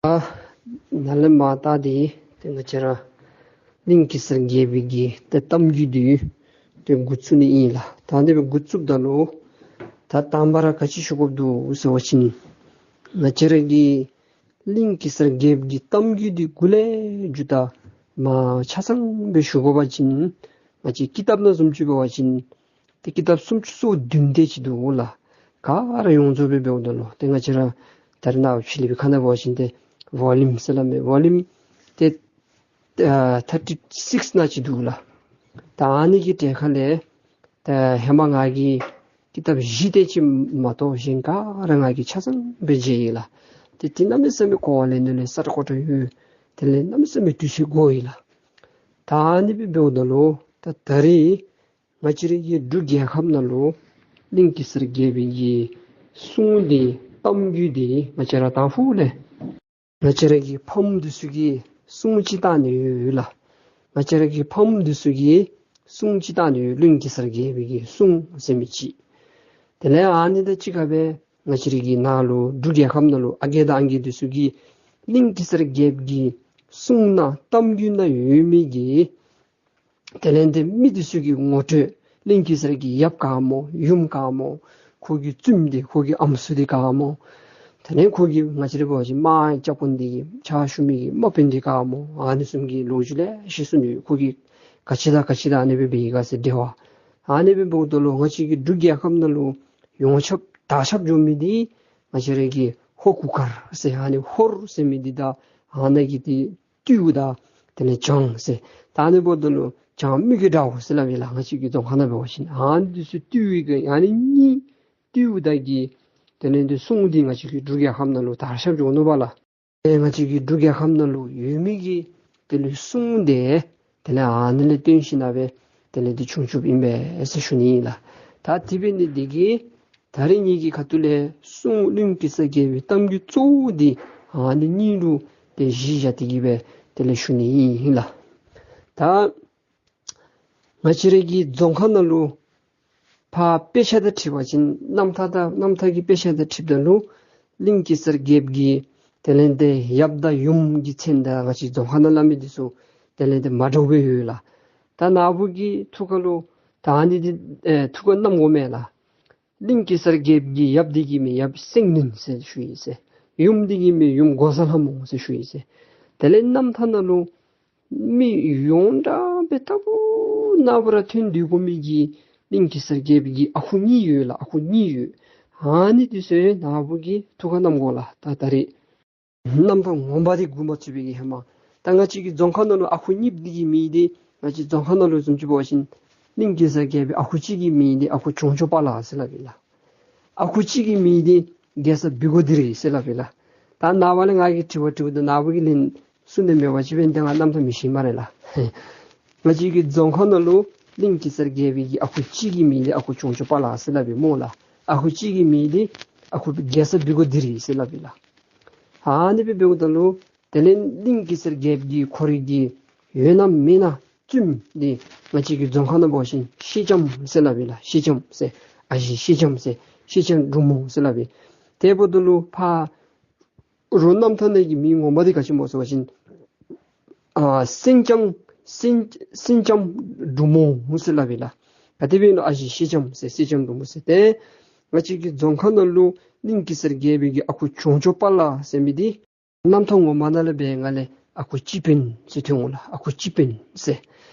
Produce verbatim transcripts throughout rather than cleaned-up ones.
ཨ་ནཱ་ལས་མར་ད་འདི་ཏེ་ང་བཅས་ར་གླིང་གེ་སར་རྒྱལ་པོའི་གི་ཏེ་གཏམ་རྒྱུད་འདི་ཏེ་འགོ་བཙུགས་ནི་ཨིན་ལགས། ད་འདི་སྦེ་འགོ་བཙུགསཔ་ད་ལུ་ད་དང་པ་ར་ག་ཅི་ཞུ་དགོཔ་འདུག་ཟེར་བ་ཅིན་ང་བཅས་ར་གི་གླིང་གེ་སར་རྒྱལ་པོའི་གི་གཏམ་རྒྱུད་འདི་འགོ་ལས་མཇུག་ད་མར་ཆ་ཚང་སྦེ་ཞུ་དགོ་པ་ཅིན་ང་བཅས་ཀི་ཏབ་ནང་བཟུམ་ཅིག་འབད་བ་ཅིན་ཏེ་ཀི་ཏབ་སུམ་ཅུ་སོ་བདུན་དེ་ཅིག་འདུག་ལགས། ག་ར་ཡོངས་རྫོགས་སྦེ་འབདཝ་ད་ལུ་ཏེ་ང་བཅས་ར་ད་རེས་ནངས་པ་ཕྱི་གླིང་པའི་ཁ་ནང་འབད་བ་ཅིན་ཏེ་ཝོ་ལུམ་ཟེར་སླབ་མས། ཝོ་ལུམ་ཏེ་ཨ་ཐར་ཊི་སིགསི་ནང་ཅིག་འདུག་ལགས། ད་ཨ་ནི་གི་གྲས་ཁ་ལས་ད་ཧེ་མ་ང་གིས་ཀི་ཏབ་བཞི་དེ་ཅིག་མ་གཏོགས་གཞན་ག་ར་ང་གིས་ཆ་ཚང་སྦེ་མཇལ་ཡི་ལགས། ཏེ་དེ་གནམ་མེད་ས་མེད་གོ་བ་ལེན་ནི་ལས་ས་ཏོག་ཀོ་ཏོ་ཡོད། དེ་ལས་གནམ་མེད་ས་མེད་དུས་ཚོད་འགོར་ཡི་ལགས། ད་ཨ་ནི་སྦེ་འབདཝ་ད་ལུ་ད་ད་རེས་ང་བཅས་རའི་གི་འབྲུག་རྒྱལ་ཁབ་ནང་ལུ་གླིང་གེ་སར་རྒྱལ་པོའི་གི་སྲུང་འདི་གཏམ་རྒྱུད་འདི་ང་བཅས་ར་དང་ཕུ་ལས་ང་བཅས་ར་གི་ཕམ་འདི་ཚུ་གིས་སྲུང་ཅིག་བཏང་ནི་ཡོད་ལགས། ང་བཅས་ར་གི་ཕམ་འདི་ཚུ་གིས་སྲུང་ཅིག་བཏང་ནི་ཡོད། གླིང་གེ་སར་རྒྱལ་པོའི་གི་སྲུང་ཟེར་མི་ཅིག། དེ་ལས་ཨ་ནི་དང་གཅིག་ཁར་སྦེ་ང་བཅས་ར་གི་ནང་ལུ་འབྲུག་རྒྱལ་ཁབ་ནང་ལུ་ཨ་རྒས་དང་ཨང་རྒས་འདི་ཚུ་གིས་གླིང་གེ་སར་རྒྱལ་པོའི་གི་སྲུང་ནང་གཏམ་རྒྱུད་ནང་ཡོད་མི་གི་དེ་ལས་ཏེ་མི་འདི་ཚུ་གི་ངོ་སྤྲོད། གླིང་གེ་སར་གྱི་ཡབ་ག་སྨོ། ཡུམ་ག་སྨོ། ཁོ་གི་བཙུནམོ་འདི་ཁོ་གི་ཨམ་སྲུ་འདི་ག་སྨོ། དེ་ལས་ཁོ་གི་ང་བཅས་ར་འབད་བ་ཅིན་དམག་རྐྱབ་མི་འདི་གི་ཕྱག་ཞུ་མི་གི་དམག་དཔོན་འདི་ག་སྨོ། ཨ་ནི་བཟུམ་གྱི་ལོ་རྒྱུས་ལེ་ཤ་གསུངས་ནུག། ཁོ་གིས་ག་ཅི་དང་ག་ཅི་དང་ཨ་ནི་སྦེ་འབད་ཡི་ག་ཟེར་འབྲེལ་བ། ཨ་ནི་སྦེ་འབདཝ་ད་ལུ་ང་བཅས་ཀྱི་འབྲུག་རྒྱལ་ཁབ་ནང་ལུ་ཡོངས་ཁྱབ་དར་ཁྱབ་འགྱོ་མི་འདི་ང་བཅས་ར་གི་ཧོར་གུར་དཀར་ཟེར། ཨ་ནི་ཧོར་ཟེར་མི་འདི་དང་ཨ་ནི་གི་འདི་ཏེ་ཏེའུ་དང་དེ་ལས་བྱང་ཟེར། ད་ཨ་ནི་འབདཝ་ད་ལུ་བྱང་མི་གི་དགྲ་བོ་ཟེར་སླབ་ཨིན་ལགས། ང་བཅས་ཀྱི་རྫོང་ཁ་ནང་འབད་བ་ཅིན་ཨ་ནི་འདི་ཚུ་ཏེའུ་གི་ཨ་ནི་གཉིས་ཏེའུ་དང་གི་དེ་ལས་འདི་སྲུང་འདི་ང་བཅས་ཀྱི་འབྲུག་རྒྱལ་ཁབ་ནང་ལུ་དར་ཁྱབ་འགྱོ་ནུག་པ་ལགས། ཨེ་ང་བཅས་ཀྱི་འབྲུག་རྒྱལ་ཁབ་ནང་ལུ་ཡོད་མི་གི་དེ་ལས་སྲུང་འདི་དེ་ལས་ཨ་ནི་ལས་བརྟེན་ཞིནམ་ལས་དེ་ལས་འདི་བྱུང་བྱུངམ་ཨིན་པས་ཟེར་ཞུ་ནི་ཨིན་ལགས། ད་དེ་འབད་ནི་འདི་གིས་ད་རེས་ངེ་གི་ཁ་ཐུག་ལས་སྲུང་གླིང་གེ་སར་རྒྱལ་པོའི་གཏམ་རྒྱུད་གཙོ་བོ་འདི་ཨ་ནི་གཉིས་ལུ་ཏེ་གཞི་བཞག་སྟེ་གི་སྦེ་དེ་ལས་ཞུ་ནི་ཨིན་ལགས། ད་ང་བཅས་ར་གི་རྫོང་ཁ་ནང་ལུ་ཕར་དཔེ་ཆ་དང་འཁྲིལ་བ་ཅིན་རྣམ་ཐར་དང་རྣམ་ཐར་གྱི་དཔེ་ཆ་དང་འཁྲིལཝ་ད་ལུ་གླིང་གེ་སར་རྒྱལཔོ་གི་དེ་ལས་ཏེ་ཡབ་དང་ཡུམ་གྱི་མཚན་དང་ང་བཅས་རྫོང་ཁ་ནང་སླབ་མི་འདི་ཚུ་དེ་ལས་ཏེ་མ་འདྲཝ་སྦེ་ཡོད་ལགས། ད་ནཱ་བུ་གི་ཐུགས་ཁ་ལུ་ད་ཨ་ནི་འདི་ཨེ་ཐུགས་ཁར་བསྣམ་དགོ་མས་ལགས། གླིང་གེ་སར་རྒྱལཔོ་གི་ཡབ་འདི་གི་མིང་ཡབ་སེང་བློན་ཟེར་ཞུ་ཡི་ཟེར། ཡུམ་འདི་གི་མིང་ཡུམ་འགོག་བཟའ་ལྷ་མོ་ཟེར་ཞུ་ཡི་ཟེར། དེ་ལས་རྣམ་ཐར་ནང་ལུ་མི་ཡོངས་གྲགས་སྦེ་ལྟ་བུ་ན་བུ་ར་ཐོན་སྡོད་དགོ་མི་གི་གླིང་གེ་སར་རྒྱལཔོ་གི་ཨ་ཁུ་གཉིས་ཡོད་ལགས། ཨ་ཁུ་གཉིས་ཡོད། ཨ་ནི་འདི་ཚུ་ནཱ་བུ་གི་ཐུགས་ཁར་བསྣམ་དགོ་ལགས། ད་ད་རེས་རྣམ་ཐར་ངོ་མ་འདི་འགོ་མ་བཙུགས་པའི་གི་ཧེ་མ་ད་ང་བཅས་ཀྱི་རྫོང་ཁ་ནང་ལུ་ཨ་ཁུ་གཉིས་འདི་གི་མིང་འདི་ང་བཅས་རྫོང་ཁ་ནང་ལུ་བཟུམ་ཅིག་འབད་བ་ཅིན་གླིང་གེ་སར་རྒྱལཔོ་གི་ཨ་ཁུ་གཅིག་གི་མིང་འདི་ཨ་ཁུ་གྱོང་ཆོག་པ་ལ་ཟེར་སླབ་ཨིན་ལགས། ཨ་ཁུ་གཅིག་གི་མིང་འདི་རྒྱལ་ས་བི་གོ་དི་རི་ཟེར་སླབ་ཨིན་ལགས། ད་ནངས་པ་ལས་ང་གིས་དྲི་བ་དྲིཝ་ད་ནཱ་བུ་གིས་ལན་གསུང་ནི་མེད་པ་ཅིན་འབདན་ཏེ་ང་རྣམ་ཐར་མི་ཤེས་སྨ་རེ་ལགས། ང་བཅས་ཀྱི་རྫོང་ཁ་ནང་ལུ་གླིང་གེ་སར་རྒྱལཔོ་གི་ཨ་ཁུ་གཅིག་གི་མིང་འདི་ཨ་ཁུ་གྱོང་ཆོག་པ་ལ་ཟེར་སླབ་ཨིན་སྨོ་ལགས། ཨ་ཁུ་གཅིག་གི་མིང་འདི་ཨ་ཁུ་རྒྱལ་ས་བི་གོ་དི་རི་ཟེར་སླབ་ཨིན་ལགས། ཨ་ནི་སྦེ་འབདཝ་ད་ལུ་དེ་ལས་གླིང་གེ་སར་རྒྱལཔོ་གི་ཁོ་རའི་གི་ཡོད་ན་མེད་ན་བཙུནམོ་འདི་ང་བཅས་ཀྱི་རྫོང་ཁ་ནང་འབད་བ་ཅིན་ཤེས་ལྕམ་ཟེར་སླབ་ཨིན་ལགས། ཤེས་ལྕམ་ཟེར་ཨ་ཞེ་ཤེས་ལྕམ་ཟེར་ཤེས་ལྕམ་འབྲུག་མོ་ཟེར་སླབ་ཨིན། དེ་འབདཝ་ད་ལུ་ཕར་རོགས་རྣམ་ཐར་ནང་གི་མིང་ངོ་མ་འདི་ག་ཅི་སྨོ་ཟེར་བ་ཅིན་ཨ་སེང་ལྕམ་སེང་སེང་ལྕམ་འབྲུག་མོ་ཟེར་སླབ་ཨིན་ལགས། ག་དེ་སྦེ་ཨིན་ན་ཨ་ཞེ་ཤེས་ལྕམ་ཟེར་ཤེས་ལྕམ་འབྲུག་མོ་ཟེར། ཏེ་ང་བཅས་ཀྱི་རྫོང་ཁ་ནང་ལུ་གླིང་གེ་སར་རྒྱལཔོ་གི་ཨ་ཁུ་གྱོང་ཆོག་པ་ལ་ཟེར་མི་འདི་རྣམ་ཐར་ངོ་མ་ནང་ལས་འབད་བ་ཅིན་ཨ་ཁུ་སྤྱི་དཔོན་ཟེར་ཐོན་འོང་ལགས། ཨ་ཁུ་སྤྱི་དཔོན་ཟེར།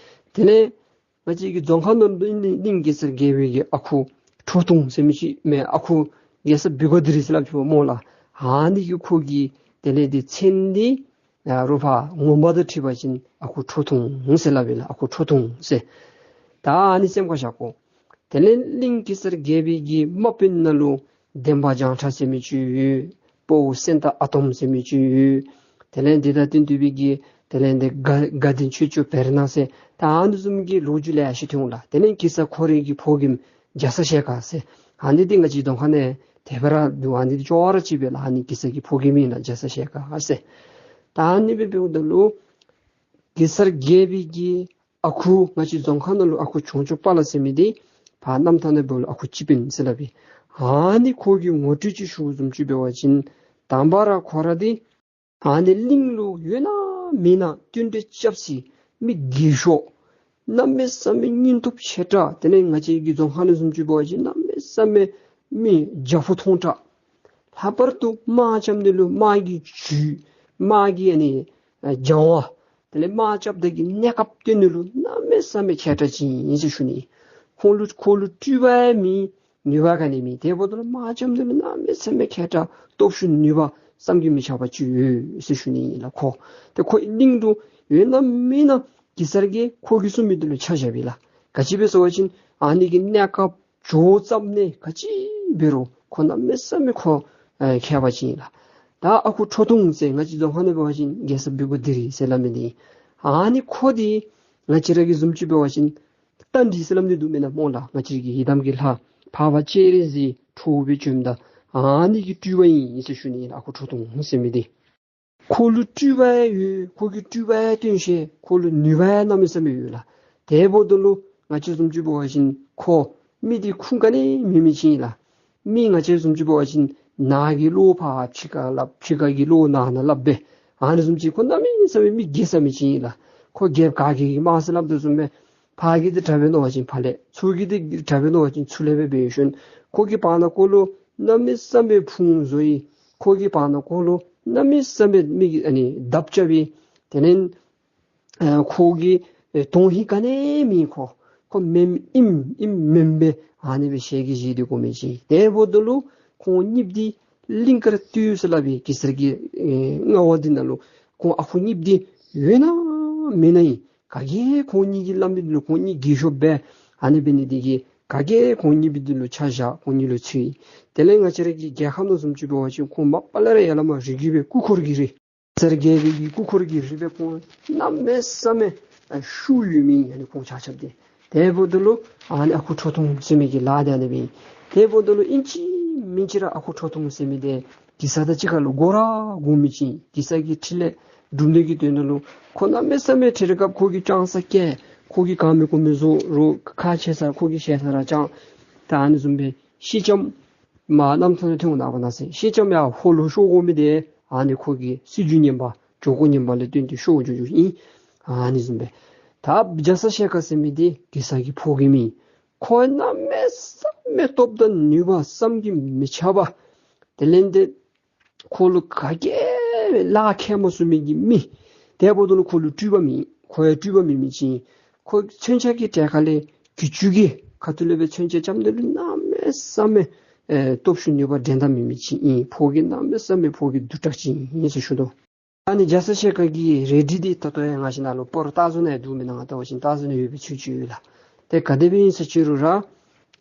དེ་ལས་ང་བཅས་ཀྱི་རྫོང་ཁ་ནང་ལུ་གླིང་གེ་སར་རྒྱལཔོ་གི་ཨ་ཁུ་ཁྲོ་ཐུང་ཟེར་མི་ཅིག་མེན། ཨ་ཁུ་རྒྱལ་ས་བི་གོ་དི་རི་ཟེར་སླབ་ཅི་སྨོ་ལགས། ཨ་ནི་གི་ཁོ་གི་དེ་ལས་འདི་མཚན་འདི་ཡ་རོགས་ཕར་ངོ་མ་དང་འཁྲིལ་བ་ཅིན་ཨ་ཁུ་ཁྲོ་ཐུང་ཟེར་སླབ་ཨིན་ལགས། ཨ་ཁུ་ཁྲོ་ཐུང་ཟེར། ད་ཨ་ནི་སེམས་ཁར་བཞག་དགོ། དེ་ལས་གླིང་གེ་སར་རྒྱལཔོ་གི་དམག་དཔོན་ནང་ལུ་འདན་མ་བྱང་ཁྲ་ཟེར་མི་ཅིག་ཡོད། དཔའ་བོ་སེང་སྟག་ཨ་དོམ་ཟེར་མི་ཅིག་ཡོད། དེ་ལས་འདི་དང་བསྟུན་ཏེ་སྦེ་གི་དེ་ལས་འདི་དགའ་དགའ་ལྡན་ཆོས་སྐྱོང་བེར་ནག་ཟེར། ད་ཨ་ནི་བཟུམ་གྱི་ལོ་རྒྱུས་ལེ་ཤ་ཐོན་འོང་ལགས། དེ་ལས་གེ་སར་ཁོ་རའི་གི་ཕོ་རྒནམ་རྒྱ་ཚ་ཞལ་དཀར་ཟེར། ཨ་ནི་འདི་ང་བཅས་རྫོང་ཁ་ནང་དེ་སྦེ་ར་འདུག། ཨ་ནི་འདི་ཅོག་ར་གཅིག་པས་ལགས། ཨ་ནི་གེ་སར་གྱི་ཕོ་རྒནམ་ཨིན་ལགས། རྒྱ་ཚ་ཞལ་དཀར་ཟེར། ད་ཨ་ནི་སྦེ་འབདཝ་ད་ལུ་གེ་སར་རྒྱལཔོ་གི་ཨ་ཁུ་ང་བཅས་རྫོང་ཁ་ནང་ལུ་ཨ་ཁུ་གྱོང་ཆོག་པ་ལ་ཟེར་མི་འདི་ཕར་རྣམ་ཐར་ནང་འབདཝ་ལུ་ཨ་ཁུ་སྤྱི་དཔོན་ཟེར་སླབ་ཨིན། ཨ་ནི་ཁོ་གི་ངོ་སྤྲོད་ཅིག་ཞུ་བཟུམ་ཅིག་འབད་བ་ཅིན་དང་པ་ར་ཁོ་ར་འདི་ ཨ་ནི་གླིང་ལུ་ཡོད་ན་མེད་ན་བསྟུན་གྲོས་རྐྱབ་སའི་མི་རྒས་ཤོས་གནམ་མེད་ས་མེད་སྙིང་སྟོབས་ཆེ་དྲགས། དེ་ལས་ང་བཅས་ཀྱི་རྫོང་ཁ་ནང་བཟུམ་ཅིག་འབད་བ་ཅིན་གནམ་མེད་ས་མེད་མི་རྒྱ་ཕོ་མཐོང་དྲགས། ལྷག་པར་དུ་དམག་རྐྱབ་ནི་ལུ་དམག་གི་ཇུས་དམག་གི་ཨ་ནི་ཨ་སྦྱང་བ། དེ་ལས་དམག་རྐྱབ་ད་གི་གནས་སྐབས་སྟོན་ནི་ལུ་གནམ་མེད་ས་མེད་མཁས་དྲགས་ཅིག་ཨིན་ཟེར་ཞུ་ནི། ཁོང་ལུ་ཁོ་ལུ་སྤྲུལ་པ་ཡང་མེད། ནུས་པ་ག་ནི་མེད། དེ་འབདཝ་ད་ལུ་དམག་རྐྱབ་ནི་ལུ་གནམ་མེད་ས་མེད་མཁས་དྲགས་སྟོབས་ཤུགས་ནུས་པ་བསམ་གྱིས་མི་ཁྱབ་པ་ཅིག་ཡོད་ཟེར་ཞུ་ནི་ཨིན་ལགས། ཁོ་ཏེ་ཁོ་གླིང་དུ་ཡོད་ན་མེད་ན་གེ་སར་གྱིས་ཁོ་གིས་གསུངས་མི་འདི་ལུ་ཆ་བཞག་པས་ལགས། ག་ཅི་སྦེ་ཟེར་བ་ཅིན་ཨ་ནི་གི་གནས་སྐབས་འགྱོ་ཙམ་ནི་ག་ཅི་འབད་རུང་ཁོ་གནམ་མེད་ས་མེད་ཁོ་ཨེ་མཁས་པ་ཅིག་ཨིན་ལགས། ད་ཨ་ཁུ་ཁྲོ་ཐུང་ཟེར་ང་བཅས་རྫོང་ཁ་ནང་འབད་བ་ཅིན་རྒྱལ་ཚབ་བི་གོ་དི་རི་ཟེར་སླབ་མི་འདི་ཨ་ནི་ཁོ་འདི་ང་བཅས་ར་གི་བཟུམ་ཅིག་འབད་བ་ཅིན་རྟ་མགྲིན་ཟེར་སླབ་ནི་འདུག་མེན་ན་སྨོ་ལགས། ང་བཅས་ཀྱི་ཡི་དམ་གྱི་ལྷ་འཕགས་པ་སྤྱན་རས་གཟིགས་ཁྲོ་བོ་སྦེ་བྱོནམ་ད་ཨ་ནི་གི་སྤྲུལ་པ་ཨིན་ཟེར་ཞུ་ནི་ཨིན་ལགས། ཨ་ཁུ་ཁྲོ་ཐུང་ཟེར་མི་འདི་ཁོ་ལུ་སྤྲུལ་པ་ཡང་ཡོད། ཁོ་གིས་སྤྲུལ་པ་ཡང་སྟོན་ཤེས། ཁོ་ལུ་ནུས་པ་ཡང་གནམ་མེད་ས་མེད་ཡོད་ལགས། དེ་འབདཝ་ད་ལུ་ང་བཅས་བཟུམ་ཅིག་འབད་བ་ཅིན་ཁོ་མི་འདི་ཁུངས་ག་ནི་མེད་མི་ཅིག་ཨིན་ལགས། མི་ང་བཅས་བཟུམ་ཅིག་འབད་བ་ཅིན་ནཱ་གི་བློ་ཕར་ཕྱི་ཁར་སླབ། ཕྱི་ཁ་གི་བློ་ནང་ན་སླབ་སྦེ་ཨ་ནི་བཟུམ་ཅིག་ཁོ་གནམ་མེད་ས་མེད་མི་རྒས་ས་མི་ཅིག་ཨིན་ལགས། ཁོ་རྒྱལཔོ་ག་གི་གི་དམག་ཟེར་སླབ་དོ་བཟུམ་སྦེ་ཕར་གི་འདི་དྲག་པས་མནོ་བ་ཅིན་ཕར་ལས་ཚུར་གི་འདི་དྲག་པས་མནོ་བ་ཅིན་ཚུར་ལས་སྦེ་འབད་ཞིནམ་ཁོ་གི་བར་ན་ཁོ་ལུ་གནམ་མེད་ས་མེད་ཕུང་བཟོ་ཡི། ཁོ་གི་བར་ན་ཁོ་ལུ་གནམ་མེད་ས་མེད་མི་གིས་ཨ་ནི་བརྡབ་རྐྱབ་ཡི། དེ་ལས་ཨ་ཁོ་གི་ཨེ་དོན་ཧིང་ག་ནི་མེད། ཁོ་ཁོ་མེནམ་ཨིནམ་ཨིནམ་མེནམ་སྦེ་ཨ་ནི་སྦེ་ཞལ་གྱིས་བཞེས་ཏེ་སྒོམ་མི་ཅིག། དེ་འབདཝ་ད་ལུ་ཁོང་གཉིསཔོ་འདི་གླིང་དཀར་སྟོད་ཟེར་སླབ་པའི་གེ་སར་གྱི་ཨེ་མངའ་འོག་འདི་ནང་ལུ་ཁོང་ཨ་ཁུ་གཉིསཔོ་འདི་ཡོད་ན་མེད་ན་ཨིན། ག་གིས་ཁོང་གཉིས་ཀྱིས་སླབ་མི་འདི་ལུ་ཁོང་གཉིས་རྒས་ཤོས་སྦེ་ཨ་ནི་འབད་ནི་འདི་གིས་ག་གིས་ཁོང་གཉིསཔོ་འདི་ལུ་ཆ་བཞག། ཁོང་གཉིས་ལུ་ཚུད་ཡི། དེ་ལས་ང་བཅས་ར་གི་རྒྱལ་ཁབ་ནང་བཟུམ་ཅིག་འབད་བ་ཅིན་ཁོང་མ་པ་ལས་ར་ཡར་ལས་མར་རིགས་རྒྱུད་སྦེ་སྐུ་འཁོར་གྱི་རིགས། གེ་སར་རྒྱལ་པོའི་གི་སྐུ་འཁོར་གྱི་རིགས་སྦེ་ཁོང་གནམ་མེད་ས་མེད་ཨ་ཤུགས་ཡོད་མི་ཨ་ནི་ཁོང་ཆ་ཁྱབ་འདི། དེ་འབདཝ་ད་ལུ་ཨ་ནི་ཨ་ཁུ་ཁྲོ་ཐུང་ཟེར་མི་གི་ལཱ་འདི་ཨ་ནི་སྦེ་ཨིན། དེ་འབདཝ་ད་ལུ་ཨིན་ཅི་མིན་ཅི་ར་ཨ་ཁུ་ཁྲོ་ཐུང་ཟེར་མི་འདི་གེ་སར་དང་གཅིག་ཁར་ལུ་དགོ་ར་དགོ་མི་ཅིག། གེ་སར་གྱི་ཕྲིན་ལས་སྒྲུབ་ནི་གི་དོན་དག་ལུ་ཁོ་གནམ་མེད་ས་མེད་ཕྲལ་སྐབས་ཁོ་གིས་ཅང་ས་བཀལ། ཁོ་གིས་གང་མི་དགོ་མི་བཟོ་རུང་ཁག་ཆེ་ས་ཁོ་གིས་ཞེ་ས་ར་ཅང་། ད་ཨ་ནི་བཟུམ་སྦེ་ཤེལ་ལྕམ་མ་གནམ་ཐང་ལུ་ཐོན་འོང་ནཱ་གོ་ན་ཟེར། ཤེལ་ལྕམ་ཡར་ཧོར་ལུ་ཤོར་དགོ་མི་འདི་ཨ་ནི་ཁོ་གི་སྲིད་བྱུས་ངན་པ་འགྱོ་དགོ་ངན་པ་ལས་བརྟེན་ཏེ་ཤོར་འགྱོ་འགྱོཝ་ཨིན། ཨ་ནི་བཟུམ་སྦེ་ད་རྒྱ་ཚ་ཞལ་དཀར་ཟེར་མི་འདི་གེ་སར་གྱི་ཕོ་རྒནམ་ཨིན། ཁོ་གནམ་མེད་ས་མེད་སྟོབས་དང་ནུས་པ་བསམ་གྱིས་མི་ཁྱབ་པ། དེ་ལས་ཏེ་ཁོ་ལུ་ག་གིས་ལཱ་ཁྱད་མ་སོང་མི་གི་མི། དེ་འབདཝ་ད་ལུ་ཁོ་ལུ་སྤྲུལ་པ་མེད། ཁོ་ཡང་སྤྲུལ་པ་མེད་མི་ཅིག། ཁོ་མཚོན་ཆ་གི་གྲལ་ཁ་ལས་གྱི་ཅུང་གི་ཁ་ཐུག་ལས་སྦེ་མཚོན་ཆ་རྐྱབ་ནི་ལུ་གནམ་མེད་ས་མེད་ཨེ་སྟོབས་ཤུགས་ནུས་པ་འགྲན་ཟླ་མེད་མི་ཅིག་ཨིན། ཕོ་རྒནམ་གནམ་མེད་ས་མེད་ཕོ་རྒནམ་བདུད་དྲགས་ཅིག་ཨིན་ཟེར་ཞུ་དོ། ཨ་ནི་རྒྱ་ཚ་ཞལ་དཀར་གྱི་རལ་གྲི་འདི་ད་ལྟོ་ཡང་ང་བཅས་ནཱ་ལུ་སྤོ་ར་བཏགས་བཟོ་ནི་ཡང་འདུག་མེན་ན། ང་བལྟ་བ་ཅིན་བཏགས་བཟོ་ནི་ཡོད་པའི་ཚོད་ཅིག་ཡོད་ལགས། ཏེ་ག་དེ་སྦེ་ཨིན་ཟེར་ཅི་རུང་ར་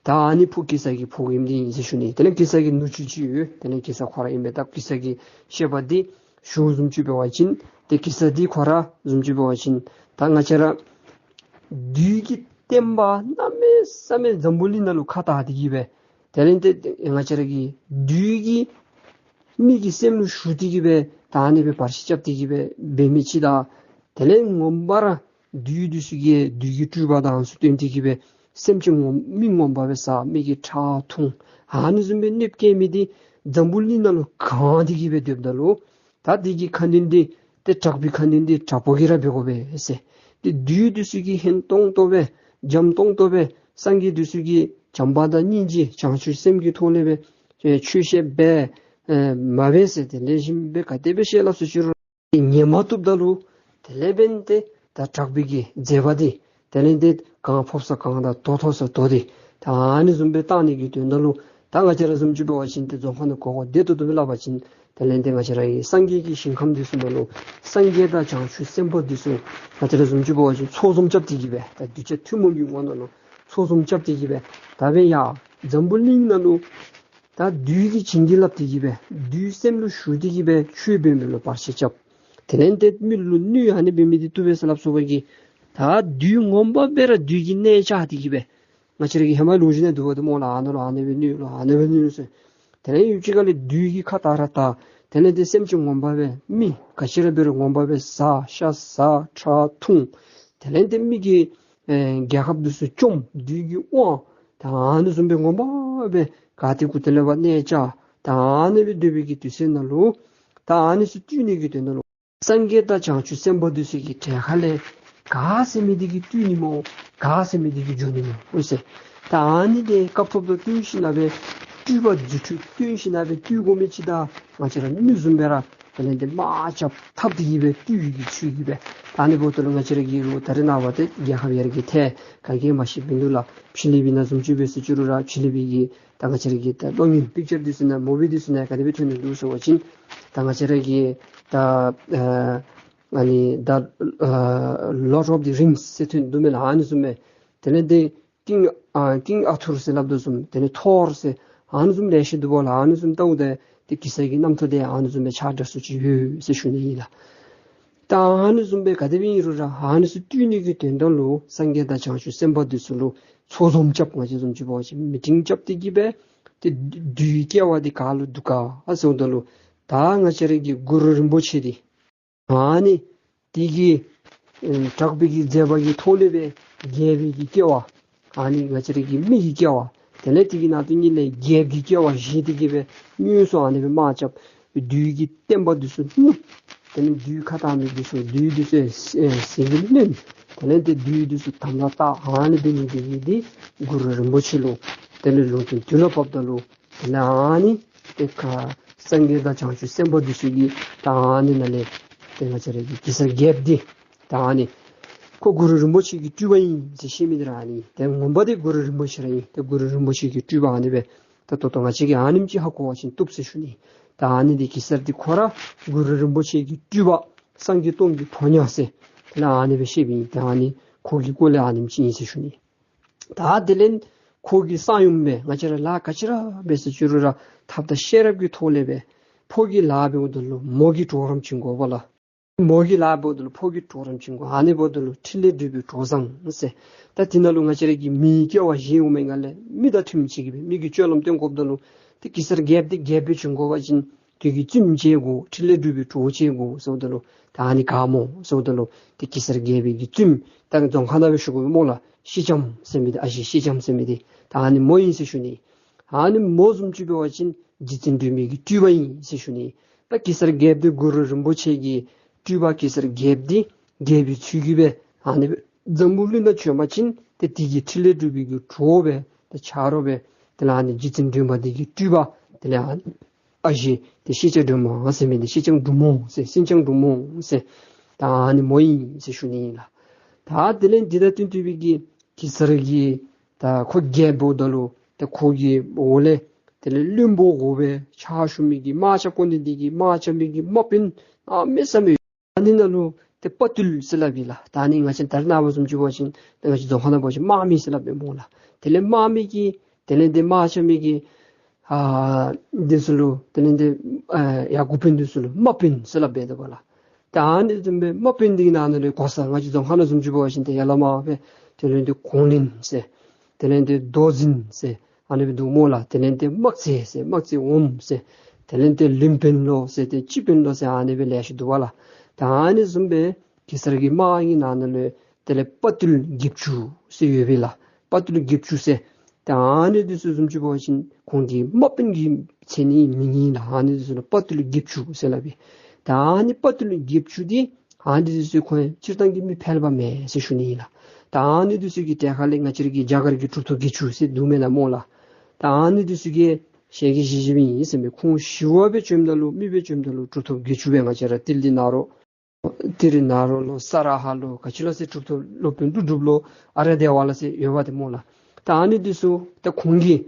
ད་ཨ་ནི་ཕོ་གེ་སར་གྱི་ཕོ་རྒནམ་འདི་ཨིན་ཟེར་ཞུ་ནི། དེ་ལས་གེ་སར་གྱི་ནུ་གཅུང་ཅིག་ཡོད། དེ་ལས་གེ་སར་ཁོ་ར་ཨིན་པས། ད་གེ་སར་གྱི་བཤད་པ་འདི་ཞུཝ་བཟུམ་ཅིག་འབད་བ་ཅིན་ཏེ་གེ་སར་འདི་ཁོ་ར་བཟུམ་ཅིག་འབད་བ་ཅིན་ད་ང་བཅས་ར་བདུད་ཀྱི་བསྟན་པ་གནམ་མེད་ས་མེད་འཛམ་བུ་གླིང་ནང་ལུ་ཁ་དར་ཏེ་གི་སྦེ། དེ་ལས་ཏེ་ང་བཅས་ར་གི་བདུད་ཀྱི་མི་གི་སེམས་ལུ་ཞུགས་ཏེ་གི་སྦེ་ད་ཨ་ནི་སྦེ་བར་ཆད་རྐྱབ་སྟེ་གི་སྦེ་འབད་མི་ཅིག་དང་། དེ་ལས་ངོ་མ་ར་བདུད་འདི་ཚུ་གིས་བདུད་ཀྱི་སྤྲུལ་པ་དང་ཚུ་སྟོན་ཏེ་གི་སྦེ་སེམས་ཅན་ངོ་མི་ངོ་མ་སྦེ་ཟ། མི་གི་ཁྲག་འཐུང་། ཨ་ནི་བཟུམ་སྦེ་གནོདཔ་བཀལ་མི་འདི་འཛམ་བུ་གླིང་ནང་ལུ་གང་སྟེ་གི་སྦེ་སྡོདཔ་ད་ལུ་ད་འདི་གི་ཁ་འདོན་འདི་ཏེ་དྲག་པོའི་ཁ་འདོན་འདི་དྲག་པོ་གིས་ར་འབད་དགོ་པས་ཟེར། ཏེ་བདུད་འདི་ཚུ་གིས་ཧན་ཏོང་ཏོ་སྦེ་འཇམ་ཏོང་ཏོ་སྦེ་སངས་རྒྱས་འདི་ཚུ་གིས་བྱམས་པ་དང་སྙིང་རྗེ་བྱང་ཆུབ་སེམས་ཀྱི་ཐོག་ལས་སྦེ་ཨེ་ཆོས་བཤད་སྦེ་ཨེ་མ་འབད་ཟེར། ཏེ་ལེགས་ཤོམ་སྦེ་ག་དེ་སྦེ་བཤད་སླབ་ཟེར་ཅི་རུང་ཉན་མ་བཏུབ་ད་ལུ་དེ་ལས་འབདན་ཏེ་ད་དྲག་པོའི་གི་མཛད་པ་འདི་དེ་ལས་ཏེ་གང་ཕོག་ས་གང་དང་དོ་ཐོབ་ས་དོ་སྟེ་ད་ཨ་ནི་བཟུམ་སྦེ་བཏང་ནི་གི་དོན་དག་ལུ་ད་ང་བཅས་ར་བཟུམ་ཅིག་འབད་བ་ཅིན་ཏེ་རྫོང་ཁ་ནང་གོ་གོ་བདེ་ཏོག་ཏོ་སྦེ་སླབ་པ་ཅིན་དེ་ལས་ཏེ་ང་བཅས་ར་གི་སངས་རྒྱས་ཀྱི་ཞིང་ཁམས་འདི་ཚུ་ནང་ལུ་སངས་རྒྱས་དང་བྱང་ཆུབ་སེམས་དཔའ་འདི་ཚུ་ང་བཅས་ར་བཟུམ་ཅིག་འབད་བ་ཅིན་ཚོགས་འཛོམས་རྐྱབ་སྟེ་གི་སྦེ་ད་གདུལ་བྱ་ཐུན་མོང་གི་ངོ་ནང་ལུ་ཚོགས་འཛོམས་རྐྱབ་སྟེ་གི་སྦེ་ད་འབདན་ཡར་འཛམ་བུ་གླིང་ནང་ལུ་ད་བདུད་ཀྱིས་བྱིན་གྱིས་བརླབས་ཏེ་གི་སྦེ་བདུད་སེམས་ལུ་ཞུགས་ཏེ་གི་སྦེ་ཆོས་འབད་མི་ལུ་བར་ཆད་རྐྱབ། དེ་ལས་ཏེ་མི་ལུ་གནོད་ཨ་ནི་འབད་མི་འདི་བཏུབ་པས་ཟེར་སླབ་སོང་བ་གི། ད་བདུད་ངོ་མ་སྦེ་ར་བདུད་ཀྱིས་གནས་བཅགས་ཏེ་གི་སྦེ་ང་བཅས་ར་གི་ཧེ་མ་ལོ་རྒྱུས་ནང་འདུག་པ་ཏེ་སྨོ་ལགས། ཨ་ནཱ་ལུ་ཨ་ནི་སྦེ་གནོད་ལོ་ཨ་ནི་སྦེ་གནོད་ཟེར། དེ་ལས་ཡུན་ཅིག་ཁ་ལས་བདུད་ཀྱི་ཁ་དར་ར་དར། དེ་ལས་ཏེ་སེམས་ཅན་ངོ་མ་སྦེ་མི་ག་ཅི་ར་འབད་རུང་ངོ་མ་སྦེ་ཟ། ཤ་ཟ། ཁྲག་འཐུང་། དེ་ལས་ཏེ་མི་གི་ཨེ་རྒྱལ་ཁབ་འདི་ཚུ་བཅོམ། བདུད་ཀྱི་དབང་ད་ཨ་ནི་བཟུམ་སྦེ་ངོ་མ་སྦེ་ག་ཏེ་གུ་ཏེ་ལས་འབད་གནས་བཅགས། ད་ཨ་ནི་སྦེ་སྡོད་པའི་གི་དུས་ཚོད་ནང་ལུ་ ད་ཨ་ནི་ཚུ་བཏུལ་ནི་གི་དོན་དག་ལུ་སངས་རྒྱས་དང་བྱང་ཆུབ་སེམས་དཔའ་འདི་ཚུ་གི་གྲལ་ཁ་ལས་ག་ཟེར་མི་འདི་གིས་བཏུལ་ནི་སྨོ། ག་ཟེར་མི་འདི་གིས་འགྱོ་ནི་སྨོ་ཟེར། ད་ཨ་ནི་འདི་སྐབས་ཐོབ་ཏོ་བསྟུན་ཞིནམ་ལས་སྤྲུལ་པ་རྫུ་འཕྲུལ་བསྟུན་ཞིནམ་ལས་བཏུལ་དགོ་མི་ཅིག་ད་ང་བཅས་ར་ནུ་བཟུམ་སྦེ་ར་དེ་ལས་འདི་དམག་རྐྱབ་འཐབ་སྟེ་གི་སྦེ་བཏུལ་ནི་གི་ཚུལ་གྱིས་སྦེ། ད་ཨ་ནི་འབདཝ་ད་ལུ་ང་བཅས་ར་གི་ལོ་ད་རེས་ནངས་པ་འདི་རྒྱལ་ཁབ་ཡར་རྒྱས་ཏེ་ག་གིས་མ་ཤེས་མིན་འདུག་ལགས། ཕྱི་གླིང་པའི་ནང་བཟུམ་ཅིག་འབད་ཟེར་ཅི་རུང་ར་ཕྱི་གླིང་པའི་གི་ད་ང་བཅས་ར་གི་ད་གློག་བརྙན་པིག་ཅར་འདི་ཚུ་ནང་མུ་བི་འདི་ཚུ་ནང་ག་དེ་སྦེ་ཐོན་ནི་འདུག་ཟེར་བ་ཅིན་ད་ང་བཅས་ར་གི་ད་ཨ་ཨ་ནི་ད་ཨ་Lord of the Rings ཟེར་ཐོན་འདུག་མེན་ན། ཨ་ནི་བཟུམ་སྦེ་དེ་ལས་འདི་ཀིང་ཨ་ཀིང་ཨར་ཐུར་ཟེར་སླབ་དོ་བཟུམ་དེ་ལས་ཐོར་ཟེར་ཨ་ནི་བཟུམ་ལེ་ཤ་འདུག་པ་ལགས། ཨ་ནི་བཟུམ་ལྟཝ་ད་ཏེ་གེ་སར་གྱི་རྣམ་ཐར་འདི་ཨ་ནི་བཟུམ་སྦེ་ཆ་འདྲ་སུ་ཅིག་ཡོད་ཟེར་ཞུ་ནི་ཨིན་ལགས། ད་ཨ་ནི་བཟུམ་སྦེ་ག་དེ་སྦེ་ཨིན་རུང་ར་ཨ་ནི་ཚུ་བཏུལ་ནི་གི་དོན་དག་ལུ་སངས་རྒྱས་དང་བྱང་ཆུབ་སེམས་དཔའ་འདི་ཚུ་ལུ་ཚོགས་འཛོམས་རྐྱབ། ང་བཅས་བཟུམ་ཅིག་འབད་བ་ཅིན་མི་ཊིང་རྐྱབ་སྟེ་གི་སྦེ་ཏེ་བདུད་ཀྱི་སྐྱེ་བ་འདི་ག་ལུ་འདུག་ག་ཨ་ཟེརཝ་ད་ལུ་ད་ང་བཅས་ར་གི་གུ་རུ་རིན་པོ་ཆེ་འདི་ཨ་ནི་དེ་གི་ཨེ་དྲག་པོའི་གི་མཛད་པ་གི་ཐོག་ལས་སྦེ་རྒྱལ་པོའི་གི་སྐྱེ་བ་ཨ་ནི་ང་བཅས་ར་གི་མི་གི་སྐྱེ་བ་དེ་ལས་དེ་གི་ནང་དོན་ཉིད་ལས་རྒྱལཔོ་གི་སྐྱེ་བ་བཞེས་ཏེ་གི་སྦེ་དངོས་སུ་ཨ་ནི་སྦེ་དམག་རྐྱབ། བདུད་ཀྱི་བསྟན་པ་འདི་ཚུ་བསྣུབས། དེ་ལས་བདུད་ཁ་གཏང་མི་འདི་ཚུ་བདུད་འདི་ཚུ་ཨེ་ཟིལ་གྱིས་གནོན། དེ་ལས་ཏེ་བདུད་འདི་ཚུ་དམ་ལ་བཏགས། ཨ་ནི་འབད་ནི་འདི་གིས་འདི་གུ་རུ་རིན་པོ་ཆེ་ལུ་དེ་ལས་ལུང་བསྟན་དུས་ལུ་བབ་ད་ལུ་དེ་ལས་ཨ་ནི་ཏེ་ཁ་སངས་རྒྱས་དང་བྱང་ཆུབ་སེམས་དཔའ་འདི་ཚུ་གིས་ད་ཨ་ནི་ནང་ལས་ཏེ་ང་བཅས་ར་གི་གེ་སར་རྒྱལཔོ་འདི་ད་ཨ་ནི་ཁོ་གུ་རུ་རིན་པོ་ཆེ་གི་སྤྲུལ་པ་ཨིན་ཟེར་བཤད་མི་འདི་ར་ཨ་ནི། ཏེ་ངོ་མ་འདི་གུ་རུ་རིན་པོ་ཆེ་ར་ཨིན། ཏེ་གུ་རུ་རིན་པོ་ཆེ་གི་སྤྲུལ་པ་ཨ་ནི་སྦེ་ད་ད་ལྟོ་ང་བཅས་ཀྱིས་ཨ་ནེམ་ཅིག་ཧ་གོ་བ་ཅིན་བཏུབ་ཟེར་ཞུ་ནི། ད་ཨ་ནི་འདི་གེ་སར་འདི་ཁོ་ར་གུ་རུ་རིན་པོ་ཆེ་གི་སྤྲུལ་པ་སངས་རྒྱས་སྟོང་གི་ཕོ་ཉ་ཟེར་དེ་ལས་ཨ་ནི་སྦེ་བཤདཔ་ཨིན། ད་ཨ་ནི་ཁོ་གི་སྐོར་ལས་ཨ་ནེམ་ཅིག་ཨིན་ཟེར་ཞུ་ནི། ད་དེ་ལས་ཁོ་གི་གསང་ཡུམ་སྦེ་ང་བཅས་ར་ལཱ་ག་ཅི་ར་འབད་ཟེར་ཅི་རུང་ར་ཐབས་དང་ཤེས་རབ་ཀྱི་ཐོག་ལས་སྦེ་ཕོ་གི་ལཱ་འབདཝ་ད་ལུ་མོ་གི་གྲོགས་རམ་བྱིན་དགོ་པས་ལགས། མོ་གི་ལཱ་འབདཝ་ད་ལུ་ཕོ་གི་གྲོགས་རམ་བྱིན་དགོ། ཨ་ནི་འབདཝ་ད་ལུ་ཕྲིན་ལས་སྒྲུབ་པའི་གྲོགས་བཟང་ཟེར། ད་དེ་ནང་ལུ་ང་བཅས་ར་གི་མིའི་སྐྱེ་བ་བཞེས་འོང་མི་ང་ལས་མི་དང་མཐུན་ཅིག་གི་སྦེ་མི་གི་སྤྱོད་ལམ་སྟོན་དགོཔ་ད་ལུ་ཏེ་གེ་སར་རྒྱལཔོ་འདི་རྒྱལཔོ་སྦེ་བྱོན་དགོ་པ་ཅིན་དེ་གི་བཙུནམོ་བྱེད་དགོ། ཕྲིན་ལས་སྒྲུབ་པའི་གྲོགས་བྱེད་དགོ་ཟེརཝ་ད་ལུ་ད་ཨ་ནི་ག་སྨོ་ཟེརཝ་ད་ལུ་ཏེ་གེ་སར་རྒྱལཔོ་གི་བཙུནམོ་ད་རྫོང་ཁ་ནང་སྦེ་ཞུ་དགོ་པས་སྨོ་ལགས། སེང་ལྕམ་ཟེར་མི་འདི་ཨ་ཞེ་སེང་ལྕམ་ཟེར་མི་འདི་ད་ཨ་ནི་མོ་ཨིན་ཟེར་ཞུ་ནི། ཨ་ནི་མོ་བཟུམ་ཅིག་འབད་བ་ཅིན་རྗེ་བཙུན་སྒྲོལ་མའི་གི་སྤྲུལ་པ་ཨིན་ཟེར་ཞུ་ནི། ད་གེ་སར་རྒྱལཔོ་འདི་གུ་རུ་རིན་པོ་ཆེ་གི་སྤྲུལ་པ་གེ་སར་རྒྱལཔོ་འདི་རྒྱལ་པོའི་ཚུལ་གྱིས་སྦེ་ཨ་ནི་སྦེ་འཛམ་བུ་གླིང་ནང་བྱོན་པ་ཅིན་ཏེ་དེ་གི་ཕྲིན་ལས་སྒྲུབ་པའི་གི་གྲོགས་སྦེ་ཏེ་ཆ་རོགས་སྦེ་དེ་ལས་ཨ་ནི་རྗེ་བཙུན་སྒྲོལ་མ་འདི་གི་སྤྲུལ་པ་དེ་ལས་ཨ་ནི་ཨ་ཞེ་ཏེ་སེང་ལྕམ་སྒྲོལ་མ་ཟེར་མི་འདི་སེང་ལྕམ་འབྲུག་མོ་ཟེར་སེང་ལྕམ་འབྲུག་མོ་ཟེར་ད་ཨ་ནི་མོ་ཨིན་ཟེར་ཞུ་ནི་ཨིན་ལགས། ད་དེ་ལས་འདི་དང་བསྟུན་ཏེ་སྦེ་གི་གེ་སར་གྱི་ད་ཁོ་རྒྱལཔོ་འབདཝ་ད་ལུ་ཏེ་ཁོ་གི་འོག་ལས་དེ་ལས་བློན་པོ་འོག་སྦེ་ཕྱག་ཞུ་མི་གི་དམག་རྐྱབ་དགོ་ནི་འདི་གིས་དམག་རྐྱབ་མི་གི་དམག་དཔོན་གནམ་མེད་ས་མེད་ཨ་ནི་ནང་ལུ་ཏེ་དཔའ་བརྟུལ་ཟེར་སླབ་ཨིན་ལགས། ད་ཨ་ནི་ང་བཅས་ད་རེས་ནངས་པ་བཟུམ་ཅིག་འབད་བ་ཅིན་ད་ང་བཅས་རྫོང་ཁ་ནང་འབད་བ་ཅིན་དམག་མི་ཟེར་སླབ་ཨིན་སྨོ་ལགས། དེ་ལས་དམག་མི་གི་དེ་ལས་འདི་དམག་རྐྱབ་མི་གི་ཨ་འདི་ཚུ་ལུ་དེ་ལས་འདི་ཨ་ཡ་འགོ་དཔོན་འདི་ཚུ་ལུ་དམག་དཔོན་ཟེར་སླབ་སྦེ་འདུག་པ་ལགས། ད་ཨ་ནི་བཟུམ་སྦེ་དམག་དཔོན་འདི་གི་ནང་ན་ལས་གོ་ས་ང་བཅས་རྫོང་ཁ་ནང་བཟུམ་ཅིག་འབད་བ་ཅིན་ཏེ་ཡ་ལ་མ་སྦེ་དེ་ལས་འདི་གོང་བློན་ཟེར་དེ་ལས་འདི་མདོ་འཛིན་ཟེར་ཨ་ནི་སྦེ་འདུག་སྨོ་ལགས། དེ་ལས་འདི་དམག་སྡེ་ཟེར་དམག་སྡེ་འོགམ་ཟེར་དེ་ལས་འདི་བློན་དཔོན་ལོ་ཟེར་ཏེ་སྤྱི་དཔོན་ལོ་ཟེར་ཨ་ནི་སྦེ་ལེ་ཤ་འདུག་པ་ལགས། ད་ཨ་ནི་བཟུམ་སྦེ་གེ་སར་གྱི་དམག་གི་ནང་ན་ལས་དེ་ལས་དཔའ་བརྟུལ་བརྒྱད་ཅུ་ཟེར་ཡོད་པས་ལགས། དཔའ་བརྟུལ་བརྒྱད་ཅུ་ཟེར། ད་ཨ་ནི་འདི་ཚུ་བཟུམ་ཅིག་འབད་བ་ཅིན་ཁོང་གི་དམག་དཔོན་གྱི་མཚན་ནི་མིང་ཨིན་ལགས། ཨ་ནི་འདི་ཚུ་ལུ་དཔའ་བརྟུལ་བརྒྱད་ཅུ་ཟེར་སླབ་ཨིན། ད་ཨ་ནི་དཔའ་བརྟུལ་བརྒྱད་ཅུ་འདི་ཨ་ནི་འདི་ཚུ་ཁོང་སྤྱིར་བཏང་གི་མི་ཕལ་པ་མེན་ཟེར་ཞུ་ནི་ཨིན་ལགས། ད་ཨ་ནི་འདི་ཚུ་གི་གྲལ་ཁ་ལས་ང་བཅས་ར་གི་རྒྱ་གར་གྱི་གྲུབ་ཐོབ་བརྒྱད་ཅུ་ཟེར་འདུག་མེན་ན་སྨོ་ལགས། ད་ཨ་ནི་འདི་ཚུ་གི་ཞལ་གྱིས་བཞེས་བཞེསཔ་ཨིན་ཟེར་མས། ཁོང་ཞི་བ་སྦེ་བྱོནམ་ད་ལུ་མི་སྦེ་བྱོནམ་ད་ལུ་གྲུབ་ཐོབ་བརྒྱད་ཅུ་སྦེ་ང་བཅས་ར་ཏིལ་ལི་ནཱ་རོ་ཏིལ་ལི་ནཱ་རོ་ལོ་ས་ར་ཧ་ལོ་ག་ཅི་ལོ་ཟེར་གྲུབ་ཐོབ་སློབ་དཔོན་ཀླུ་སྒྲུབ་ལོ་ཨཱརྱ་དེ་ཝ་ལོ་ཟེར་ཡོད་པ་ཏེ་སྨོ་ལགས། ད་ཨ་ནི་འདི་ཚུ་ད་ཁོང་གིས་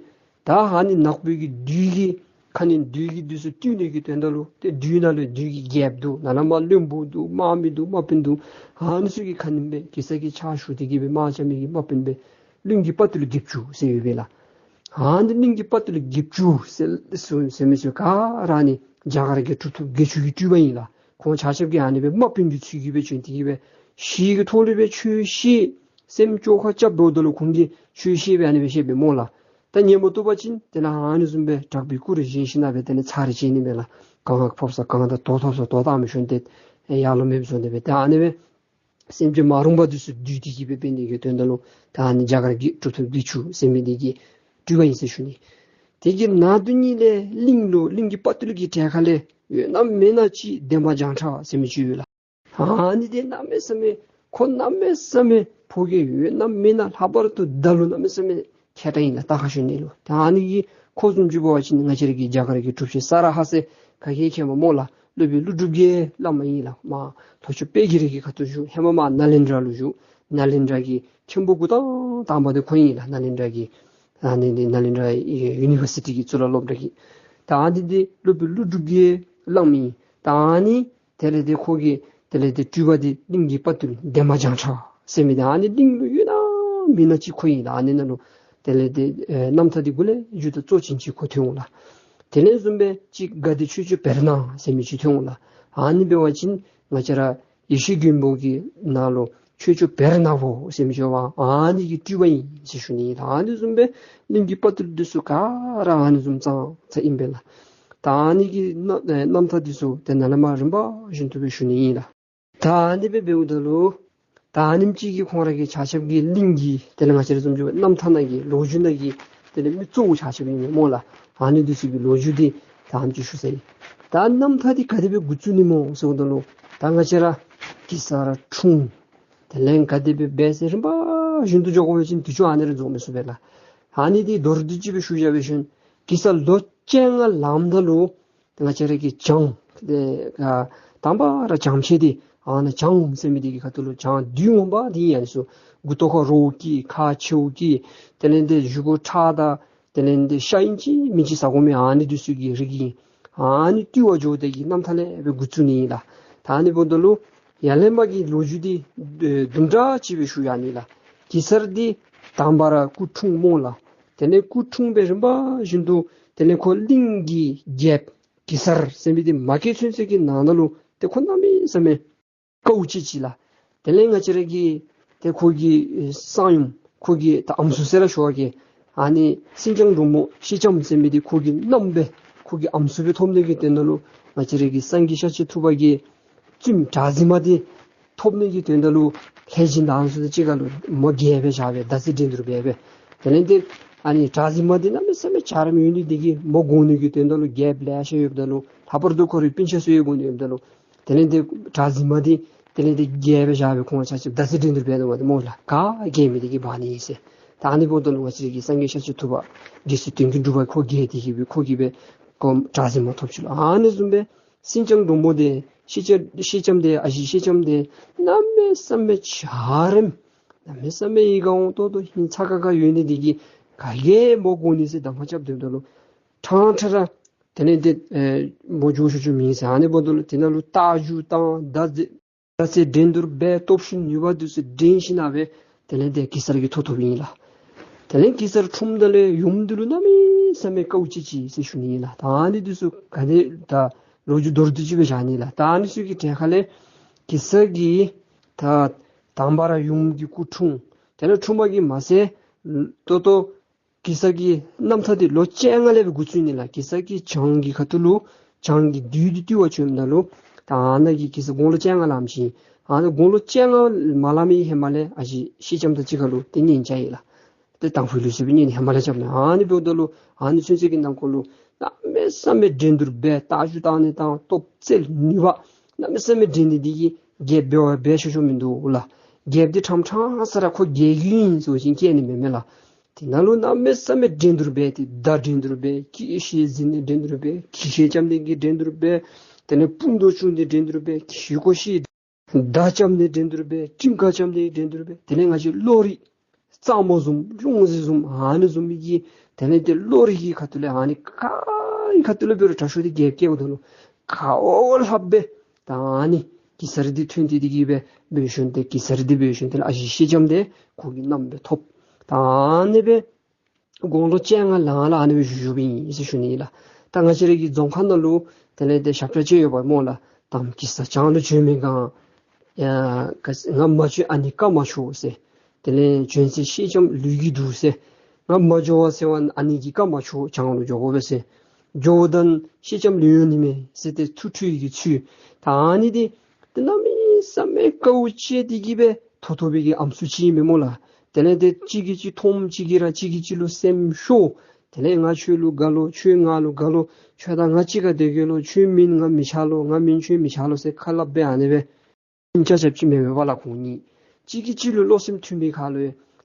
ད་ཨ་ནི་ནག་པོའི་གི་བདུད་ཀྱི་ཁ་གནོན་བདུད་ཀྱི་འདི་ཚུ་བཏུལ་ནི་གི་དོན་དག་ལུ་ཏེ་བདུད་ནང་ལུ་བདུད་ཀྱི་རྒྱལཔོ་འདུག། ནཱ་ལས་མར་བློན་པོ་འདུག། དམག་མི་འདུག། དམག་དཔོན་འདུག། ཨ་ནི་ཚུ་གི་ཁ་གནོན་སྦེ་གེ་སར་གྱི་ཕྱག་ཞུ་སྟེ་གི་སྦེ་དམག་རྐྱབ་མི་གི་དམག་དཔོན་སྦེ་གླིང་གི་དཔའ་བརྟུལ་བརྒྱད་ཅུ་ཟེར་ཡོད་པས་ལགས། ཨ་ནི་གླིང་གི་དཔའ་བརྟུལ་བརྒྱད་ཅུ་ཟེར་ཟེར་ཟེར་མི་ཚུ་ག་ར་ནི་རྒྱ་གར་གྱི་གྲུབ་ཐོབ་བརྒྱད་ཅུ་གི་སྤྲུལ་པ་ཨིན་ལགས། ཁོང་ཆ་ཁྱབ་ཀྱིས་ཨ་ནི་སྦེ་དམག་དཔོན་གྱི་ཚུལ་གྱིས་སྦེ་བྱོན་ཏེ་གི་སྦེ་ཞི་གི་ཐོག་ལས་སྦེ་ཆོས་བཤད། སེམས་བཅོས་ཁ་རྐྱབ་འབདཝ་ད་ལུ་ཁོང་གིས་ཆོས་བཤད་སྦེ་ཨ་ནི་སྦེ་བཤདཔ་སྦེ་སྨོ་ལགས། ད་ཉན་མ་བཏུབ་པ་ཅིན་དེ་ལས་ཨ་ནི་བཟུམ་སྦེ་དྲག་པོའི་སྐུ་རུ་བཞེངས་ཞིནམ་ལས་སྦེ་དེ་ལས་ཚར་རེ་བཅད་ནི་མས་ལགས། གང་ཕོག་ས་གང་དང་དོ་ཐོབ་ས་དོ་བཏང་མི་ཤོང་སྟེ་ཡར་ལོང་མེདཔ་བཟོ་ནི་སྦེ་ད་ཨ་ནི་སྦེ་སེམས་ཅན་མ་རུངས་པ་འདི་ཚུ་བཏུལ་ཏེ་གི་སྦེ་འབད་ནི་གི་དོན་དག་ལུ་ད་ཨ་ནི་རྒྱ་གར་གྱི་གྲུབ་ཐོབ་བརྒྱད་ཅུ་ཟེར་མི་འདི་གི་སྤྲུལ་པ་ཨིན་ཟེར་ཞུ་ནི། དེ་གི་ནང་དོན་ཉིད་ལས་གླིང་ལུ་གླིང་གི་དཔའ་བརྟུལ་གྱི་གྲལ་ཁ་ལས་ ཡོད་ན་མེད་ན་ཅིག་འདན་མ་བྱང་ཁྲ་ཟེར་མི་ཅིག་ཡོད་ལགས། ཨ་ནི་འདི་གནམ་མེད་ས་མེད་ཁོ་གནམ་མེད་ས་མེད་ཕོ་རྒྱས་ཡོད་ན་མེད་ན་ལྷག་པར་དུ་མདའ་ལུ་གནམ་མེད་ས་མེད་མཁས་དྲགས་ཨིན་ལགས། ད་ཁ་ཤོ་ནི་ལུ་ད་ཨ་ནི་གི་ཁོ་བཟུམ་ཅིག་འབད་བ་ཅིན་ང་བཅས་ར་གི་རྒྱ་གར་གྱི་གྲུབ་ཆེན་ས་ར་ཧ་ཟེར་ག་གིས་མཁྱེན་པ་སྨོ་ལགས། སློབ་དཔོན་ཀླུ་སྒྲུབ་ཀྱི་བླ་མ་ཨིན་ལགས། མར་ལྷོ་ཕྱོགས་དཔལ་གྱི་རི་གི་ཁ་ཐུག་བཞུགས། ཧེ་མ་མར་ནཱ་ལེནྡྲ་ལུ་བཞུགས། ནཱ་ལེནྡྲ་གི་མཁན་པོ་འགོ་དང་དང་པ་འདི་ཁོ་ཨིན་ལགས། ནཱ་ལེནྡྲ་གི་ཨ་ནི་འདི་ནཱ་ལེནྡྲ་ཡུ་ནི་བར་སི་ཊི་གི་གཙུག་ལག་སློབ་གྲྭ་གི། ད་ཨ་ནི་འདི་སློབ་དཔོན་ཀླུ་སྒྲུབ་ཀྱི་བླམ་ཨིན། ད་ཨ་ནི་དེ་ལས་ཏེ་ཁོ་གི་དེ་ལས་ཏེ་སྤྲུལ་པ་འདི་གླིང་གི་དཔའ་བརྟུལ་འདན་མ་བྱང་ཁྲ་ཟེར་མི་འདི་ཨ་ནི་གླིང་ལུ་ཡོད་ན་མེད་ན་ཅིག་ཁོ་ཨིན་ལགས། ཨ་ནི་ནང་ལུ་དེ་ལས་ཏེ་ཨེ་རྣམ་ཐར་འདི་འགོ་ལས་མཇུག་ཏུ་གཙོ་ཅན་ཅིག་ཁོ་ཐོན་འོང་ལགས། དེ་ལས་བཟུམ་སྦེ་ཅིག་དགའ་བདེ་ཆོས་སྐྱོང་བེར་ནག་ཟེར་མི་ཅིག་ཐོན་འོང་ལགས། ཨ་ནི་འབད་བ་ཅིན་ང་བཅས་ར་ཡེ་ཤེས་མགོན་པོ་གི་ནང་ལུ་ཆོས་སྐྱོང་བེར་ནག་པོ་ཟེར་མི་ཅིག་ཡོདཔ་ཨ་ནི་གི་སྤྲུལ་པ་ཨིན་ཟེར་ཞུ་ནི་ཨིན། ད་ཨ་ནི་བཟུམ་སྦེ་གླིང་གི་དཔའ་བརྟུལ་འདི་ཚུ་ག་ར་ཨ་ནི་བཟུམ་ཙང་ཙ་ཨིན་པས་ལགས། ད་ཨ་ནི་གི་རྣམ་ཨེ་རྣམ་ཐར་འདི་ཚུ་ཏེ་ནཱ་ལས་མར་རིམ་པ་བཞིན་དུ་སྦེ་ཞུ་ནི་ཨིན་ལགས། ད་ཨ་ནི་སྦེ་འབདཝ་ད་ལུ་ད་ཨ་ནེམ་ཅིག་གིས་ཁོང་ར་གི་ཆ་ཁྱབ་ཀྱི་གླིང་གི་དེ་ལས་ང་བཅས་ར་བཟུམ་ཅིག་རྣམ་ཐར་ནང་གི་ལོ་རྒྱུས་ནང་གི་དེ་ལས་མི་གཙོ་བོ་ཆ་ཁྱབ་ཨིན་མས་སྨོ་ལགས། ཨ་ནི་འདི་ཚུ་གི་ལོ་རྒྱུས་འདི་ད་ཨ་ནེམ་ཅིག་ཞུ་ས་ཨིན། ད་རྣམ་ཐར་འདི་ག་དེ་སྦེ་འགོ་བཙུགས་ནི་སྨོ་ཟེརཝ་ད་ལུ་ད་ང་བཅས་ར་གེ་སར་འཁྲུངས། དེ་ལས་ག་དེ་སྦེ་འབད་ཟེར་རིམ་པ་བཞིན་དུ་འགྱོ་དགོ་པ་ཅིན་དུས་ཚོད་ཨ་ནི་ར་རྫོགས་མི་ཚུགས་པས་ལགས། ཨ་ནི་འདི་མདོར་བསྡུས་ཅིག་སྦེ་ཞུ་བཞག་པ་ཅིན་གེ་སར་ལོ་བཅོ་ལྔ་ལངམ་ད་ལུ་ང་བཅས་ར་གི་བྱང་ཨེ་ཨ་དང་པ་ར་བྱང་ཕྱོགས་འདི་ཨ་ནཱ་བྱང་ཟེར་མི་འདི་གི་ཁ་ཐུག་ལུ་བྱང་བདུད་ངན་པ་འདི་ཡང་སུ་མགུ་ཏོ་ཁར་རྭཝ་བཀལ་ཁ་མཆེཝ་བཀལ་དེ་ལས་ཏེ་གཟུགས་པོ་ཁྲག་དང་དེ་ལས་ཏེ་ཤ་ཨིན་ཅི་མིན་ཅི་ཟ་དགོ་མི་ཨ་ནི་འདི་ཚུ་གི་རིགས་ཨིན། ཨ་ནི་བཏུལ་བར་འགྱོ་དེ་གི་རྣམ་ཐར་ལས་སྦེ་འགོ་བཙུགས་ནི་ཨིན་ལགས། ད་ཨ་ནི་འབདཝ་ད་ལུ་ཡར་ལས་མར་གྱི་ལོ་རྒྱུས་འདི་ཨེ་དུམ་གྲ་ཅིག་སྦེ་ཞུ་ཡར་ནི་ལགས། གེ་སར་འདི་དང་པ་ར་སྐུ་འཁྲུངས་སྨོ་ལགས། དེ་ལས་སྐུ་འཁྲུངས་སྦེ་རིམ་པ་བཞིན་དུ་དེ་ལས་ཁོ་གླིང་གི་རྒྱལཔོ་གེ་སར་ཟེར་མི་འདི་མ་སྐྱེས་ཚུན་ཚོད་ཀྱི་ནང་ན་ལུ་ཏེ་ཁོ་གནམ་མེད་ས་མེད་དཀའཝ་སྤྱད་ཅི་ལགས། དེ་ལས་ང་བཅས་ར་གི་ཏེ་ཁོ་གི་ཨེ་གསང་ཡུམ་ཁོ་གི་ད་ཨམ་སྲུ་ཟེར་ར་ཞུ་བ་གི་ཨ་ནི་སེང་ལྕམ་འབྲུག་མོ་ཤེལ་ལྕམ་ཟེར་མི་འདི་ཁོ་གི་མནའམ་སྦེ་ཁོ་གི་ཨམ་སྲུ་སྦེ་ཐོབ་ནི་གི་དོན་དག་ལུ་ང་བཅས་ར་གི་སངས་རྒྱས་ཤཱཀྱ་ཐུབ་པ་གི་བཙུནམོ་གྲགས་འཛིན་མ་འདི་ཐོབ་ནི་གི་དོན་དག་ལུ་ལྷས་སྦྱིན་དང་ཚུ་དང་གཅིག་ཁར་ལུ་མོ་རྒྱལཔོ་སྦེ་བཞག་སྦེ་མདའ་རྩེད་འགྲན་བསྡུར་འབད་སྦེ། དེ་ལས་ཏེ་ཨ་ནི་གྲགས་འཛིན་མ་འདི་གནམ་མེད་ས་མེད་འཇའ་རིསམོ་ཡོད་ནི་འདི་གིས་མོ་དགོ་ནི་གི་དོན་དག་ལུ་རྒྱལཔོ་ལེ་ཤ་ཡོདཔ་ད་ལུ་ལྷག་པར་དུ་ཁོ་རའི་སྤུན་ཆ་ཚུ་ཡང་དགོ་ནི་ཡོདཔ་ད་ལུ་དེ་ལས་ཏེ་གྲགས་འཛིན་མ་འདི་དེ་ལས་ཏེ་རྒྱལཔོ་སྦེ་བཞག་སྦེ་ཁོང་ཆ་ཁྱབ་མདའ་རྩེད་འགྲན་བསྡུར་འབད་དོ་བ་འདི་སྨོ་ལགས། ག་རྒྱལ་མི་འདི་གིས་འབག་ནི་ཟེར། ད་ཨ་ནི་འབདཝ་ད་ལུ་ང་བཅས་ཀྱི་སངས་རྒྱས་ཤཱཀྱ་ཐུབ་པ་རྗེ་བཙུན་དོན་ཀུན་གྲུབ་པ་ཁོ་རྒྱལ་ཏེ་གིས་སྦེ་ཁོ་གིས་སྦེ་ཁོ་གྲགས་འཛིན་མ་ཐོབ་ཅི་ལོ། ཨ་ནི་བཟུམ་སྦེ་སེང་ལྕམ་འབྲུག་མོ་འདི་ཤེལ་ལྕམ་ཤེལ་ལྕམ་འདི་ཨ་ཞེ་ཤེལ་ལྕམ་འདི་གནམ་མེད་ས་མེད་འཇའ་རིསམོ་གནམ་མེད་ས་མེད་ཡིད་ཁར་འོང་ཏོག་ཏོ་ཧིང་ཚ་ཁ་ཁ་ཡོད་ནི་འདི་གིས་ག་གིས་མོ་དགོ་ནི་ཟེར་གདམ་ཁ་རྐྱབ་སྡོདཔ་ད་ལུ་ཕྲང་ཕྲང་ར་དེ་ལས་ཏེ་ཨེ་མོ་འགྱོ་ཆོག་ཆོག་མེད་ཟེར། ཨ་ནི་འབདཝ་ད་ལུ་དེ་ནང་ལུ་རྟ་རྒྱུག་དང་མདའ་རྩེད་མདའ་རྩེད་འགྲན་བསྡུར་འབད་སྟོབས་ཤུགས་ནུས་པ་འདི་ཚུ་འགྲན་ཞིནམ་ལས་དེ་ལས་ཏེ་གེ་སར་གྱིས་ཐོབ་ཐོབཔ་ཨིན་ལགས། དེ་ལས་གེ་སར་འཁྲུངསམ་ད་ལས་ཡུམ་འདི་ལུ་གནམ་མེད་ས་མེད་དཀའཝ་སྤྱད་ཅི་ཟེར་ཞུ་ནི་ཨིན་ལགས། ད་ཨ་ནི་འདི་ཚུ་ག་ནི་ད་ལོ་རྒྱུས་མདོར་བསྡུས་ཅིག་སྦེ་བཞག་ནི་ལགས། ད་ཨ་ནི་ཚུ་གི་གྲས་ཁ་ལས་གེ་སར་གྱིས་ད་དང་པ་ར་ཡུམ་གྱི་སྐུ་འཁྲུངས། དེ་ལས་འཁྲུངས་པ་གིས་མ་ཚད་ཏོག་ཏོ་གེ་སར་གྱི་རྣམ་ཐར་འདི་ལོ་བཅོ་ལྔ་ལས་སྦེ་འགོ་བཙུགས་ནི་ལགས། གེ་སར་གྱིས་བྱང་གི་ཁ་ཐུག་ལུ་བྱང་གི་བདུད་འདི་བཏུལ་བར་བྱོནམ་ད་ལུ་ད་ཨ་ནཱ་གི་གེ་སར་དགུང་ལོ་བཅོ་ལྔ་ལངམ་ཅིག་ཨིན། ཨ་ནཱ་དགུང་ལོ་བཅོ་ལྔ་མ་ལང་མི་ཧེ་མ་ལས་ཨ་ཞེ་ཤེལ་ལྕམ་དང་གཅིག་ཁར་ལུ་ཏེ་གཉེན་རྐྱབ་ཡི་ལགས། ཏེ་དང་ཕུ་ལུ་ཟེར་སྦེ་གཉེན་ཧེ་མ་ལས་རྐྱབ་ནི། ཨ་ནི་འབདཝ་ད་ལུ་ཨ་ནི་ཚུན་ཚོད་ཀྱི་ནང་འཁོད་ལུ་གནམ་མེད་ས་མེད་འགྲན་བསྡུར་འབད་རྟ་རྒྱུག་བཏང་ནི་དང་སྟོབས་རྩལ་ནུས་པ་གནམ་མེད་ས་མེད་འགྲན་ནི་འདི་གིས་རྒྱལཔོ་འབད་བ་འབད་ཆོག་ཆོག་མིན་འདུག་ལགས། རྒྱལཔོ་འདི་ཕྲང་ཕྲང་ས་ར་ཁོ་རྒྱལ་རྒྱུ་ཨིན་ཟེར་བ་ཅིན་སྐྱེལ་ནི་མེད་མས་ལགས། དེ་ནང་ལུ་གནམ་མེད་ས་མེད་འགྲན་བསྡུར་འབད་དེ་མདའ་འགྲན་བསྡུར་འབད་སྐེ་ཤེད་འཛིང་ནི་འགྲན་བསྡུར་འབད་སྐེ་ཤེད་རྐྱབ་ནི་གི་འགྲན་བསྡུར་འབད། དེ་ལས་དཔུང་དུ་བཅུག་ནི་འགྲན་བསྡུར་འབད་གི་ཤེད་ཀོ་ཤེད་མདའ་རྐྱབ་ནི་འགྲན་བསྡུར་འབད་གྲི་ཁ་རྐྱབ་ནི་འགྲན་བསྡུར་འབད། དེ་ལས་ང་བཅས་བློ་རིག་གཙང་མོ་བཟུམ་ལྷུང་བཟེད་བཟུམ་ཨ་ནི་བཟུམ་མི་གི་དེ་ལས་ཏེ་བློ་རིག་གི་ཁ་ཐུག་ལས་ཨ་ནི་ག་གི་ཁ་ཐུག་ལས་འབད་རུང་དྲག་ཤོས་འདི་རྒྱལཔོ་སྐྱེལཝ་ད་ལུ་ག་འོ་ལྷགཔ་སྦེ་ད་ཨ་ནི་གེ་སར་འདི་ཐོན་ཏེ་འདི་གིས་སྦེ་འབད་ཞིནམ་ཏེ་གེ་སར་འདི་འབད་ཞིནམ་ཏེ་ཨ་ཞེ་ཤེལ་ལྕམ་འདི་ཁོ་གི་མནའམ་སྦེ་ཐོབ། ད་ཨ་ནི་སྦེ་དགུང་ལོ་བཅོ་ལྔ་ལང་ལ་ཨ་ནི་སྦེ་བཞུགས་བཞུགསཔ་ཨིན་ཟེར་ཞུ་ནི་ཨིན་ལགས། ད་ང་བཅས་ར་གི་རྫོང་ཁ་ནང་ལུ་དེ་ལས་ཏེ་ཞབས་ཁྲ་ཅིག་ཡོདཔ་སྨོ་ལགས། དམ་གེ་སར་བྱང་ལུ་བྱོན་མི་གང་། ཡ་ག་ང་མ་བྱོན་ཨ་ནི་བཀའ་མ་ཆོག་ཟེར། དེ་ལས་བྱོན་ཚེ་ཤེལ་ལྕམ་ལུས་ཀྱིས་འདྲུ་ཟེར། ང་མ་འགྱོ་བ་ཟེར་བ་ཨ་ནི་གི་བཀའ་མ་ཆོག། བྱང་ལུ་འགྱོ་དགོ་པས་ཟེར། འགྱོཝ་ད་ཤེལ་ལྕམ་ལུས་ཡོད་ནི་མས་ཟེར་ཏེ་ཐུགས་ཁྲོ་ཡི་གི་ཚུལ། ད་ཨ་ནི་འདི་ཏེ་གནམ་མེད་ས་མེད་དཀའཝ་སྤྱད་དེ་གིས་སྦེ་ཐོབ་ཐོབ་པའི་གི་ཨམ་སྲུ་ཅིག་ཨིན་མས་སྨོ་ལགས། དེ་ལས་ཏེ་གཅིག་གིས་གཅིག་མཐོངམ་གཅིག་གིས་ར་གཅིག་གིས་གཅིག་ལུ་སེམས་ཤོར། དེ་ལས་ང་ཁྱོད་ལུ་དགའ་ལོ། ཁྱོད་ང་ལུ་དགའ་ལོ། ཁྱོད་དང་ང་གཅིག་ཁར་སྡོད་གེ་ལོ། ཁྱོད་མེན་ང་མི་ཆགས་ལོ། ང་མེན་ཁྱོད་མི་ཆགས་ལོ་ཟེར་ཁ་སླབ་སྦེ་ཨ་ནི་སྦེ་ཆ་ཆབ་ཅིག་མེན་མེན་པ་ལགས། ཁོང་གཉིས་གཅིག་གིས་གཅིག་ལུ་བློ་སེམས་མཐུན་པའི་ཁར་ལུ་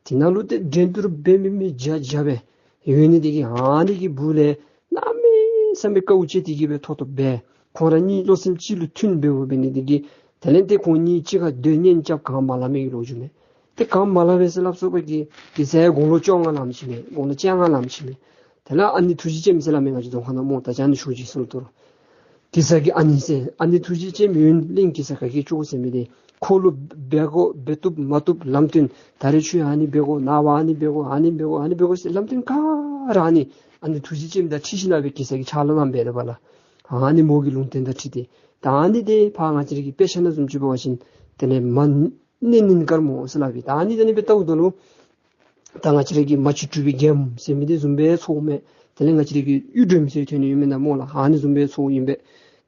དེ་ནང་ལུ་ཏེ་འགྲན་བསྡུར་འབད་མི་མི་བརྒྱ་བརྒྱ་སྦེ་ཡོད་ནི་དེ་གིས་ཨ་ནི་གི་སྦུག་ལས་གནམ་མེད་ས་མེད་དཀའཝ་སྤྱད་དེ་གི་སྦེ་ཐོབ་ཐོབ་སྦེ་ཁོང་ར་གཉིས་བློ་སེམས་གཅིག་ལུ་མཐུན་འབདཝ་འབད་ནི་དེ་གིས་དེ་ལས་ཏེ་ཁོང་གཉིས་གཅིག་ཁར་སྡོད་གཉེན་རྐྱབ་གང་མ་ལང་མི་གི་ལོ་རྒྱུས་མས། ཏེ་གང་མ་ལང་པས་ཟེར་སླབ་སོང་པ་གི་གེ་སར་དགུང་ལོ་བཅོ་ལྔ་ལངམ་ཅིག་མས། དགུང་ལོ་བཅོ་ལྔ་ལངམ་ཅིག་མས། དེ་ལས་ཨ་ནེ་ཐུགས་རྗེ་ཅནམ་ཟེར་སླབ་མི་ང་བཅས་རྫོང་ཁ་ནང་སྨོ། ད་ཅི་ཨ་ནི་ཞུ་ཅི་ཟེར་ལོ་དོ་རུང་གེ་སར་གྱི་ཨ་ནེ་ཟེར་ཨ་ནེ་ཐུགས་རྗེ་ཅནམ་ཡོན་གླིང་གེ་སར་ག་གིས་བཅོ་ཟེར་མི་དེ་ཁོ་ལུ་འབད་དགོ་འབད་བཏུབ་མ་བཏུབ་ལམ་སྟོན་ད་རེས་ཁྱོད་ཨ་ནི་འབད་དགོ། ནངས་པ་ཨ་ནི་འབད་དགོ། ཨ་ནི་འབད་དགོ། ཨ་ནི་འབད་དགོ་ཟེར་ལམ་སྟོན་ག་ར་ཨ་ནི་ཨ་ནེ་ཐུགས་རྗེ་ཅནམ་དང་འཁྲིལ་ཞིནམ་ལས་སྦེ་གེ་སར་གྱིས་ཕྱག་ལཱ་གནངམ་འབད་དེ་འབདཝ་ལགས། ཨ་ནི་མོ་གི་ལུང་བསྟན་དང་འཁྲིལ་ཏེ་ད་ཨ་ནི་དེ་ཕར་ང་བཅས་ར་གི་དཔེ་ཆ་ནང་བཟུམ་ཅིག་འབད་བ་ཅིན་དེ་ལས་མ་གནས་ནིང་དཀར་མོ་ཟེར་སླབ་པའི་ད་ཨ་ནི་ད་ཨ་ནི་སྦེ་བལྟཝ་ད་ལུ་ད་ང་བཅས་ར་གི་མ་ཅིག་གྲུབ་པའི་རྒྱལམོ་ཟེར་མི་དེ་བཟུམ་སྦེ་ཚོརཝ་མས། དེ་ལས་ང་བཅས་ར་གི་གཡུ་སྒྲོནམ་ཟེར་ཐོན་ནི་ཡོད་མེན་ན་སྨོ་ལགས། ཨ་ནི་བཟུམ་སྦེ་ཚོརཝ་ཨིན་པས།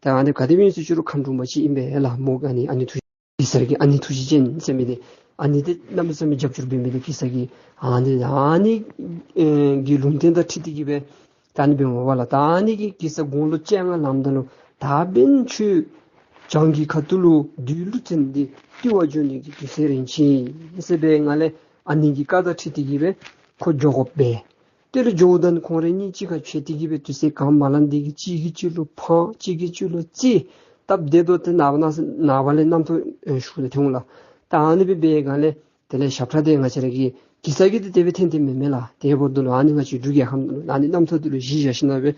ད་ཨ་ནི་ག་དེ་སྦེ་ཨིན་ཟེར་ཅི་རུང་མཁའ་འགྲོ་མ་ཅིག་ཨིན་པས་ལགས། མོ་ག་ནི་ཨ་ནེ་ཐུགས་གེ་སར་གྱི་ཨ་ནེ་ཐུགས་རྗེ་ཅན་ཟེར་མི་དེ་ཨ་ནི་དེ་གནམ་མེད་ས་མེད་རྒྱབ་སྐྱོར་འབད་མི་དེ་གེ་སར་གྱི་ཨ་ནི་ཨ་ནི་ཨེ་གི་ལུང་བསྟན་དང་འཁྲིལ་ཏེ་གི་སྦེ་ད་ཨ་ནི་འབདཝ་མས་པ་ལགས། ད་ཨ་ནི་གིས་གེ་སར་དགུང་ལོ་བཅོ་ལྔ་ལངམ་ད་ལུ་ད་འབདན་ཁྱོད་བྱང་གི་ཁ་ཐུག་ལུ་བདུད་ཀླུ་བཙན་འདི་བཏུལ་བར་འགྱོ་ནི་གི་དུས་ཚོད་རན་ཅི་ཟེར་སྦེ་ང་ལས་ཨ་ནེ་གི་བཀའ་དང་འཁྲིལ་ཏེ་གི་སྦེ་ཁོ་འགྱོ་དགོཔ་སྦེ། དེ་ལས་འགྱོཝ་ད་ཁོང་ར་གཉིས་གཅིག་ཁར་ཕྱད་དེ་གི་སྦེ་དུས་ཚོད་གང་མ་ལང་དེ་གིས་གཅིག་གིས་གཅིག་ལུ་ཕངས་གཅིག་གིས་གཅིག་ལུ་བརྩེ་སྟབས་བདེ་ཏོག་ཏོ་ནངས་པ་ནངས་པ་ལས་རྣམ་ཐར་ཨེ་ཞུ་ད་ཐོན་འོང་ལགས། ད་ཨ་ནི་སྦེ་འབད་སྒང་ལས་དེ་ལས་ཞབས་ཁྲ་དེ་ང་བཅས་ར་གི་གེ་སར་གྱི་དེ་དེ་སྦེ་འཐེན་འཐེནམ་མེན་མས་ལགས། དེ་འབདཝ་ད་ལུ་ཨ་ནི་ང་བཅས་འབྲུག་རྒྱལ་ཁབ་ནང་ལུ་ཨ་ནི་རྣམ་ཐར་དེ་ལུ་གཞི་བཞག་ཞིནམ་ལས་སྦེ་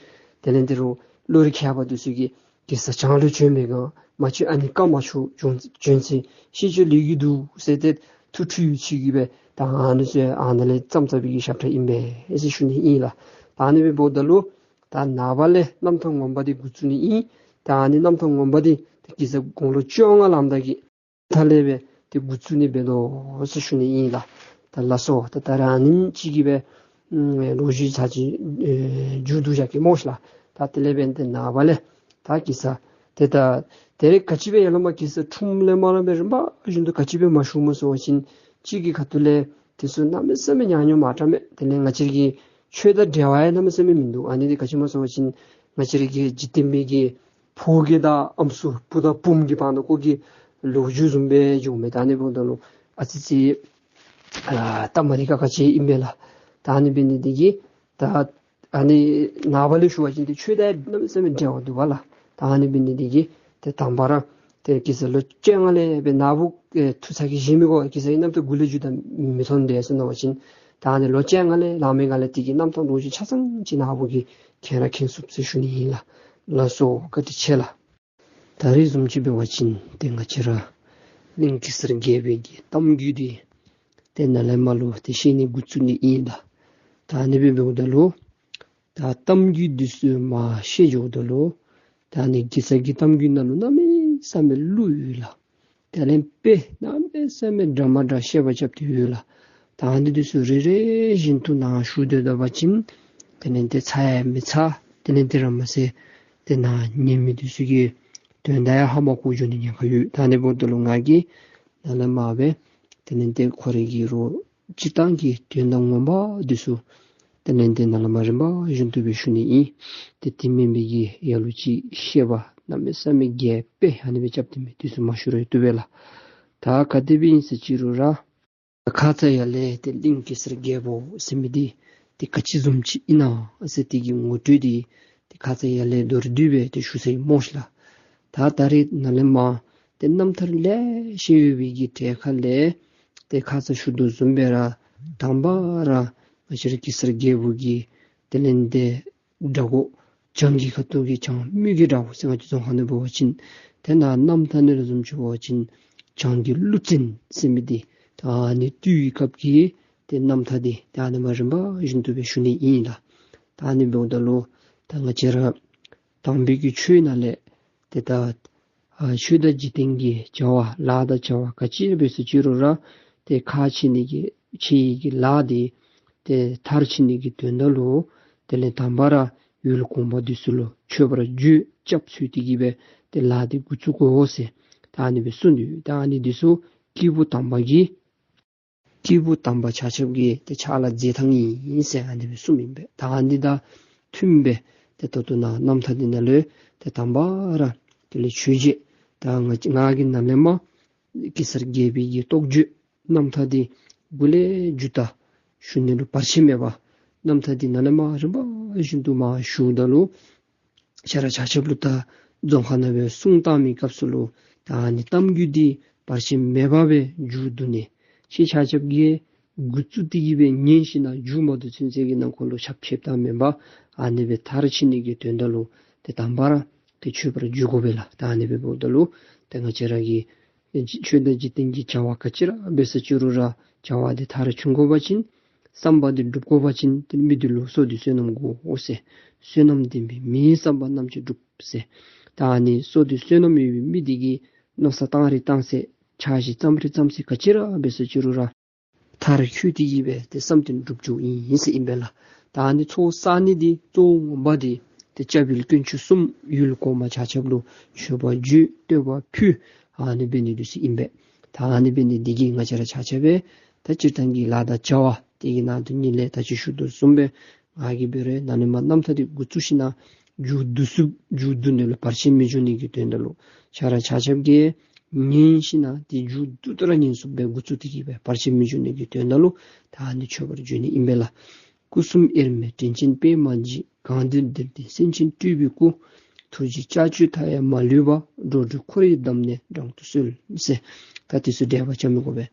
དེ་ལས་དེ་རུ་བློ་རིག་མཁས་པ་དེ་ཚུ་གིས་གེ་སར་བྱང་ལུ་བྱོན་མི་སྒང་མ་ཁྱོད་ཨ་ནི་བཀའ་མ་ཞུ་བྱོན་བྱོན་ཚེ་ཤི་ཅི་ལུས་ཀྱི་འདུག་ཟེར་ཏེ་ཐུགས་ཁྲོ་ཡུལ་ཅིག་གི་སྦེ་ད་ཨ་ནི་ཚུ་ཨ་ནཱ་ལས་བརྩམས་བརྩམས་པའི་གི་ཞབས་ཁྲ་ཨིན་པས་ཟེར་ཞུ་ནི་ཨིན་ལགས། ད་ཨ་ནི་སྦེ་འབདཝ་ད་ལུ་ད་ནངས་པ་ལས་རྣམ་ཐར་ངོ་མ་དེ་འགོ་བཙུགས་ནི་ཨིན། ད་ཨ་ནི་རྣམ་ཐར་ངོ་མ་དེ་ད་གེ་སར་དགུང་ལོ་བཅོ་ལྔ་ལངམ་ད་གི་ཐ་ལས་སྦེ་ཏེ་འགོ་བཙུགས་ནི་འབད་དོ་ཟེར་ཞུ་ནི་ཨིན་ལགས། ད་ལགས་སོ། ད་ད་རེས་ཨ་ནེམ་ཅིག་གི་སྦེ་ཨམ་ལོ་རྒྱུས་ཚར་ཅིག་ཨེ་མཇུག་བསྡུ་བཞག་གེ་སྨོ་ཤིག་ལགས། ད་དེ་ལས་སྦེ་ཏེ་ནངས་པ་ལས་ད་གེ་སར་ཏེ་ད་དེ་རེས་ག་ཅི་སྦེ་ཡར་ལས་མར་གེ་སར་འཁྲུངསམ་ལས་མར་ལས་སྦེ་རིམ་པ་བཞིན་དུ་ག་ཅི་སྦེ་མ་ཞུཝ་སྨོ་ཟེར་བ་ཅིན་གཅིག་གི་ཁ་ཐུག་ལས་དེ་ཚུ་གནམ་མེད་ས་མེད་ཉག་ཉོག་མ་དྲགས་མས། དེ་ལས་ང་བཅས་ར་གི་ཆོས་དང་འབྲེལ་བ་ཡང་གནམ་མེད་ས་མེད་མིན་འདུག། ཨ་ནི་དེ་ག་ཅི་སྨོ་ཟེར་བ་ཅིན་ང་བཅས་ར་གི་འཇིག་རྟེན་མི་གི་ཕོ་རྒས་དང་ཨམ་སྲུ་བུ་དང་བུམོ་གི་བར་ན་ཁོ་གི་ལོ་རྒྱུས་བཟུམ་སྦེ་འགྱོཝ་མས། ད་ཨ་ནི་འབདཝ་ད་ལུ་ཨ་ཙི་ཙི་ཨ་སྟབས་མ་བདེ་ཁག་ཁ་ཅིག་ཨིན་པས་ལགས། ད་ཨ་ནི་འབད་ནི་དེ་གིས་ད་ཨ་ནི་ནངས་པ་ལས་ཞུ་བ་ཅིན་ཏེ་ཆོས་དང་གནམ་མེད་ས་མེད་འབྲེལ་བ་འདུག་པ་ལགས། ད་ཨ་ནི་འབད་ནི་དེ་གིས་ཏེ་དང་པ་ར་ཏེ་གེ་སར་ལོ་བཅོ་ལྔ་ལས་སྦེ་ནཱ་བུ་ཨེ་ཐུགས་ཚ་གྱང་བཞེས་མི་དགོ། གེ་སར་གྱི་རྣམ་ཐར་འགོ་ལས་མཇུག་ད་མི་མཐོང་དེ་ཟེར་མནོ་བ་ཅིན་ད་ཨ་ནི་ལོ་བཅོ་ལྔ་ལས་ལང་མི་སྒང་ལས་དེ་གི་རྣམ་ཐར་ལོ་རྒྱུས་ཆ་ཚང་ཅིག་ནཱ་བུ་གིས་མཁྱེན་ར་མཁྱེན་ཚུགས་ཟེར་ཞུ་ནི་ཨིན་ལགས། ལགས་སོ། བཀའ་དྲིན་ཆེ་ལགས། ད་རེས་བཟུམ་ཅིག་འབད་བ་ཅིན་ཏེ་ང་བཅས་ར་གླིང་གེ་སར་རྒྱལ་པོའི་གི་གཏམ་རྒྱུད་འདི་ཏེ་ནཱ་ལས་མར་ལུ་ཏེ་བཤད་ནི་འགོ་བཙུགས་ནི་ཨིན་ལགས། ད་ཨ་ནི་སྦེ་འབདཝ་ད་ལུ་ད་གཏམ་རྒྱུད་འདི་ཚུ་མར་བཤད་འགྱོཝ་ད་ལུ་ད་ཨ་ནི་གེ་སར་གྱི་གཏམ་རྒྱུད་ནང་ལུ་གནམ་མེད་ས་མེད་གླུ་ཡོད་ལགས། དེ་ལས་དཔེ་གནམ་མེད་ས་མེད་འདྲ་མ་འདྲ་བཤད་པ་རྐྱབ་སྟེ་ཡོད་ལགས། ད་ཨ་ནི་འདི་ཚུ་རེ་རེ་བཞིན་དུ་ནཱ་ཞུ་སྡོད་ད་པ་ཅིན་དེ་ལས་ཏེ་ཚར་ཡང་མི་ཚར། དེ་ལས་དེ་ར་མ་ཚད་ཏེ་ནཱ་ཉན་མི་འདི་ཚུ་གི་དོན་དག་ཡང་ཧ་མ་གོ་འགྱོ་ནི་ཉེན་ཁ་ཡོད། ད་ཨ་ནི་འབདཝ་ད་ལུ་ང་གིས་ནཱ་ལས་མར་སྦེ་དེ་ལས་ཏེ་ཁོ་རའི་གི་རོགས་སྤྱིར་བཏང་གི་དོན་དག་ངོ་མ་འདི་ཚུ་དེ་ལས་ཏེ་ནཱ་ལས་མར་རིམ་པ་བཞིན་དུ་སྦེ་ཞུ་ནི་ཨིན། ཏེ་དེ་མེན་པའི་གི་ལ་ལུ་ཅིག་བཤད་པ་གནམ་མེད་ས་མེད་རྒྱས་པ་ཨ་ནི་སྦེ་རྐྱབ་སྟེ་མི་འདི་ཚུ་མ་ཞུ་རུང་བཏུབ་པས་ལགས། ད་ག་དེ་སྦེ་ཨིན་ཟེར་ཅི་རུང་ར་ཁ་ཙ་ཡར་ལས་ཏེ་གླིང་གེ་སར་རྒྱལ་པོ་ཟེར་མི་འདི་ཏེ་ག་ཅི་བཟུམ་ཅིག་ཨིན་ན་ཟེར་དེ་གི་ངོ་སྤྲོད་འདི་ཏེ་ཁ་ཙ་ཡར་ལས་མདོར་བསྡུས་སྦེ་ཏེ་ཞུ་ཚར་ཡི་སྨོ་ཤིག་ལགས། ད་ད་རེས་ནཱ་ལས་མར་ཏེ་རྣམ་ཐར་ལེ་ཤ་ཡོད་པའི་གི་གྲས་ཁ་ལས་ཏེ་ཁ་ཙ་ཞུ་དོ་བཟུམ་སྦེ་ར་དང་པ་ར་ང་བཅས་ར་གེ་སར་རྒྱལ་པོ་གི་དེ་ལས་ཏེ་དགྲ་བོ་བྱང་གི་ཁ་ཐུག་གི་བྱང་མི་གི་དགྲ་བོ་ཟེར་ང་བཅས་རྫོང་ཁ་ནང་འབད་བ་ཅིན་ཏེ་ནཱ་རྣམ་ཐར་ནང་ལུ་བཟུམ་ཅིག་འབད་བ་ཅིན་བྱང་གི་ཀླུ་བཙན་ཟེར་མི་འདི་ད་ཨ་ནི་བཏུལ་བའི་སྐབས་ཀྱི་ཏེ་རྣམ་ཐར་འདི་ད་ཨ་ནི་མར་རིམ་པ་བཞིན་དུ་སྦེ་ཞུ་ནི་ཨིན་ལགས། ད་ཨ་ནི་འབདཝ་ད་ལུ་ད་ང་བཅས་ར་དམ་པའི་གི་ཆོས་ནང་ལས་ཏེ་ད་ཨ་ཆོས་དང་འཇིག་རྟེན་གྱི་བྱ་བ་ལཱ་དང་བྱ་བ་ག་ཅི་འབད་ཟེར་ཅི་རུང་ར་ཏེ་ཁ་ཕྱེ་ནི་གི་ཕྱེ་ཡི་གི་ལཱ་འདི་ཏེ་མཐར་ཕྱིན་ནི་གི་དོན་དག་ལུ་དེ་ལས་དང་པ་ར་ཡུལ་གོང་མ་འདི་ཚུ་ལུ་མཆོད་པར་བརྗོད་སྐྱབས་འཚོལ་ཏེ་གི་སྦེ་ཏེ་ལཱ་འདི་འགོ་བཙུགས་དགོ་ཟེར་ད་ཨ་ནི་སྦེ་གསུངས་ཏེ་ཡོད། ད་ཨ་ནི་འདི་ཚུ་སྐྱེས་བུ་དམ་པ་གིས་ སྐྱེས་བུ་དམ་པ་ཆ་ཁྱབ་ཀྱི་ཏེ་ཕྱག་ལཱ་མཛད་ཐངས་ཨིན་ཟེར་ཨ་ནི་སྦེ་གསུངམ་ཨིན་པས། ད་ཨ་ནི་དང་མཐུནམ་སྦེ་ཏེ་ད་ལྟོ་ནཱ་རྣམ་ཐར་འདི་ནང་ལུ་ཏེ་དང་པ་ར་དེ་ལས་ཆོས་རྗེ་ད་ང་ང་གིས་ནཱ་ལས་མར་གེ་སར་རྒྱལ་པོའི་གི་རྟོགས་བརྗོད་རྣམ་ཐར་འདི་འགོ་ལས་མཇུག་ད་ཞུ་ནི་ལུ་བར་ཆད་མེད་པར་རྣམ་ཐར་འདི་ནཱ་ལས་མར་རིམ་པ་བཞིན་དུ་མར་ཞུཝ་ད་ལུ་ཁྱེད་ར་ཆ་ཁྱབ་ལུ་ད་རྫོང་ཁ་ནང་སྦེ་གསུང་བཏང་མི་སྐབས་སུ་ལུ་ད་ཨ་ནི་གཏམ་རྒྱུད་འདི་བར་ཆད་མེད་པར་སྦེ་མཇུག་བསྡུ་ནི། ཁྱེད་ཆ་ཁྱབ་ཀྱིས་འགོ་བཙུགས་ཏེ་གི་སྦེ་ཉན་ཞིན་ན་མཇུག་མ་བསྡུ་ཚུན་ཚོད་ཀྱི་ནང་འཁོད་ལུ་ཆབ་ཆབ་བཏང་མེན་པར་ཨ་ནི་སྦེ་མཐར་ཕྱིན་ནི་གི་དོན་དག་ལུ་ཏེ་དང་པ་ར་ཏེ་མཆོད་པར་བརྗོད་དགོ་པས་ལགས། ད་ཨ་ནི་སྦེ་འབདཝ་ད་ལུ་ཏེ་ང་བཅས་ར་གི་ཆོས་དང་འཇིག་རྟེན་གྱི་བྱ་བ་ག་ཅི་ར་འབད་ས་ཅི་རུང་ར་བྱ་བ་འདི་མཐར་ཕྱིན་དགོ་པ་ཅིན་བསམ་པ་འདི་འགྲུབ་དགོ་པ་ཅིན་ཏེ་མི་འདི་ལུ་བསོད་བདེ་བསོད་ནམས་དགོ་འོང་ཟེར། བསོད་ནམས་ལྡན་པའི་མིའི་བསམ་པ་རྣམས་ཀྱང་འགྲུབ་ཟེར། ད་ཨ་ནི་བསོད་བདེ་བསོད་ནམས་ཡོད་པའི་མི་འདི་གིས་མནོ་བསམ་བཏང་རེ་བཏང་ཚད་འཆར་གཞི་བརྩམ་རེ་བརྩམ་ཚད་ག་ཅི་ར་འབད་ས་ཅི་རུང་ར་མཐར་འཁྱོལ་ཏེ་གི་སྦེ་ཏེ་བསམ་དོན་འགྲུབ་འགྱོཝ་ཨིན་ཟེར་ཨིན་པས་ལགས། ད་ཨ་ནི་ཚོགས་བསག་ནི་འདི་གཙོ་བོ་ངོ་མ་འདི་ཏེ་སྐྱབས་ཡུལ་དཀོན་མཆོག་གསུམ་ཡུལ་གོང་མ་ཆ་ཁྱབ་ལུ་མཆོད་པ་བརྗོད་བསྟོད་པ་ཕུལ་ཨ་ནི་འབད་ནི་འདི་ཚུ་ཨིན་པས། ད་ཨ་ནི་འབད་ནི་འདི་གིས་ང་བཅས་ར་ཆ་ཁྱབ་སྦེ་ད་སྤྱིར་བཏང་གི་ལཱ་དང་བྱ་བ་དེ་གི་ནང་དུ་ཉིད་ལས་ད་ཅི་ཞུ་དོ་བཟུམ་སྦེ་ང་གིས་འབད་རུང་ནཱ་ལས་མར་རྣམ་ཐར་འདི་འགོ་བཙུགས་ཞིན་ན་མཇུག་བསྡུ་ཚུགསཔ་མཇུག་བསྡུ་ནི་ལུ་བར་ཆད་མི་འབྱུང་ནི་གི་དོན་དག་ལུ་ཁྱེད་ར་ཆ་ཁྱབ་ཀྱིས་ཉན་ཞིན་ན་ཏེ་མཇུག་བསྡུ་ད་ར་ཉན་ཚུགསཔ་སྦེ་འགོ་བཙུགས་ཏེ་གི་སྦེ་བར་ཆད་མི་འབྱུང་ནི་གི་དོན་དག་ལུ་ད་ཨ་ནི་མཆོད་པར་བརྗོད་ནི་ཨིན་པས་ལགས། སྐུ་གསུམ་དབྱེར་མེད་དྲིན་ཅན་པདྨ་འཇིགས། གང་འདུལ་འདིར་བསྟན་སེང་ཆེན་སྤྲུལ་པའི་སྐུ། ཐུགས་རྗེའི་ལྕགས་ཀྱུས་མཐའ་ཡས་མ་ལུས་པ། འགྲོ་དྲུག་འཁོར་བའི་འདམ་ནས་དྲང་དུ་གསོལ་ཟེར། ད་འདི་ཚུ་འགྲེལ་པ་རྐྱབ་མི་དགོ་པས།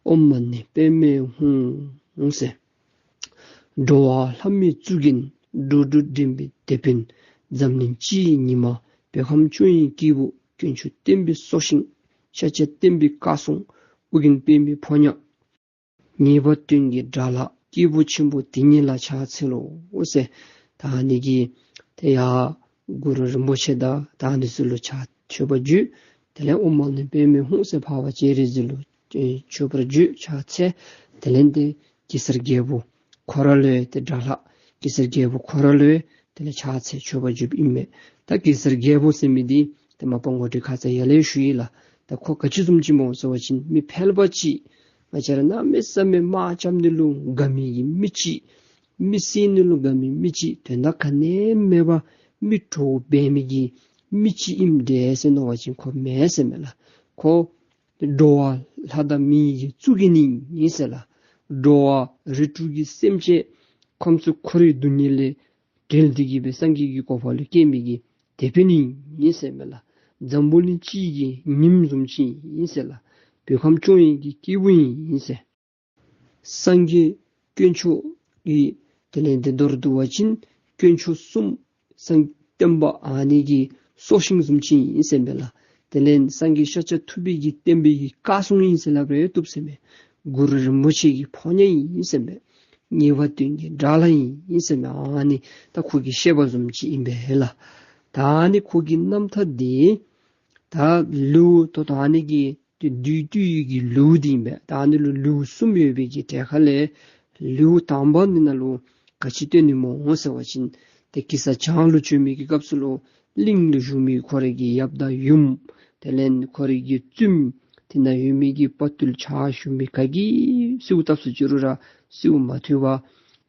ཨོཾ་མ་ཎི་པདྨེ་ཧཱུྃ་ཟེར། འགྲོ་བ་ལྷ་མིའི་གཙུག་རྒྱན་འགྲོ་དྲུག་འདྲེན་པའི་དེད་དཔོན། འཛམ་གླིང་སྤྱི་ཡི་ཉི་མ་བོད་ཁམས་སྐྱོང་བའི་སྐྱེས་བུ། དཀོན་མཆོག་བསྟན་པའི་སྲོག་ཤིང་ཤཱཀྱ་བསྟན་པའི་བཀའ་སྲུང་། ཨོ་རྒྱན་པདྨའི་ཕོ་ཉ་ངེས་པ་དོན་གྱི་དགྲ་ལྷ་སྐྱེས་བུ་ཆེན་པོ་དེ་ཉིད་ལ་ཕྱག་འཚལ་ལོ་ཟེར། ད་ཨ་ནི་གི་ཏེ་ཡར་གུ་རུ་རིན་པོ་ཆེ་དང་ད་ཨ་ནི་ཚུ་ལུ་ཕྱག་མཆོད་པ་བརྗོད། དེ་ལས་ཨོཾ་མ་ཎི་པདྨེ་ཧཱུྃ་ཟེར་འཕགས་པ་སྤྱན་རས་གཟིགས་ལུ་ཨེ་མཆོད་པར་བརྗོད་ཕྱག་འཚལ། དེ་ལས་ཏེ་གེ་སར་རྒྱལ་པོ་ཁོ་ར་ལུ་ཡང་ཏེ་དགྲ་ལྷ་གེ་སར་རྒྱལ་པོ་ཁོ་ར་ལུ་ཡང་དེ་ལས་ཕྱག་འཚལ་མཆོད་པ་བརྗོདཔ་ཨིན་མས། ད་གེ་སར་རྒྱལ་པོ་ཟེར་མི་འདི་ཏེ་མ་པ་ངོ་སྤྲོད་ཁ་ཙ་ཡར་ལས་ཞུ་ཡི་ལགས། ད་ཁོ་ག་ཅི་བཟུམ་ཅིག་སྨོ་ཟེར་བ་ཅིན་མི་ཕལ་པ་ཅིག་ང་བཅས་ར་གནམ་མེད་ས་མེད་དམག་རྐྱབ་ནི་ལུ་དགའ་མི་གི་མི་ཅིག་མི་བསད་ནི་ལུ་དགའ་མི་མི་ཅིག་དོན་དག་ག་ནི་མེད་པར་མི་འདྲོག་འབད་མི་གི་མི་ཅིག་ཨིནམ་འདྲས་ཟེར་མནོ་བ་ཅིན་ཁོ་མེན་ཟེར་མས་ལགས། ཁོ་འགྲོ་བ་ལྷ་དང་མི་ཡི་གཙུག་རྒྱན་ཨིན་ཟེར་ལགས། འགྲོ་བ་རིགས་དྲུག་གི་སེམས་ཅན་ཁམས་གསུམ་འཁོར་བའི་སྡུག་བསྔལ་ལས་བསྒྲལ་ཏེ་གི་སྦེ་སངས་རྒྱས་ཀྱི་གོ་འཕང་ལུ་བསྐྱལ་མི་གི་དེད་དཔོན་ཨིན་ཟེར་མས་ལགས། འཛམ་བུ་གླིང་སྤྱི་གི་ཉིམ་བཟུམ་ཅིག་ཨིན་ཟེར་ལགས། བོད་ཁམས་སྐྱོང་ནི་གི་སྐྱེས་བུ་ཨིན་ཟེར། སངས་རྒྱས་དཀོན་མཆོག་གི་དེ་ལས་ཏེ་མདོར་བསྡུ་བ་ཅིན་དཀོན་མཆོག་གསུམ་སངས་བསྟན་པ་ཨ་ནི་གི་སྲོག་ཤིང་བཟུམ་ཅིག་ཨིན་ཟེར་མས་ལགས། དེ་ལས་སངས་རྒྱས་ཤཱཀྱ་ཐུབ་པའི་གི་བསྟན་པའི་གི་བཀའ་སྲུང་ཨིན་ཟེར་སླབ་རུང་བཏུབ་ཟེར་མས། གུ་རུ་རིན་པོ་ཆེ་གི་ཕོ་ཉ་ཨིན་ཟེར་མས། ངེས་པ་དོན་གྱི་དགྲ་ལྷ་ཨིན་ཟེར་མས། ཨ་ནི་ད་ཁོ་གི་བཤད་པ་བཟུམ་ཅིག་ཨིན་པས་ལགས། ད་ཨ་ནི་ཁོ་གི་རྣམ་ཐར་འདི་ད་ལེའུ་ད་ལྟོ་ཨ་ནི་གི་ཏེ་བསྡུས་བསྡུས་ཀྱི་ལེའུ་འདི་ཨིན་པས། ད་ཨ་ནི་ལུ་ལེའུ་གསུམ་ཡོད་པའི་གི་གྲས་ཁ་ལས་ལེའུ་དང་པ་འདི་ནང་ལུ་ག་ཅི་སྟོན་ནི་སྨོ་ཟེར་བ་ཅིན་ཏེ་གེ་སར་བྱང་ལུ་བྱོན་མི་གི་སྐབས་སུ་ལུ་གླིང་ལུ་བཞུགས་མི་ཁོ་རའི་གི་ཡབ་དང་ཡུམ་དེ་ལས་ཁོ་རའི་གི་བཙུནམོ་དེ་ནང་ཡོད་མི་གི་དཔའ་བརྟུལ་ཕྱག་ཞུ་མི་ག་གིས་གསོལཝ་བཏབ་ས་ཅི་རུང་ར་གསོལཝ་མ་ཐོབ་པར་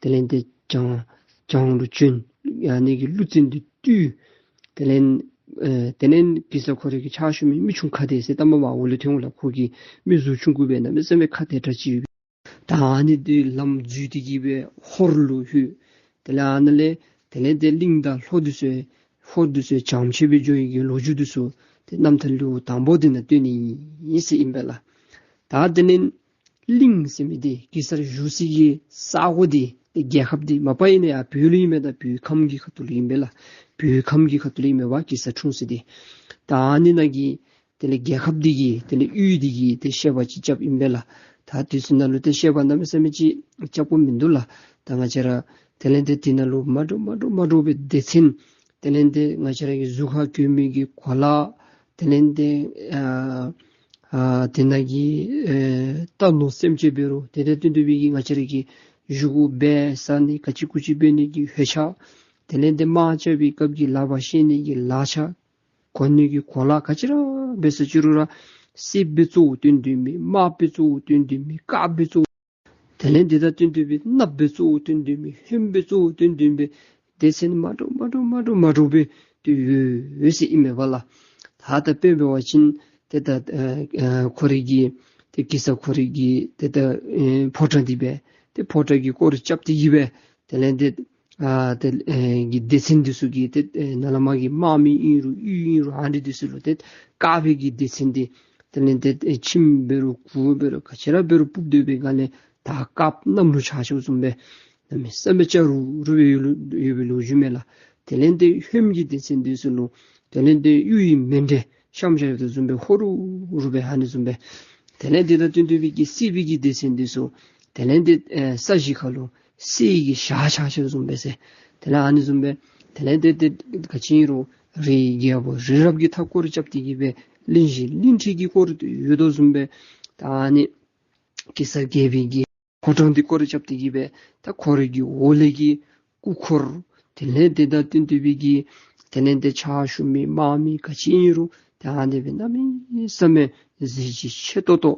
དེ་ལས་ཏེ་བྱང་བྱང་ལུ་བྱོན། ཨ་ནི་གི་ཀླུ་བཙན་འདི་བཏུལ། དེ་ལས་ཨེ་དེ་ལས་གེ་སར་ཁོ་རའི་གི་ཕྱག་ཞུ་མི་མི་ཆུང་ཁ་བདེ་ཟེར་ད་མ་མ་འོག་ལུ་ཐོན་འོང་ལགས། ཁོ་གི་མི་གཟུགས་ཆུང་ཀུ་སྦེ་གནམ་མེད་ས་མེད་ཁ་བདེ་དྲགས་ཅིག་ཡོད། ད་ཨ་ནི་འདི་ལམ་འཛོལ་ཏེ་གི་སྦེ་ཧོར་ལུ་ལྷོད། དེ་ལས་ཨ་ནཱ་ལས་དེ་ལས་ཏེ་གླིང་དང་ལྷོ་འདི་ཚུ་ཧོར་འདི་ཚུ་བྱང་ཕྱོགས་སྦེ་འགྱོ་ནི་གི་ལོ་རྒྱུས་འདི་ཚུ་ཏེ་རྣམ་ཐར་ལེའུ་དང་པོ་འདི་ནང་སྟོན་ནི་ཨིན་ཟེར་ཨིན་པས་ལགས། ད་དེ་ལས་གླིང་ཟེར་མི་འདི་གེ་སར་བཞུགས་སའི་གི་ས་གོ་འདི་ཏེ་རྒྱལ་ཁབ་འདི་མ་པ་ཨིན་ན་ཡར་བོད་ལུ་ཨིན་མས། ད་བོད་ཁམས་ཀྱི་ཁ་ཐུག་ལུ་ཨིན་པས་ལགས། བོད་ཁམས་ཀྱི་ཁ་ཐུག་ལུ་ཨིན་མས་པ་གེ་སར་འཁྲུངས་ས་འདི། ད་ཨ་ནི་ནང་གི་དེ་ལས་རྒྱལ་ཁབ་འདི་གི་དེ་ལས་ཡུལ་འདི་གི་ཏེ་བཤད་པ་ཅིག་རྐྱབ་ཨིན་པས་ལགས། ད་དུས་ཚོད་ནང་ལུ་ཏེ་བཤད་པ་གནམ་མེད་ས་མེད་ཅིག་རྐྱབ་དགོཔ་མིན་འདུག་ལགས། ད་ང་བཅས་ར་དེ་ལས་ཏེ་དེ་ནང་ལུ་མ་འདྲཝ་མ་འདྲཝ་མ་འདྲཝ་སྦེ་སྡེ་ཚན་དེ་ལས་ཏེ་ང་བཅས་ར་གི་གཟུགས་ཁར་གྱོན་མི་གི་གོ་ལ་དེ་ལས་ཏེ་ཨ་ཨ་དེ་ནང་གི་ཨེ་རྟ་ནོར་སེམས་ཅན་འབད་རུང་དེ་དང་བསྟུན་ཏེ་སྦེ་གི་ང་བཅས་ར་གི་བཞེས་སྒོ་འབད་ཟ་ནི་ག་ཅི་གུ་ཅི་འབད་ནི་གི་ཧོད་ཆས་དེ་ལས་ཏེ་དམག་རྐྱབ་པའི་སྐབས་ཀྱི་ལག་པར་བཤེད་ནི་གི་ལག་ཆས་གོན་ནི་གི་གོ་ལ་ག་ཅི་ར་འབད་ས་ཅི་རུང་ར་གསེར་སྦེ་གཙོ་བོ་བཏོན་སྡོད་མི་དམར་སྦེ་གཙོ་བོ་བཏོན་སྡོད་མི་དཀར་སྦེ་གཙོ་བོ་ དེ་ལས་དེ་དང་བསྟུན་ཏེ་སྦེ་གནགཔོ་སྦེ་གཙོ་བོ་སྟོན་སྡོད་མི་ཧོནམ་སྦེ་གཙོ་བོ་སྟོན་སྡོད་མི་སྡེ་ཚན་མ་འདྲཝ་མ་འདྲཝ་མ་འདྲཝ་མ་འདྲཝ་སྦེ་ཏེ་ཡོད་ཟེར་ཨིན་མས་པ་ལགས། ད་ད་དཔེ་འབད་བ་ཅིན་ཏེ་ད་ཨ་ཨ་ཁོ་རའི་གི་ཏེ་གེ་སར་ཁོ་རའི་གི་ཏེ་ད་ཨེ་ཕོ་བྲང་འདི་སྦེ་ཏེ་ཕོ་བྲང་གི་སྐོར་ར་རྐྱབ་སྟེ་གི་སྦེ་དེ་ལས་ཏེ་ཨ་ཏེ་ཨེ་གི་སྡེ་ཚན་འདི་ཚུ་གི་ཏེ་ཨེ་ནཱ་ལས་མར་གྱི་དམག་མི་ཨིན་རུང་གཡུས་ཨིན་རུང་ཨ་ནི་འདི་ཚུ་ལུ་ཏེ་དཀརཔོ་གི་སྡེ་ཚན་འདི་དེ་ལས་ཏེ་ཨེ་ཁྱིམ་འབད་རུང་གུར་འབད་རུང་ག་ཅི་ར་འབད་རུང་སྤུབ་སྡོད་པའི་སྒང་ལས་ད་དཀརཔོ་གནམ་ལུ་ཆགས་ཆགསཔ་བཟུམ་སྦེ་གནམ་མེད་ས་མེད་སྐྱ་རུ་རུ་སྦེ་ཡོད་ལུ་ཡོད་པའི་ལོ་རྒྱུས་མས་ལགས། དེ་ལས་ཏེ་ཧོནམ་གྱི་སྡེ་ཚན་འདི་ཚུ་ལུ་དེ་ལས་ཏེ་གཡུ་ཡི་མཎྜལ་བཤམས་བཞག་དོ་བཟུམ་སྦེ་ཧོ་རུ་རུ་སྦེ་ཨ་ནི་བཟུམ་སྦེ། དེ་ལས་དེ་དང་བསྟུན་ཏེ་སྦེ་གི་སེརཔོ་གི་སྡེ་ཚན་འདི་ཚུ་དེ་ལས་ཏེ་ཨེ་ས་གཞི་ཁ་ལུ་གསེར་གྱི་ཞག་ཆགས་ཆགསཔ་བཟུམ་སྦེ་ཟེར། དེ་ལས་ཨ་ནི་བཟུམ་སྦེ་དེ་ལས་ཏེ་ཏེ་ག་ཅི་ཨིན་རུང་རི་རྒྱལ་པོ་རི་རབ་ཀྱི་མཐའ་སྐོར་ར་རྐྱབ་སྟེ་གི་སྦེ་གླིང་བཞི་གླིང་ཕྲན་གྱི་སྐོར་ར་ཡོད་དོ་བཟུམ་སྦེ་ད་ཨ་ནི་གེ་སར་རྒྱལ་པོའི་གི་ཕོ་བྲང་འདི་སྐོར་ར་རྐྱབ་སྟེ་གི་སྦེ་ད་ཁོ་རའི་གི་འོག་ལས་ཀྱི་སྐུ་འཁོར་དེ་ལས་དེ་དང་བསྟུན་ཏེ་སྦེ་གི་དེ་ལས་ཏེ་ཕྱག་ཞུ་མི་དམག་མི་ག་ཅི་ཨིན་རུང་ད་ཨ་ནི་སྦེ་གནམ་མེད་ས་མེད་གཟི་བརྗིད་ཆེ་ཏོག་ཏོ་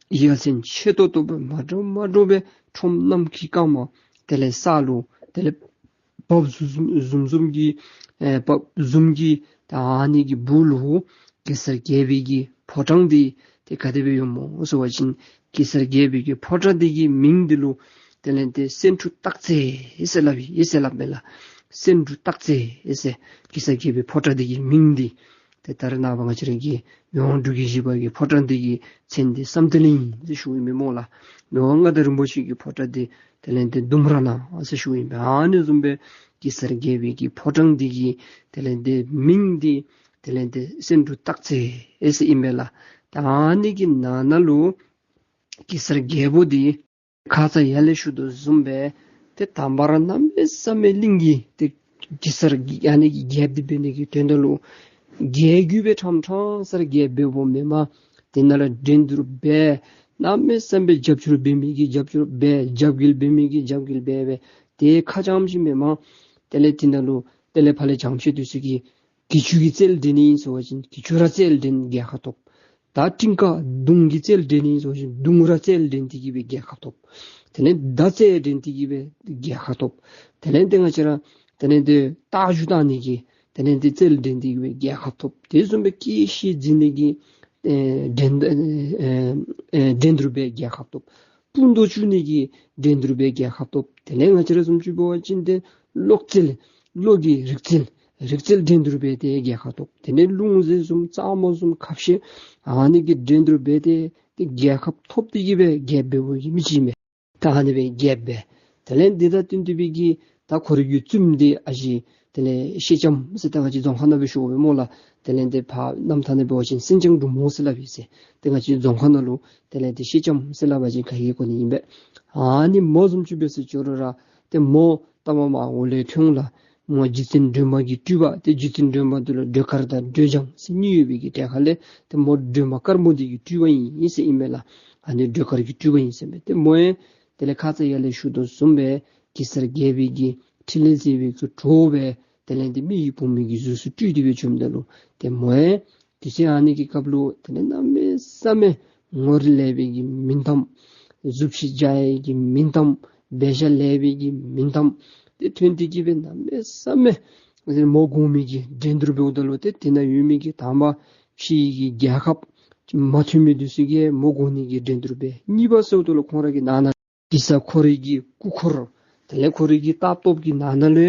ཡ་མཚན་ཆེ་ཏོག་ཏོ་སྦེ་མ་འདྲཝ་མ་འདྲཝ་སྦེ་ཁྲོམ་གནམ་གྱི་སྐར་མ་དེ་ལས་ས་ལུ་དེ་ལས་འབབ་བཟུམ་བཟུམ་བཟུམ་གྱི་ཨེ་འབབ་བཟུམ་གྱི་ད་ཨ་ནི་གི་སྦུག་ལུ་གེ་སར་རྒྱལ་པོའི་གི་ཕོ་བྲང་འདི་ཏེ་ག་དེ་སྦེ་ཡོདཔ་སྨོ་ཟེར་བ་ཅིན་གེ་སར་རྒྱལ་པོའི་གི་ཕོ་བྲང་འདི་གི་མིང་འདི་ལུ་དེ་ལས་ཏེ་སེང་འབྲུག་སྟག་རྩེ་ཟེར་སླབ་ཨིན་ཟེར་སླབ་མས་ལགས། སེང་འབྲུག་སྟག་རྩེ་ཟེར་གེ་སར་རྒྱལ་པོའི་ཕོ་བྲང་འདི་གི་མིང་འདི། ཏེ་ད་རེས་ནངས་པ་ང་བཅས་ར་གི་མི་དབང་འབྲུག་རྒྱལ་བཞི་པ་གི་ཕོ་བྲང་འདི་གི་མཚན་འདི་བསམ་གཏན་གླིང་ཟེར་ཞུཝ་ཨིན་མས་སྨོ་ལགས། མི་དབང་མངའ་བདག་རིན་པོ་ཆེ་གི་ཕོ་བྲང་འདི་དེ་ལས་ཏེ་ལྡུམ་ར་ནང་ཟེར་ཞུཝ་ཨིན་པས། ཨ་ནི་བཟུམ་སྦེ་གེ་སར་རྒྱལ་པོའི་གི་ཕོ་བྲང་འདི་གི་དེ་ལས་ཏེ་མིང་འདི་དེ་ལས་ཏེ་སེང་འབྲུག་སྟག་རྩེ་ཟེར་ཨིན་པས་ལགས། ད་ཨ་ནི་གི་ནང་ན་ལུ་གེ་སར་རྒྱལ་པོ་འདི་ཁ་ཙ་ཡར་ལས་ཞུ་དོ་བཟུམ་སྦེ་ཏེ་དང་པ་ར་གནམ་མེད་ས་མེད་གླིང་གི་ཏེ་གེ་སར་གྱི་ཨ་ནི་གི་རྒྱལཔོ་འདི་འབད་ནི་གི་དོན་དག་ལུ་རྒྱལ་རྒྱུད་སྦེ་ཕྲང་ཕྲང་ས་ར་རྒྱལཔོ་འབདཝ་མེན་པར་དེ་ནང་ལུ་འགྲན་བསྡུར་འབད་གནམ་མེད་ས་མེད་སྦེ་རྒྱབ་སྐྱོར་འབད་མི་གིས་རྒྱབ་སྐྱོར་འབད་རྒྱབ་འགལ་འབད་མི་གིས་རྒྱབ་འགལ་འབད་འབད་དེ་ཁ་ཙམ་ཅིག་མེན་པར་དེ་ལས་དེ་ནང་ལུ་དེ་ལས་ཕར་ལས་བྱང་ཤོས་འདི་ཚུ་གིས་གྱི་ཅུང་གིས་རྩལ་འགྲན་ནི་ཨིན་ཟེར་བ་ཅིན་གྱི་ཅུང་ར་རྩལ་འགྲན་རྒྱལ་ཁ་ཐོབ། ད་ཀྲིང་ཀ་མདུང་གིས་རྩལ་འགྲན་ནི་ཨིན་ཟེར་བ་ཅིན་མདུང་ར་རྩལ་འགྲན་ཏེ་གི་སྦེ་རྒྱལ་ཁ་ཐོབ། དེ་ལས་མདའ་རྩལ་འགྲན་ཏེ་གི་སྦེ་རྒྱལ་ཁ་ཐོབ། དེ་ལས་ཏེ་ང་བཅས་ར་དེ་ལས་ཏེ་རྟ་རྒྱུག་བཏང་ནི་གི་དེ་ལས་ཏེ་རྩལ་འགྲན་ཏེ་གི་སྦེ་རྒྱལ་ཁ་ཐོབ། དེ་བཟུམ་སྦེ་སྐྱེས་ཤི་འཛིང་ནི་གི་ཨེ་འགྲན་ཨེ་ཨེ་འགྲན་བསྡུར་སྦེ་རྒྱལ་ཁ་ཐོབ། སྤུ་མདོག་བཅུ་ནི་གི་འགྲན་བསྡུར་སྦེ་རྒྱལ་ཁ་ཐོབ། དེ་ལས་ང་བཅས་ར་བཟུམ་ཅིག་འབད་བ་ཅིན་ཏེ་གློ་རྩལ་གློ་གི་རིག་རྩལ་རིག་རྩལ་འགྲན་བསྡུར་འབད་དེ་རྒྱལ་ཁ་ཐོབ། དེ་ལས་ལུང་བསྟན་བཟུམ་རྩེད་མོ་བཟུམ་ཁ་བཤད་ཨ་ནི་གི་འགྲན་བསྡུར་འབད་དེ་ཏེ་རྒྱལ་ཁ་ཐོབ་སྟེ་གི་སྦེ་རྒྱལཔོ་འབདཝ་གི་མི་ཅིག་མས། ད་ཨ་ནི་སྦེ་རྒྱལཔོ་འབད། དེ་ལས་འདི་དང་བསྟུན་ཏེ་སྦེ་གི་ད་ཁོ་རའི་གི་བཙུནམོ་འདི་ཨ་ཞེ་དེ་ལས་ཤེས་ལྕམ་ཟེར་ད་ང་བཅས་རྫོང་ཁ་ནང་སྦེ་ཞུཝ་སྨོ་ལགས། དེ་ལས་ཏེ་ཕར་རྣམ་ཐར་ནང་འབད་བ་ཅིན་སེང་ལྕམ་འབྲུག་མོ་ཟེར་སླབ་ཨིན་ཟེར། ཏེ་ང་བཅས་རྫོང་ཁ་ནང་ལུ་དེ་ལས་ཏེ་ཤེས་ལྕམ་ཟེར་སླབ་པ་ཅིན་ག་གིས་གོ་ནི་ཨིན་པས། ཨ་ནི་མོ་བཟུམ་ཅིག་འབད་ཟེར་ཅི་རུང་ར་ཏེ་མོ་ལྟ་མ་མ་འོག་ལས་ཐོན་ལགས། མོ་རྗེ་བཙུན་སྒྲོལ་མ་གི་སྤྲུལ་པ། ཏེ་རྗེ་བཙུན་སྒྲོལ་མ་འདི་ལུ་སྒྲོལ་དཀར་དང་སྒྲོལ་ལྗང་ཟེར་གཉིས་ཡོད་པའི་གི་གྲས་ཁ་ལས་ཏེ་མོ་སྒྲོལ་མ་དཀར་མོ་འདི་གི་སྤྲུལ་པ་ཨིན་ཟེར་ཨིན་མས་ལགས། ཨ་ནི་སྒྲོལ་དཀར་གྱི་སྤྲུལ་པ་ཨིན་ཟེར་མས། ཏེ་མོ་ཡང་དེ་ལས་ཁ་ཙ་ཡར་ལས་ཞུ་དོ་བཟུམ་སྦེ་གེ་སར་རྒྱལ་པོའི་གི་ཕྲིན་ལས་མཛད་པའི་གི་གྲོགས་སྦེ་དེ་ལས་ཏེ་མི་ཡི་བུམོ་གི་གཟུགས་སུ་སྤྲུལ་ཏེ་སྦེ་བྱོནམ་ད་ལུ་ཏེ་མོ་ཡང་དུས་ཚོད་ཨ་ནི་གི་སྐབས་ལུ་དེ་ལས་གནམ་མེད་ས་མེད་ངོ་རིས་ལེགས་པའི་གི་མིང་གཏམ་གཟུགས་བྱད་འཇའ་ཡི་གི་མིང་གཏམ་འབད་བཞག་ལེགས་པའི་གི་མིང་གཏམ་ཏེ་ཐོན་ཏེ་གི་སྦེ་གནམ་མེད་ས་མེད་མོ་དགོ་མི་གི་འགྲན་བསྡུར་འབདཝ་ད་ལུ་ཏེ་དེ་ནང་ཡོད་མི་གི་དང་པ་ཕྱི་གི་རྒྱལ་ཁབ་མ་མཐུན་མི་འདི་ཚུ་གིས་མོ་དགོ་ནི་གི་འགྲན་བསྡུར་འབད། གཉིས་པ་ཟེརཝ་ད་ལུ་ཁོང་ར་གི་ནང་ན་གེ་སར་ཁོ་རའི་གི་སྐུ་འཁོར་དེ་ལས་ཁོ་རའི་གི་རྟ་སྟོབས་ཀྱི་ནང་ན་ལུ་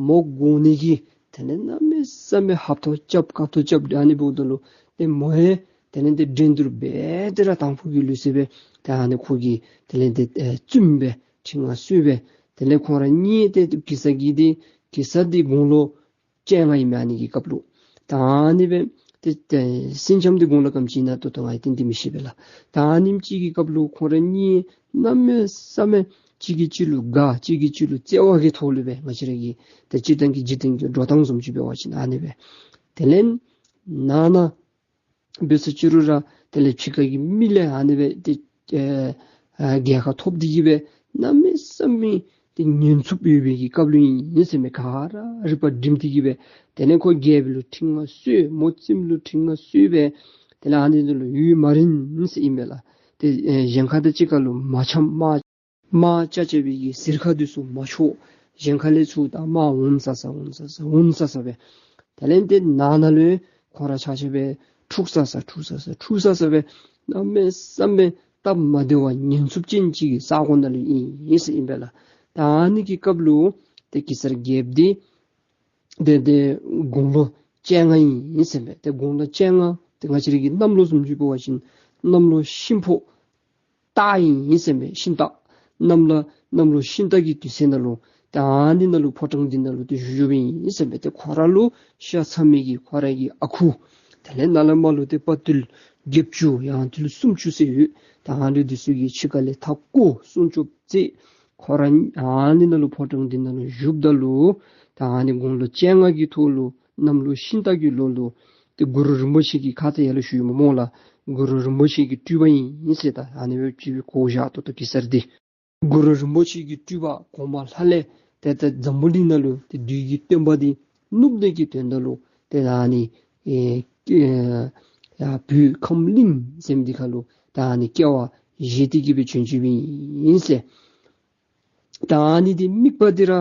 མོ་དགོ་ནི་གི་དེ་ལས་གནམ་མེད་ས་མེད་ཧབ་ཐོབ་རྐྱབ་དཀའ་ཐུབ་རྐྱབ། ཨ་ནི་འབདཝ་ད་ལུ་ཏེ་མོ་ཡང་དེ་ལས་ཏེ་འགྲན་བསྡུར་འབད་དེ་ར་དང་ཕུ་གི་ལུགས་སྲོལ་སྦེ་ཏེ་ཨ་ནི་ཁོ་གི་དེ་ལས་ཏེ་ཨེ་བཙུནམོ་སྦེ་ཁྲི་མངའ་གསོལ་སྦེ་དེ་ལས་ཁོང་ར་གཉིས་ཏེ་གེ་སར་གྱི་ཏེ་གེ་སར་འདི་དགུང་ལོ་བཅོ་ལྔ་ཨིན་མས་ཨ་ནི་གི་སྐབས་ལུ། ད་ཨ་ནི་སྦེ་ཏེ་ཏེ་སེང་ལྕམ་འདི་དགུང་ལོ་ག་དེམ་ཅིག་ཨིན་ན་ད་ལྟོ་ང་ཡང་ཏན་ཏན་མི་ཤེས་པས་ལགས། ད་ཨ་ནེམ་ཅིག་གི་སྐབས་ལུ་ཁོང་ར་གཉིས་གནམ་མེད་ས་མེད་གཅིག་གིས་གཅིག་ལུ་དགའ་གཅིག་གིས་གཅིག་ལུ་བརྩེ་བ་གི་ཐོག་ལུ་སྦེ་ང་བཅས་ར་གི་ཏེ་སྤྱིར་བཏང་གི་འཇིག་རྟེན་གྱི་འགྲོ་སྟངས་བཟུམ་ཅིག་འབད་བ་ཅིན་ཨ་ནི་སྦེ། དེ་ལས་ནང་ན་འབད་ཟེར་ཅི་རུང་ར་དེ་ལས་ཕྱི་ཁ་གི་མི་ལས་ཨ་ནི་སྦེ་ཏེ་ཨེ་ཨ་རྒྱལ་ཁ་ཐོབ་སྟེ་གི་སྦེ་གནམ་མེད་ས་མེད་ཏེ་ཉེན་ཚབས་ཡོད་པའི་གི་སྐབས་ལུ་ཨིན་ཟེར་མས། ག་ར་རིག་པ་སྒྲིམ་སྟེ་གི་སྦེ་དེ་ལས་ཁོ་རྒྱལཔོ་ལུ་ཁྲི་མངའ་གསོལ་མོ་བཙུནམོ་ལུ་ཁྲི་མངའ་གསོལ་སྦེ་དེ་ལས་ཨ་ནི་འདི་ལུ་ཡུན་མ་རིང་ཟེར་ཨིན་པས་ལགས། ཏེ་ཨེ་གཞན་ཁ་དང་གཅིག་ཁར་ལུ་མ་འཆམ་མ་ དམག་རྐྱབ་རྐྱབ་པའི་གི་གཟིར་ཁ་འདི་ཚུ་མ་ཆོག། གཞན་ཁ་ལས་ཚུར་ད་དམག་འོང་ས་ས་འོང་ས་ས་འོང་ས་ས་སྦེ། དེ་ལས་ཏེ་ནང་ན་ལུ་ཁོང་ར་ཆ་ཁྱབ་སྦེ་འཁྲུག་ས་ས་འཁྲུག་ས་ས་འཁྲུག་ས་ས་སྦེ་གནམ་མེད་ས་མེད་སྟབས་མ་བདེ་བ་ཉེན་ཚབས་ཅན་ཅིག་གི་ས་གོ་ནང་ལུ་ཨིན་ཟེར་ཨིན་པས་ལགས། ད་ཨ་ནི་གི་སྐབས་ལུ་ཏེ་གེ་སར་རྒྱལཔོ་འདི་ཏེ་ཏེ་དགུང་ལོ་བཅོ་ལྔ་ཨིན་ཟེར་མས། ཏེ་དགུང་ལོ་བཅོ་ལྔ་ཏེ་ང་བཅས་ར་གི་གནམ་ལོ་བཟུམ་ཅིག་འབད་བ་ཅིན་གནམ་ལོ་ཤིང་ཕོ་སྟག་ཨིན་ཟེར་མས། ཤིང་སྟག་གནམ་ལོ་གནམ་ལོ་ཤིང་སྟག་གི་དུས་ཚོད་ནང་ལུ་ཏེ་ཨ་ནི་ནང་ལུ་ཕོ་བྲང་འདི་ནང་ལུ་ཏེ་བཞུགས་བཞུགསཔ་ཨིན་ཟེར་མས། ཏེ་ཁོ་ར་ལུ་ཤ་ཚ་མི་གི་ཁོ་ར་གི་ཨ་ཁུ་དེ་ལས་ནཱ་ལས་མར་ལུ་ཏེ་དཔའ་ཐུལ་བརྒྱད་ཅུ་ཡང་ཐུལ་སུམ་ཅུ་ཟེར་ཡོད། ད་ཨ་ནི་འདི་ཚུ་གི་ཕྱི་ཁ་ལས་མཐའ་སྐོར་སྲུང་སྐྱོབ་མཛད། ཁོ་ར་ཨ་ནི་ནང་ལུ་ཕོ་བྲང་འདི་ནང་ལུ་བཞུགསཔ་ད་ལུ་ད་ཨ་ནི་དགུང་ལོ་བཅོ་ལྔ་གི་ཐོག་ལུ་གནམ་ལོ་ཤིང་སྟག་གི་ལོ་ལུ་ཏེ་གུ་རུ་རིན་པོ་ཆེ་གི་ཁ་ཙ་ཡར་ལུ་ཞུ་ཡི་སྨོ་ལགས། གུ་རུ་རིན་པོ་ཆེ་གི་སྤྲུལ་པ་ཨིན་ཟེར། ད་ཨ་ནི་སྦེ་ཅིག་སྦེ་གོ་བཞག་ད་ལྟོ་གེ་སར་འདི་གུ་རུ་རིན་པོ་ཆེ་གི་སྤྲུལ་པ་གོང་མ་ལྷ་ལས་ཏེ་ད་འཛམ་བུ་གླིང་ནང་ལུ་ཏེ་བདུད་ཀྱི་སྟོན་པ་འདི་བསྣུབ་ནི་གི་དོན་དག་ལུ་ཏེ་ད་ཨ་ནི་ཨེ་ཨེ་ཡར་བོད་ཁམས་གླིང་ཟེར་མི་འདི་ཁར་ལུ་ད་ཨ་ནི་སྐྱེ་བ་བཞེས་ཏེ་གི་སྦེ་བྱོན་བྱོནམ་ཨིན་ཟེར། ད་ཨ་ནི་འདི་དམིགས་པ་འདི་ར་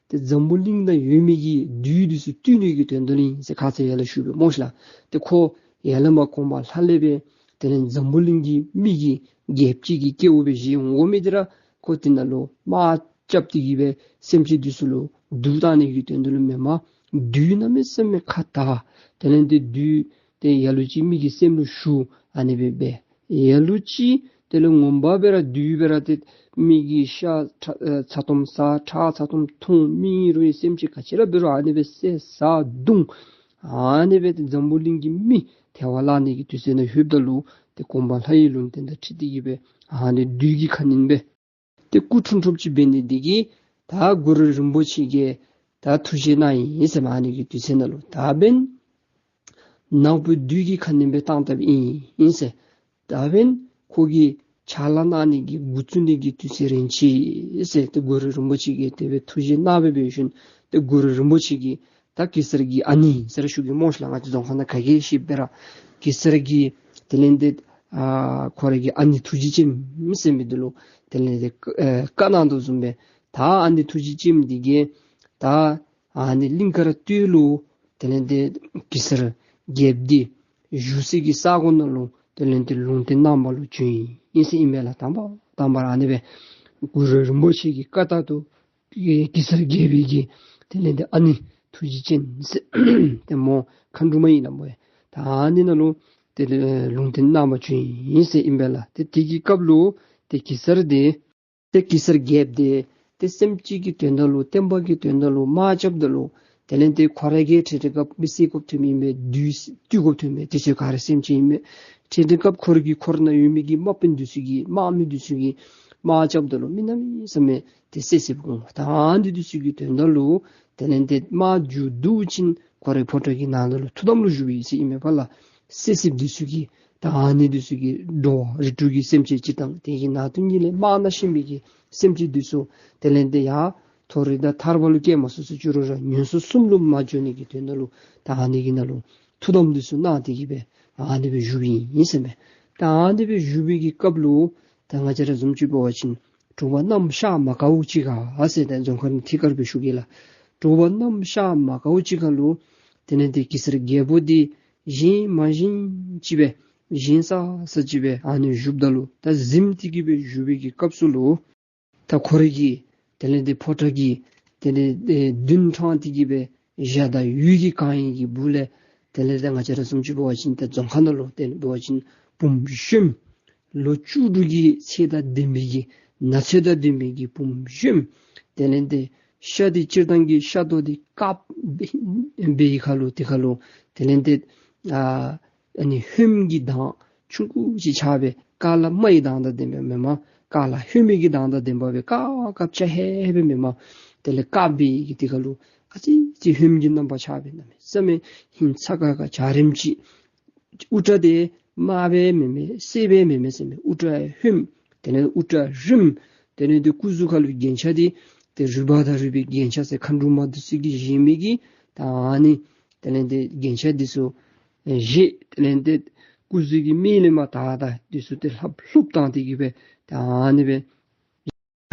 ཏེ་འཛམ་བུ་གླིང་ནང་ཡོད་མི་གི་བདུད་འདི་ཚུ་བཏུལ་ནི་གི་དོན་དག་ལུ་ཨིན་ཟེར་ཁ་ཙ་ཡར་ལུ་ཞུ་བའི་སྨོ་ཤ་ལགས། ཏེ་ཁོ་ཡར་ལས་མར་གོང་མ་ལྷ་ལས་སྦེ་དེ་ལས་འཛམ་བུ་གླིང་གི་མི་གི་རྒྱལཔོ་ཅིག་གི་སྐྱེ་བ་སྦེ་བཞེས་འོང་དགོ་མི་འདི་ར་ཁོ་འདི་ནང་ལུ་དམག་རྐྱབ་སྟེ་གི་སྦེ་སེམས་ཅན་འདི་ཚུ་ལུ་སྡུག་བཏང་ནི་གི་དོན་དག་ལུ་མེན་པར་བདུད་གནམ་མེད་ས་མེད་ཁ་དྲག། དེ་ལས་ཏེ་བདུད་ཏེ་ལ་ལུ་ཅིག་མི་གི་སེམས་ལུ་ཞུགས། ཨ་ནི་སྦེ་འབད། ལ་ལུ་ཅིག་དེ་ལས་ངོ་མ་སྦེ་ར་བདུད་སྦེ་ར་ཏེ་མི་གི་ཤ་ཚ་ཚ་ཏོམ་ཟ་ཁྲག་ཚ་ཏོམ་འཐུང་མི་རུང་སེམས་ཅན་ག་ཅི་ར་འབད་རུང་ཨ་ནི་སྦེ་བསད་བཟའ་བརྡུང་། ཨ་ནི་སྦེ་ཏེ་འཛམ་བུ་གླིང་གི་མི་ཐལ་བར་བརླག་ནི་གི་དུས་ཚོད་ནང་ལྷོདཔ་ད་ལུ་ཏེ་གོང་མ་ལྷ་ཡི་ལུང་བསྟན་དང་འཁྲིལ་ཏེ་གི་སྦེ་ཨ་ནི་བདུད་ཀྱི་ཁ་གནོན་སྦེ་ཏེ་སྐུ་འཁྲུངས་འཁྲུངསམ་ཅིག་འབད་ནི་འདི་གིས་ད་གུ་རུ་རིན་པོ་ཆེ་གིས་ད་ཐུགས་བཞེད་གནང་ཡི་ཟེར་མས། ཨ་ནི་གི་དུས་ཚོད་ནང་ལུ་ད་འབདན་ནག་པོ་བདུད་ཀྱི་ཁ་གནོན་སྦེ་བཏང་བཏངམ་ཨིན་ཨིན་ཟེར། ད་འབདན་ཁོ་གིས་ཕྱག་ལཱ་གནང་ནི་གི་འགོ་བཙུགས་ནི་གི་དུས་ཚོད་རན་ཅི་ཟེར་ཏེ་གུ་རུ་རིན་པོ་ཆེ་གིས་དེ་སྦེ་ཐུགས་བཞེད་གནང་སྦེ་འབད་ཞིནམ་ཏེ་གུ་རུ་རིན་པོ་ཆེ་གིས་ད་གེ་སར་གྱི་ཨ་ནི་ཟེར་ཞུ་གེ་སྨོ་ཤ་ལགས། ང་བཅས་རྫོང་ཁ་ནང་ག་གིས་ཤེས་པས་ར་གེ་སར་གྱི་དེ་ལས་ཏེ་ཨ་ཁོ་ར་གི་ཨ་ནི་ཐུགས་རྗེ་ཅན་ཟེར་མི་འདི་ལུ་དེ་ལས་ཏེ་ཨེ་བཀའ་གནང་དོ་བཟུམ་སྦེ་ད་ཨ་ནི་ཐུགས་རྗེ་ཅན་འདི་གིས་ད་ཨ་ནི་གླིང་དཀར་སྟོད་ལུ་དེ་ལས་ཏེ་གེ་སར་རྒྱལཔོ་འདི་བཞུགས་སའི་གི་ས་གོ་ནང་ལུ་དེ་ལས་ཏེ་ལུང་བསྟན་གནང་བ་ལུ་བྱོན་ཡི་ཟེར་ཨིན་མས་ལགས། དང་པ་དང་པ་ར་ཨ་ནི་སྦེ་གུ་རུ་རིན་པོ་ཆེ་གི་བཀའ་ལྟར་དུ་གེ་གེ་སར་རྒྱལ་པོའི་གི་དེ་ལས་ཏེ་ཨ་ནི་ཐུགས་རྗེ་ཅན་ཟེར་ཏེ་མོ་མཁའ་འགྲོ་མ་ཨིན་ན་མོ་ཡ། ད་ཨ་ནི་ནང་ལུ་དེ་ལས་ལུང་བསྟན་གནང་བར་བྱོན་ཡི་ཟེར་ཨིན་པས་ལགས། ཏེ་དེ་གི་སྐབས་ལུ་ཏེ་གེ་སར་འདི་ཏེ་གེ་སར་རྒྱལཔོ་འདི་ཏེ་སེམས་ཅན་གྱི་དོན་དག་ལུ་བསྟན་པ་གི་དོན་དག་ལུ་དམག་རྐྱབ་ད་ལུ་དེ་ལས་ཏེ་ཁོ་ར་གིས་འཕྲལ་འཕྲལ་སྐབས་མི་བསད་དགོཔ་ཐོནམ་ཨིན་པས། བདུད་བཏུལ་དགོཔ་ཐོནམ་ཨིན་པས། དེ་ཚུ་ག་ར་སེམས་ཅན་ཨིན་པས། འཕྲལ་འཕྲལ་སྐབས་ཁོ་ར་གི་འཁོར་ནང་ཡོད་མི་གི་དམག་དཔོན་འདི་ཚུ་གིས་དམག་མི་འདི་ཚུ་གིས་དམག་རྐྱབ་ད་ལུ་མི་གནམ་མེད་ས་མེད་ཏེ་བསད་བསདཔ་འོང་། ད་ཨ་ནི་འདི་ཚུ་གི་དོན་དག་ལུ་དེ་ལས་ཏེ་དམག་མཇུག་བསྡུ་ཞིནམ་ཁོ་རའི་ཕོ་བྲང་གི་ནང་ན་ལུ་ཐུགས་དམ་ལུ་བཞུགས་པའི་ཚེ་ཨིན་མས་པ་ལགས། བསད་བསདཔ་འདི་ཚུ་གིས་ད་ཨ་ནི་འདི་ཚུ་གིས་འགྲོ་བ་རིགས་དྲུག་གི་སེམས་ཅན་སྤྱིར་བཏང་དེ་གི་ནང་དུ་ཉིད་ལས་དམག་ནང་ཤི་མི་གི་སེམས་ཅན་འདི་ཚུ་དེ་ལས་ཏེ་ཡར་མཐོ་རིས་དང་ཐར་པ་ལུ་སྐྱེལ་མ་ཚུགས་ཚུགས་ཅི་རུང་ར་ངན་སོང་གསུམ་ལུ་མ་འགྱོ་ནི་གི་དོན་དག་ལུ་ད་ཨ་ནི་གི་ནང་ལུ་ཐུགས་དམ་འདི་ཚུ་གནང་སྟེ་གི་སྦེ་ཨ་ནི་སྦེ་བཞུགསཔ་ཨིན་ཟེར་མས། ད་ཨ་ནི་སྦེ་བཞུགས་པའི་གི་སྐབས་ལུ་ད་ང་བཅས་ར་བཟུམ་ཅིག་འབད་བ་ཅིན་དྲོ་པ་གནམ་ཤར་མ་ཁརཝ་ཅིག་ཁར་ཟེར་ད་རྫོང་ཁ་ནང་ཐད་ཀར་སྦེ་ཞུ་གེ་ལགས། དྲོ་པ་གནམ་ཤར་མ་ཁརཝ་ཅིག་ཁར་ལུ་དེ་ལས་ཏེ་གེ་སར་རྒྱལ་པོ་འདི་བཞེངས་མ་བཞེངས་ཅིག་སྦེ་བཞེངས་ས་ས་ཅིག་སྦེ་ཨ་ནི་བཞུགསཔ་ད་ལུ་ད་གཟིམས་ཏེ་གི་སྦེ་བཞུགས་པའི་གི་སྐབས་སུ་ལུ་ད་ཁོ་རའི་གི་དེ་ལས་ཏེ་ཕོ་བྲང་གི་དེ་ལས་ཏེ་མདུན་དྲངས་ཏེ་གི་སྦེ་གཞལ་དར་འོད་ཀྱིས་གང་ཡི་གི་སྦུག་ལས་དེ་ལས་ཏེ་ང་བཅས་ར་བཟུམ་ཅིག་འབད་བ་ཅིན་ད་རྫོང་ཁ་ནང་ལུ་དེ་ལས་འབད་བ་ཅིན་བུམོ་གཞོནམ་ལོ་བཅུ་དྲུག་གི་ཚད་དང་ལྡན་པའི་གི་ན་ཚོད་དང་ལྡན་པའི་གི་བུམོ་གཞོནམ། དེ་ལས་ཏེ་ཤ་འདི་སྤྱིར་བཏང་གི་ཤ་མདོག་འདི་དཀརཔོ་སྦེ་སྦེ་ཡི་ཁར་ལུ་དེ་ཁར་ལུ་དེ་ལས་ཏེ་ཨ་ཨ་ནི་ཧོནམ་གི་མདངས་ཆུང་ཀུ་ཅིག་ཆགས་སྦེ་ཀ་ལ་མ་ཡི་མདངས་དང་ལྡན་པ་མེན་པར་ཀ་ལ་ཧོནམ་གི་མདངས་དང་ལྡན་པ་སྦེ་དཀརཔོ་དཀརཔོ་ཅིག་ཧེ་སྦེ་མེན་པར་དེ་ལས་དཀརཔོ་སྦེ་ཡི་གི་དེ་ཁར་ལུ་ཨ་ཙི་ཅིག་ཧོནམ་གྱི་རྣམ་པ་ཆགས་སྦེ་གནམ་མེད་ས་མེད་ཧིང་ཚ་ཁ་ཁ་འཇའ་རིསམོ་ཅིག། དབུ་སྐྲ་འདི་དམརཔོ་སྦེ་མེན་མས་སེརཔོ་སྦེ་མེན་མས་ཟེར་མས། དབུ་སྐྲ་ཧོནམ། དེ་ལས་དབུ་སྐྲ་རིངམོ། དེ་ལས་ཏེ་སྐུ་གཟུགས་ཁར་ལུ་རྒྱན་ཆ་འདི་ཏེ་རུས་པ་དང་རུས་པའི་རྒྱན་ཆ་ཟེར་མཁའ་འགྲོ་མ་འདི་ཚུ་གིས་བཞེས་མི་གི་ད་ཨ་ནི་དེ་ལས་ཏེ་རྒྱན་ཆ་འདི་ཚུ་ཨེ་བཞེས། དེ་ལས་ཏེ་སྐུ་གཟུགས་ཀྱི་སྨད་ལས་མར་དར་དར་འདི་ཚུ་ཏེ་ལྷབ་ལྷུབ་བཏང་སྟེ་གི་སྦེ་ད་ཨ་ནི་སྦེ་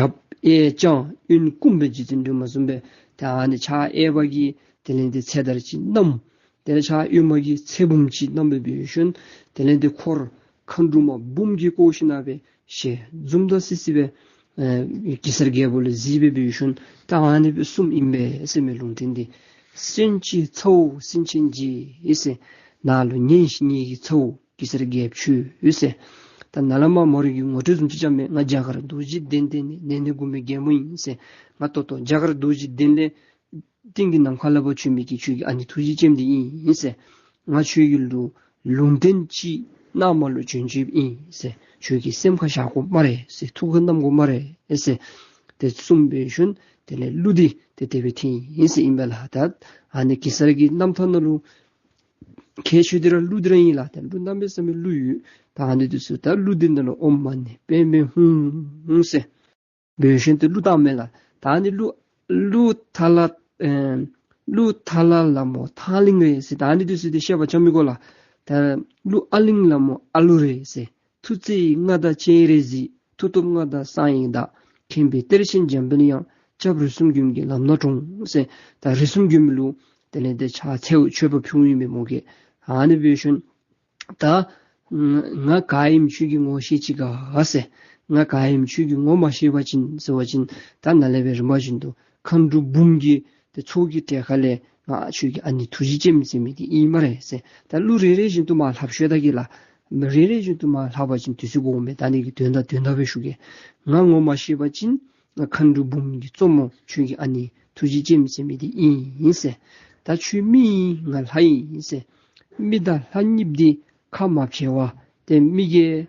རབ་གཡས་བརྐྱང་གཡོན་བསྐུམ་སྦེ་རྗེ་བཙུན་སྒྲོལ་མ་བཟུམ་སྦེ་ད་ཨ་ནི་ཕྱག་གཡས་པ་གིས་དེ་ལས་འདི་ཚེ་དར་ཅིག་བསྣམས། དེ་ལས་ཕྱག་གཡོན་མ་གིས་ཚེ་བུམ་ཅིག་བསྣམས་སྦེ་འབད་ཞིནམ་དེ་ལས་འདི་འཁོར་མཁའ་འགྲོ་མ་འབུམ་གྱིས་བསྐོར་ཞིནམ་སྦེ་ཞལ་འཛུམ་དང་སི་སི་སྦེ་ཨེ་གེ་སར་རྒྱལ་པོ་ལུ་གཟིགས་སྦེ་འབད་ཞིནམ་ད་ཨ་ནི་སྦེ་གསུངམ་ཨིན་པས་ཟེར་མས། ལུང་བསྟན་འདི། གསོན་ཅིག་ཚ་བོ་སེང་ཆེན་རྗེ་ཟེར། ནཱ་ལུ་ཉན་ཤིག་ངེ་གི་ཚ་བོ་གེ་སར་རྒྱལཔོ་ཁྱོད་ཟེར། ད་ནཱ་ལས་མར་མོ་རའི་གི་ངོ་སྤྲོད་བཟུམ་ཅིག་རྐྱབ་མས། ང་རྒྱ་གར་རྡོ་རྗེ་གདན་འདི་ནས་ནེ་ནེ་གུང་མའི་རྒྱལ་མོ་ཨིན་ཟེར། ང་ད་ལྟོ་རྒྱ་གར་རྡོ་རྗེ་གདན་ལས་སྟེང་གི་ནམ་མཁའ་ལས་ཕར་བྱོན་མི་གི་ཁྱོད་ཀྱི་ཨ་ནེ་ཐུགས་རྗེ་ཅན་འདི་ཨིན་ཟེར། ང་ཁྱོད་ཀྱི་ལུ་ལུང་བསྟན་ཅིག་གནང་བ་ལུ་བྱོན་བྱོནམ་ཨིན་ཟེར། ཁྱོད་ཀྱིས་སེམས་ཁར་བཞག་དགོ་སྨ་རེ་ཟེར། ཐུགས་ཁར་བསྣམ་དགོ་སྨ་རེ་ཟེར། དེ་གསུངས་འབད་ཞིནམ་དེ་ལས་གླུ་འདི་དེ་དེ་སྦེ་འཐེན་ཡི་ཟེར་ཨིན་པས་ལགས། ད་ཨ་ནི་གེ་སར་གྱི་རྣམ་ཐར་ནང་ལུ་ཁྱད་ཆོས་འདི་ར་གླུ་འདི་ར་ཨིན་ལགས། ད་གླུ་གནམ་མེད་ས་མེད་གླུ་ཡོད། ད་ཨ་ནི་འདི་ཚུ་ད་གླུ་འདི་ནང་ལུ་ཨོཾ་མ་ཎི་པདྨེ་ཧཱུྃ་ཟེར་འབད་ཞིནམ་ཏེ་གླུ་བཏང་མས་ལགས། ད་ཨ་ནི་གླུ་གླུ་ཐ་ལ་ཨེ་གླུ་ཐ་ལ་ལ་མོ་ཐང་གླིང་རེད་ཟེར། ད་ཨ་ནི་འདི་ཚུ་འདི་བཤད་པ་ཅང་མི་དགོ་ལགས། ད་གླུ་ཨ་གླིང་ལ་མོ་ཨ་གླུ་རེད་ཟེར། མཐུ་རྩལ་མངའ་བདག་སྤྱན་རས་གཟིགས། མཐུ་སྟོབས་མངའ་བདག་གསང་བའི་བདག། མཁྱེན་པའི་གཏེར་ཆེན་འཇམ་དཔལ་དབྱངས། སྐྱབས་རིགས་གསུམ་མགོན་གྱི་ལམ་སྣ་དྲོངས་ཟེར། ད་རིགས་གསུམ་མགོན་པོ་ལུ་དེ་ལས་དེ་ཕྱག་འཚལ་མཆོད་པ་ཕུལཝ་ཨིན་པས་མོ་གིས། ཨ་ནི་འབད་ཞིནམ་ད་ང་ག་ཨིནམ་ཁྱོད་ཀྱིས་ངོ་ཤེས་ཅི་ག་ཟེར། ང་ག་ཨིནམ་ཁྱོད་ཀྱིས་ངོ་མ་ཤེས་པ་ཅིན་ཟེར་བ་ཅིན་ད་ནཱ་ལས་སྦེ་རིམ་པ་བཞིན་དུ་མཁའ་འགྲོ་འབུམ་གྱི་དེ་ཚོགས་ཀྱི་གྲལ་ཁ་ལས་ང་ཁྱོད་ཀྱི་ཨ་ནེ་ཐུགས་རྗེ་ཅན་ཟེར་མི་འདི་ཨིན་སྨ་རེ་ཟེར། ད་གླུ་རེ་རེ་བཞིན་དུ་མར་ལྷབ་ཤོད་ད་གེ་ལགས། རེ་རེ་བཞིན་དུ་མར་ལྷབ་པ་ཅིན་དུས་ཚོད་འགོརཝ་མས། ད་ཨ་ནི་གི་དོན་དག་དོན་དག་སྦེ་ཞུ་གེ། ང་ངོ་མ་ཤེས་པ་ཅིན་ང་མཁའ་འགྲོ་འབུམ་གྱི་གཙོ་མོ་ཁྱོད་ཀྱི་ཨ་ནེ་ཐུགས་རྗེ་ཅན་ཟེར་མི་འདི་ཨིན་ཟེར། ད་ཁྱོད་མི་ཨིན་ང་ལྷ་ཨིན་ཟེར། མི་དང་ལྷ་གཉིས་འདི་ཁ་མ་འབྱལ་བར་ཏེ་མི་གིས་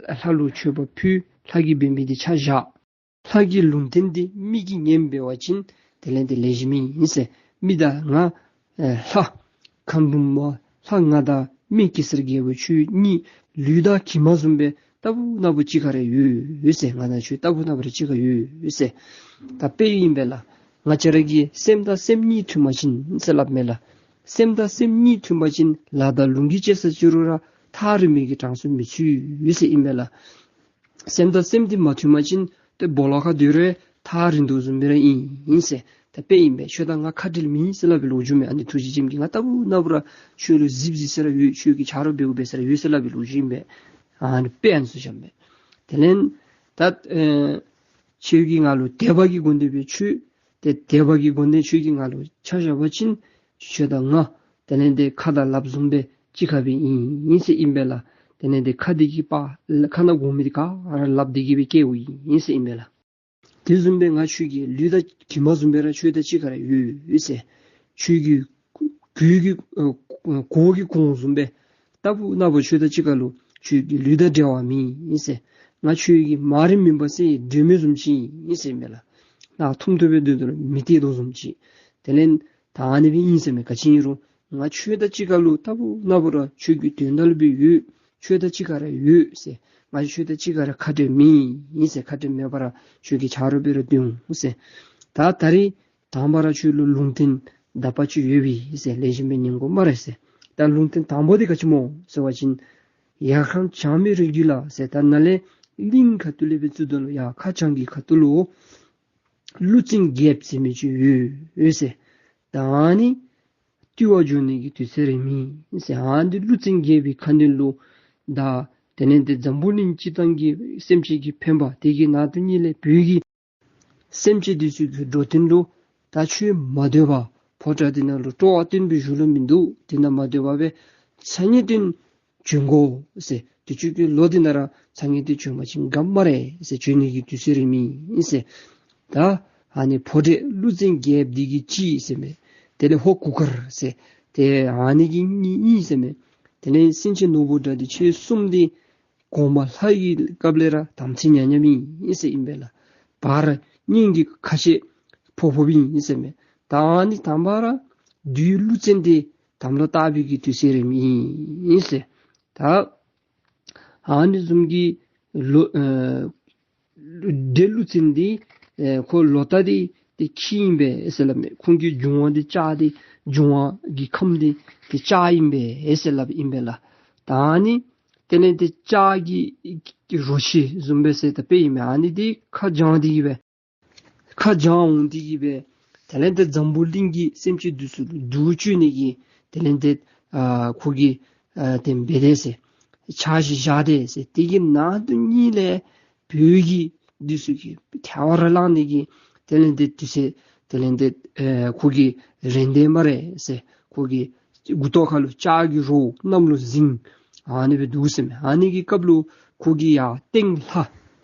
ལྷ་ལུ་མཆོད་པ་ཕུལ། ལྷ་གིས་འབད་མི་འདི་ཆ་བཞག། ལྷ་གི་ལུང་བསྟན་འདི་མི་གིས་ཉན་འབད་བ་ཅིན་དེ་ལས་དེ་ལེགས་ཤོམ་ཨིན་ཟེར། མི་དང་ང་ཨེ་ལྷ་མཁའ་འགྲོ་མ་ལྷ་ང་དང་མི་གེ་སར་རྒྱལ་པོ་ཁྱོད་གཉིས་ལུས་དང་གྱིབ་མ་བཟུམ་སྦེ་རྟག་བུ་ན་བུ་གཅིག་ཁར་ར་ཡོད་ཟེར། ང་དང་ཁྱོད་རྟག་བུ་ན་བུ་ར་གཅིག་ཁར་ཡོད་ཟེར། ད་དཔེ་ཨིན་པས་ལགས། ང་བཅས་ར་གི་སེམས་དང་སེམས་གཉིས་མཐུན་པ་ཅིན་ཟེར་སླབ་མས་ལགས། སེམས་དང་སེམས་གཉིས་མཐུན་པ་ཅིན་ལ་དང་ལུང་གིས་བཅད་ས་ཅི་རུང་ར་ཐག་རིང་མི་གི་གྲངས་སུ་མི་ཚུད་ཟེར་ཨིན་པས་ལགས། སེམས་དང་སེམས་འདི་མ་མཐུན་པ་ཅིན་ཏེ་སྦོ་ལོགས་ཁར་སྡོད་རུང་ཐག་རིང་དོ་བཟུམ་སྦེ་ར་ཨིན་ཟེར། ད་དཔེ་ཨིན་པས། ཁྱོད་དང་ང་ཁ་བྲལ་མེད་ཟེར་སླབ་པའི་ལོ་རྒྱུས་མས། ཨ་ནི་ཐུགས་རྗེ་ཅན་གྱིས་ང་རྟག་བུ་ན་བུ་ར་ཁྱོད་ལུ་གཟིགས་གཟིགས་ས་ར་ཡོད། ཁྱོད་ཀྱི་ཆ་རོགས་འབད་འབད་ས་ར་ཡོད་ཟེར་སླབ་པའི་ལོ་རྒྱུས་ཨིན་པས། ཨ་ནི་དཔེ་ཨ་ནི་ཚུ་བཞག་མས། དེ་ལས་ད་ཨེ་ཁྱོད་ཀྱིས་ང་ལུ་དད་པ་གི་སྒོ་ནས་སྦེ་ཁྱོད་ཏེ་དད་པ་གི་སྒོ་ནས་ཁྱོད་ཀྱིས་ང་ལུ་ཆ་བཞག་པ་ཅིན་ཁྱོད་དང་ང་དེ་ལས་དེ་ཁ་དང་ལགཔ་བཟུམ་སྦེ་གཅིག་ཁར་སྦེ་ཨིན་ཟེར་ཨིན་པས་ལགས། དེ་ལས་དེ་ཁ་འདི་གིས་པ་ཁ་ནང་དགོ་མི་འདི་ག་ར་ལགཔ་འདི་གིས་སྦེ་བཀལཝ་ཨིན་ཟེར་ཨིན་པས་ལགས། དེ་བཟུམ་སྦེ་ང་ཁྱོད་ཀྱི་ལུས་དང་གྱིབ་མ་བཟུམ་སྦེ་ར་ཁྱོད་དང་གཅིག་ཁར་ར་ཡོད་ཟེར། ཁྱོད་ཀྱི་གོས་ཀྱི་ཨ་གོ་གི་གོང་བཟུམ་སྦེ་རྟག་བུ་ན་བུ་ཁྱོད་དང་གཅིག་ཁར་ལུ་ཁྱོད་ཀྱི་ལུས་དང་འབྲལ་བ་མེད་ཟེར། ང་ཁྱོད་ཀྱི་མ་རིག་མུན་པ་སེལ་བའི་སྒྲོན་མེ་བཟུམ་ཅིག་ཨིན་ཟེར་ཨིན་པས་ལགས། ནག་ཐུམ་ཐུམ་སྦེ་སྡོད་དོ་རུང་མེ་བཏེག་དོ་བཟུམ་ཅིག། དེ་ལས་ད་ཨ་ནི་སྦེ་ཨིན་ཟེར་མས། ག་ཅི་ཨིན་རུང་ང་ཁྱོད་དང་གཅིག་ཁར་ལུ་རྟག་བུ་ན་བུ་ར་ཁྱོད་ཀྱི་དོན་དག་ལུ་སྦེ་ཡོད། ཁྱོད་དང་གཅིག་ཁར་ར་ཡོད་ཟེར། ང་ཁྱོད་དང་གཅིག་ཁར་ར་ཁ་བྲལ་མེད་ཨིན་ཟེར། ཁ་བྲལ་མེད་པར་ར་ཁྱོད་ཀྱི་ཆ་རོགས་སྦེ་ར་སྡོད་འོང་ཟེར། ད་ད་རིས་དང་པ་ར་ཁྱོད་ལུ་ལུང་བསྟན་དག་པ་ཅིག་ཡོད་པས་ཟེར། ལེགས་ཤོམ་སྦེ་ཉན་དགོ་སྨ་རེ་ཟེར། ད་ལུང་བསྟན་དང་པ་འདི་ག་ཅི་སྨོ་ཟེར་བ་ཅིན་ཡར་ཁ་བྱང་མི་རིགས་རྒྱུད་ལ་ཟེར། ད་ནཱ་ལས་གླིང་ཁ་ཐུག་ལས་སྦེ་བཙུགས་དོ་ལོ། ཡར་ཁ་བྱང་གི་ཁ་ཐུག་ལུ་ཀླུ་བཙན་རྒྱལཔོ་ཟེར་མི་ཅིག་ཡོད་ཟེར། ད་ཨ་ནི་བཏུལ་བར་འགྱོ་ནི་གི་དུས་ཚོད་རནམ་ཨིན་ཟེར། ཨ་ནི་ཀླུ་བཙན་རྒྱལ་པོའི་ཁ་གནོན་ལུ་ད་དེ་ལས་དེ་འཛམ་བུ་གླིང་སྤྱིར་བཏང་གི་སེམས་ཅན་གྱི་ཕན་པ་དེ་གི་ནང་དུ་ཉིད་ལས་བོད་ཀྱི་སེམས་ཅན་འདི་ཚུ་གི་འགྲོ་དོན་ལུ་ད་ཁྱོད་མ་སྡོད་པར་ཕོ་བྲང་འདི་ནང་ལུ་སྤྲོ་བ་བསྟེན་སྦེ་བཞུགས་ལོང་མིན་འདུག། འདི་ནང་མ་སྡོད་པར་སྦེ་ཚ་ཉེ་དོན་བྱོན་དགོ་ཟེར། དུས་ཅི་གི་ལོ་འདི་ནང་ར་ཚ་ཉེ་དོན་བྱོན་པ་ཅིན་དགའ་སྨ་རེ་ཟེར། བྱོན་ནི་གི་དུས་ཚོད་རནམ་ཨིན་ཟེར། ད་ཨ་ནི་ཕོ་བྲང་ཀླུ་བཙན་རྒྱལཔོ་འདི་གིས་ཅིག་ཟེར་མས། དེ་ལས་ཧོར་གུར་དཀར་ཟེར། ཏེ་ཨ་ནི་གི་གཉིས་ཨིན་ཟེར་མས། དེ་ལས་སེང་ཆེན་ནོར་བུ་གྲགས་འདི་ཁྱེད་གསུམ་འདི་གོང་མ་ལྷ་ཡི་སྐབས་ལས་ར་དམ་ཚིག་ཉམས་ཉམས་ཨིན་ཟེར་ཨིན་པས་ལགས། བར་གཉན་གྱི་ཁ་ཤས་ཕོག་ཕོགཔ་ཨིན་ཟེར་མས། ད་ཨ་ནི་དང་པ་ར་བདུད་ཀླུ་བཙན་འདི་དམ་ལུ་བཏགས་པའི་གི་དུས་ཚོད་རནམ་ཨིན་ཟེར། ད་ཨ་ནི་བཟུམ་གྱི་ལོ་ཨེ་བདུད་ཀླུ་བཙན་འདི་ཨེ་ཁོ་ལོ་རྟགས་འདི་འདི་ཁྱི་ཨིན་པས་ཟེར་སླབ་མས། ཁོང་གི་འབྱུང་བ་འདི་ལྕགས་འདི་འབྱུང་བ་གི་ཁམས་འདི་འདི་ལྕགས་ཨིན་པས་ཟེར་སླབ་ཨིན་པས་ལགས། ད་ཨ་ནི་དེ་ལས་འདི་ལྕགས་ཀྱི་ གི་རོ་ཁྱི་བཟུམ་སྦེ་ཟེར་ད་དཔེ་ཨིན་མས། ཨ་ནི་འདི་ཁ་བྱང་སྟེ་གི་སྦེ་ཁ་བྱང་འོང་སྟེ་གི་སྦེ་དེ་ལས་ཏེ་འཛམ་བུ་གླིང་གི་སེམས་ཅན་འདི་ཚུ་ལུ་སྡུག་བཅུག་ནི་གི་དེ་ལས་ཏེ་ཨ་ཁོ་གིས་ཨ་དེ་འབད་དེ་ཟེར། འཆར་གཞི་བཞག་དེ་ཟེར། དེ་གི་ནང་དུ་གཉིས་ལས་བོད་ཀྱི་འདི་ཚུ་གི་ཐལ་བ་ར་ལངས་ནི་གི་དེ་ལས་ཏེ་དུས་ཚོད་དེ་ལས་ཏེ་ཨ་ཁོ་གི་རན་དེ་སྨ་རེ་ཟེར། ཁོ་གི་མགུ་ཏོ་ཁ་ལུ་ལྕགས་ཀྱི་རྭཝ་གནམ་ལུ་ཟིང་ཨ་ནི་སྦེ་འདུག་ཟེར་མས། ཨ་ནི་གི་སྐབས་ལུ་ཁོ་གིས་ཡར་སྟེང་ལྷ་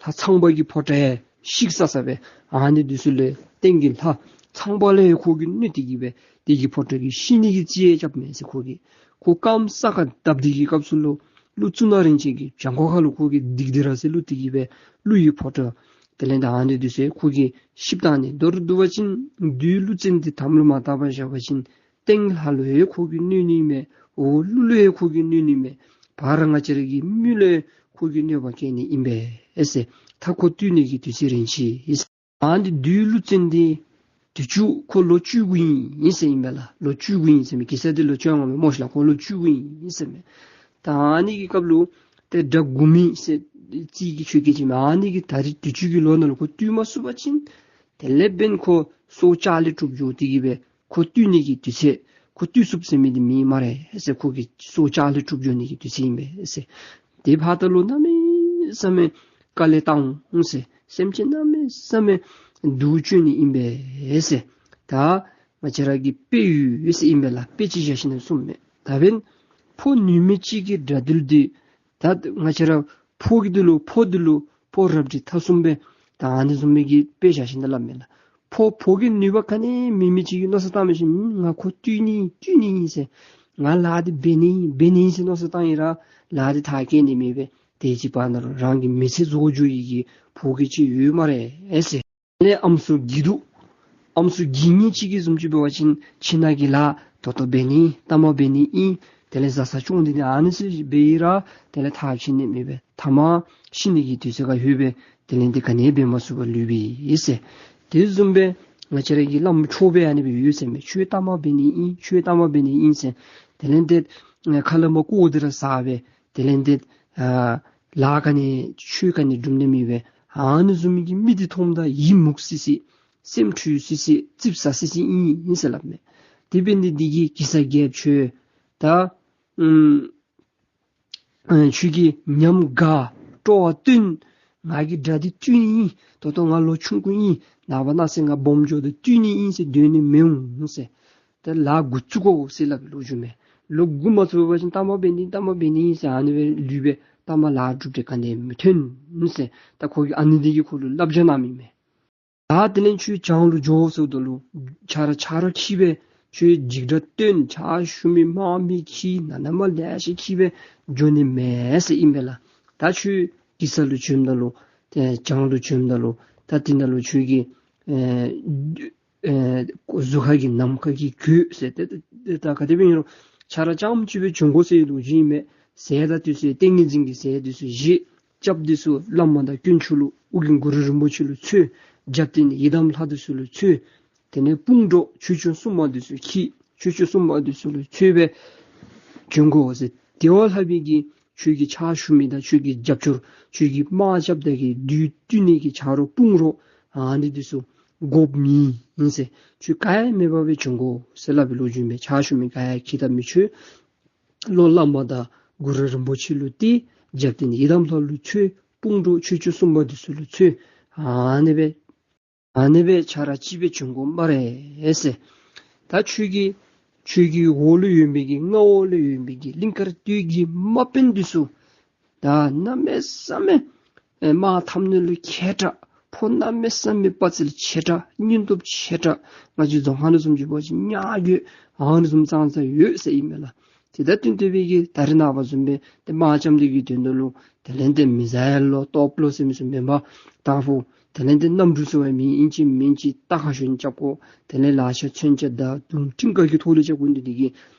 ལྷ་ཚངས་པ་གི་ཕོ་བྲང་ཡང་བཤིག་ས་ས་སྦེ་ཨ་ནི་འདི་ཚུ་ལས་སྟེང་གི་ལྷ་ཚངས་པ་ལས་ཁོ་གིས་གནོད་དེ་གི་སྦེ་དེ་གི་ཕོ་བྲང་གི་བཤིག་ནི་གི་རྩིས་ཡང་རྐྱབ་མས་ཟེར། ཁོ་གིས་ཁོ་རྐངམ་ས་ཁར་བརྡབ་སྟེ་གི་སྐབས་སུ་ལུ་ཀླུ་གཙུག་ན་རིན་ཆེན་གྱི་བྱང་ཁོག་ཁ་ལུ་ཁོ་གིས་སྡིགས་ཏེ་ར་ཟེར་བླུགས་ཏེ་གི་སྦེ་ཀླུ་ཡི་ཕོ་བྲང་དེ་ལས་ད་ཨ་ནི་འདི་ཚུ་ཁོ་གིས་བཤིག་བཏང་ནི། མདོར་བསྡུ་བ་ཅིན་བདུད་ཀླུ་བཙན་འདི་དམ་ལུ་མ་བཏགས་པར་བཞག་པ་ཅིན་སྟེང་ལྷ་ལུ་ཡང་ཁོ་གིས་གནོད་ནི་མས། འོག་ཀླུ་ལུ་ཡང་ཁོ་གིས་གནོད་ནི་མས། བར་ང་བཅས་ར་གི་མི་ལུ་ཡང་ཁོ་གིས་གནོད་པ་བཀལ་ནི་ཨིན་པས་ཟེར། ད་ཁོ་བཏུལ་ནི་གི་དུས་ཚོད་རན་ཅི་ཨིན་ཟེར། ཨ་ནི་བདུད་ཀླུ་བཙན་འདི་དུས་ཅི་ཁོ་ལོ་བཅུ་དགུ་ཨིན་ཟེར་ཨིན་པས་ལགས། ལོ་བཅུ་དགུ་ཨིན་ཟེར་མས། གེ་སར་འདི་ལོ་བཅོ་ལྔ་མས་སྨོ་ཤི་ལགས། ཁོ་ལོ་བཅུ་དགུ་ཨིན་ཟེར་མས། ད་ཨ་ནི་གི་སྐབས་ལུ་ཏེ་དགྲ་དགུ་མི་ཟེར་རྩིས་ཀྱི་ཆོས་སྐད་ཅིག་མས། ཨ་ནི་གི་ད་རིས་དུས་ཅི་གི་ལོ་ནང་ལུ་ཁོ་བཏུལ་མ་ཚུགས་པ་ཅིན་དེ་ལས་འབདན་ཁོ་སྲོག་ལྕགས་ལས་གྲུབ་འགྱོ་སྟེ་གི་སྦེ་ཁོ་བཏུལ་ནི་གི་དུས་ཚོད་ཁོ་བཏུལ་ཚུགསཔ་ཟེར་མི་འདི་མེད་སྨ་རེ་ཟེར། ཁོ་གི་སྲོག་ལྕགས་ལས་གྲུབ་འགྱོ་ནི་གི་དུས་ཚོད་ཨིན་པས་ཟེར། དེ་བར་ད་ལུ་གནམ་མེད་ས་མེད་དཀའ་ལས་བཏང་འོང་ཟེར། སེམས་ཅན་གནམ་མེད་ས་མེད་སྡུག་བཅུག་ནི་ཨིན་པས་ཟེར། ད་ང་བཅས་ར་གི་དཔེ་ཡོད་ཟེར་ཨིན་པས་ལགས། དཔེ་ཅིག་བཞག་ཞིནམ་ལས་གསུངམ་མས། ད་འབདན་ཕོ་ནུས་མེད་ཅིག་གི་དགྲ་འདུལ་འདི་ད་ང་བཅས་ར་ཕོ་གི་འདི་ལུ་ཕོ་འདི་ལུ་ཕོ་རབ་འབྲིང་ཐ་གསུམ་སྦེ་ད་ཨ་ནི་བཟུམ་མའི་གི་དཔེ་བཞག་ཞིནམ་ལས་སླབ་མས་ལགས། ཕོ་ཕོ་གི་ནུས་པ་ག་ནི་མེད་མི་ཅིག་གིས་མནོ་བསམ་བཏང་མི་ཅིག་ང་ཁོ་བཏུལ་ནི་བཏུལ་ནི་ཨིན་ཟེར། ང་ལཱ་འདི་འབད་ནི་འབད་ནི་ཨིན་ཟེར་མནོ་བསམ་བཏང་ཡི་ར་ལཱ་འདི་མཐར་འཁྱོལ་ནི་མེད་པས། དེ་ཅིག་བར་ན་རང་གི་མི་ཚེ་རྫོགས་འགྱོ་ཡི་གི་ཕོ་རྒྱས་ཅིག་ཡོད་སྨ་རེ་ཟེར། ལས་ཨམ་སྲུ་བགྱིད་འདུག། ཨམ་སྲུ་བགྱིད་མི་ཅིག་གིས་བཟུམ་ཅིག་འབད་བ་ཅིན་ཁྱིམ་ནང་གི་ལཱ་ད་ལྟོ་འབད་ནི་ལྟ་མ་འབད་ནི་ཨིན། དེ་ལས་བཟའ་ཚང་སྐྱོང་འདི་ནི་ཨ་ནི་ཚུ་འབད་ཡི་ར་དེ་ལས་མཐར་འཁྱོལ་ནི་མེད་པས། ཐ་མ་ཤི་ནི་གི་དུས་ཚོད་ཁར་ལྷོད་པས། དེ་ལས་འདི་ག་ནི་འབད་མ་ཚུགས་པར་ལུས་པས་ཟེར། དེ་བཟུམ་སྦེ་ང་བཅས་ར་གི་བླམ་ཆོསཔ་ཨ་ནི་སྦེ་ཡོད་ཟེར་མས། ཆོས་ལྟ་མ་འབད་ནི་ཨིན། ཆོས་ལྟ་མ་འབད་ནི་ཨིན་ཟེར། དེ་ལས་འདི་ཁ་ལས་མར་ཀོ་འདི་ར་ཟ་སྦེ་དེ་ལས་འདི་ཨ་ལཱ་ག་ནི་ཆོས་ག་ནི་སྒྲུབ་ནི་མེད་པས། ཨ་ནི་བཟུམ་གྱི་མི་འདི་མཐོངམ་ད་ཡིད་མུག་སི་སི་སེམས་འཁྲུལ་སི་སི་ཙིགཔ་ཟ་སི་སི་ཨིན་ཨིན་ཟེར་སླབ་མས། དེ་འབད་ནི་འདི་གིས་གེ་སར་རྒྱལཔོ་ཁྱོད་ད་ཨམ་ཨ་ཁྱོད་ཀྱིས་ཉམས་དགའ་སྤྲོ་བ་བཏོན། ང་གིས་དགྲ་འདི་བཏུལ་ནི་ཨིན། ད་ལྟོ་ང་ལོ་ཆུང་ཀུ་ཨིན། ནངས་པ་གནངས་ཚེ་ང་སྦོམ་འགྱོ་དོ་བཏུལ་ནི་ཨིན་ཟེར་སྡོད་ནི་མི་འོང་ཟེར། ད་ལཱ་འགོ་བཙུགས་དགོ་ཟེར་སླབ་པའི་ལོ་རྒྱུས་མས། ལོ་འགོ་མ་བཙུགས་པ་ཅིན་ལྟ་མ་འབད་ནི་ལྟ་མ་འབད་ནི་ཨིན་ཟེར་ཨ་ནི་སྦེ་ལུས་པས། ལྟ་མ་ལཱ་སྒྲུབ་སྟེ་ག་ནི་མི་ཐོན་ཟེར། ད་ཁོ་གིས་ཨ་ནི་འདི་གིས་ཁོ་ལུ་བསླབ་བྱ་གནང་མི་མས། ད་དེ་ལས་ཁྱོད་བྱང་ལུ་འགྱོ་ཟེརཝ་ད་ལུ་ཆ་ར་ཆ་རོགས་འཁྱིད་སྦེ་ཁྱོད་འཇིགས་སྐྲག་བཏོན། ཕྱག་ཞུ་མི་དམག་མི་འཁྱིད་ནང་ན་མི་ལེ་ཤ་འཁྱིད་སྦེ་འགྱོ་ནི་མེད་ཟེར་ཨིན་པས་ལགས། ད་ཁྱོད་གེ་སར་ལུ་བྱོནམ་ད་ལུ་ཏེ་བྱང་ལུ་བྱོནམ་ད་ལུ་ད་དེ་ནང་ལུ་ཁྱོད་ཀྱིས་ཨེ་ཨེ་གཟུགས་ཁ་གི་ནམ་མཁའ་གི་གོས་ཟེར་ཏེ་ཏེ་ད་ག་དེ་སྦེ་ཨིན་རུང་ཆ་ར་རྐྱངམ་ཅིག་སྦེ་བྱོན་དགོ་ཟེར་ལོ་རྒྱུས་ཨིན་མས། ཟས་དང་དེ་ཚུ་ཏིང་ངེ་འཛིན་གྱི་ཟས་དེ་ཚུ་བཞེས། སྐྱབས་དེ་ཚུ་བླ་མ་དང་དཀོན་མཆོག་ལུ་ཨོ་རྒྱན་གུ་རུ་རིན་པོ་ཆེ་ལུ་འཚོལ། རྒྱབ་རྟེན་ཡི་དམ་ལྷ་དེ་ཚུ་ལུ་འཚོལ། དེ་ལས་དཔུང་གྲོགས་ཆོས་སྐྱོང་སྲུང་མ་དེ་ཚུ་འཁྱིད། ཆོས་སྐྱོང་སྲུང་མ་དེ་ཚུ་ལུ་འཚོལ་སྦེ་བྱོན་དགོ་ཟེར། དེ་བ་ལྷག་པའི་གི་ཁྱོད་ཀྱི་ཕྱག་ཞུ་མི་དང་ཁྱོད་ཀྱི་རྒྱབ་སྐྱོར་ཁྱོད་ཀྱི་དམག་རྐྱབ་ད་གི་བདུད་བཏུལ་ནི་གི་ཆ་རོགས་དཔུང་རོགས་ཨ་ནི་དེ་ཚུ་དགོཔ་མེད་ཨིན་ཟེར། ཁྱོད་ག་ཡང་མེད་པར་སྦེ་བྱོན་དགོ་ཟེར་སླབ་པའི་ལོ་རྒྱུས་མས། ཕྱག་ཞུ་མི་ག་ཡང་འཁྱིད་ད་མི་ཆོག། བློ་བླ་མ་དང་གུ་རུ་རིན་པོ་ཆེ་ལུ་གཏད། རྒྱབ་རྟེན་ཡི་དམ་ལྷ་ལུ་འཚོལ། དཔུང་གྲོགས་ཆོས་སྐྱོང་སྲུང་མ་དེ་ཚུ་ལུ་འཚོལ། ཨ་ནི་སྦེ་ཨ་ནི་སྦེ་ཆ་ར་གཅིག་སྦེ་བྱོན་དགོ་སྨ་རེ་ཟེར། ད་ཁྱོད་ཀྱི་ཁྱོད་ཀྱི་འོག་ལུ་ཡོད་མི་གི་མངའ་འོག་ལུ་ཡོད་མི་གི་གླིང་དཀར་སྟོད་ཀྱི་དམག་དཔོན་དེ་ཚུ་ད་གནམ་མེད་ས་མེད་ཨེ་དམག་འཐབ་ནི་ལུ་མཁས་དྲགས། ཕོ་གནམ་མེད་ས་མེད་དཔའ་རྩལ་ཆེ་དྲགས། སྙིང་སྟོབས་ཆེ་དྲགས། ང་བཅས་རྫོང་ཁ་ནང་བཟུམ་ཅིག་འབད་བ་ཅིན་ཉ་རྒོད་ཨ་ནི་བཟུམ་ཙང་ཙང་ཡོད་ཟེར་ཨིན་མས་ལགས། དེ་དང་བསྟུན་ཏེ་སྦེ་གི་ད་རེས་ནངས་པ་བཟུམ་སྦེ་ཏེ་དམག་རྐྱབ་ནི་གི་དོན་དག་ལུ་དེ་ལས་ཏེ་མི་ཟ་ཡ་ལོ་སྟོབས་ལོ་ཟེར་མི་ཚུ་མེན་པར་དང་ཕུ་དེ་ལས་ཏེ་གནམ་གྲུ་ཟེར་བ་མེན། ཨིན་ཅི་མིན་ཅི་རྟ་ཁར་ཞོན་རྐྱབ་དགོ། དེ་ལས་ལག་ཆ་མཚོན་ཆ་དང་མདུང་ཀྲིང་ཀ་གི་ཐོག་ལས་རྐྱབ་དགོ་ནི་དེ་གིས་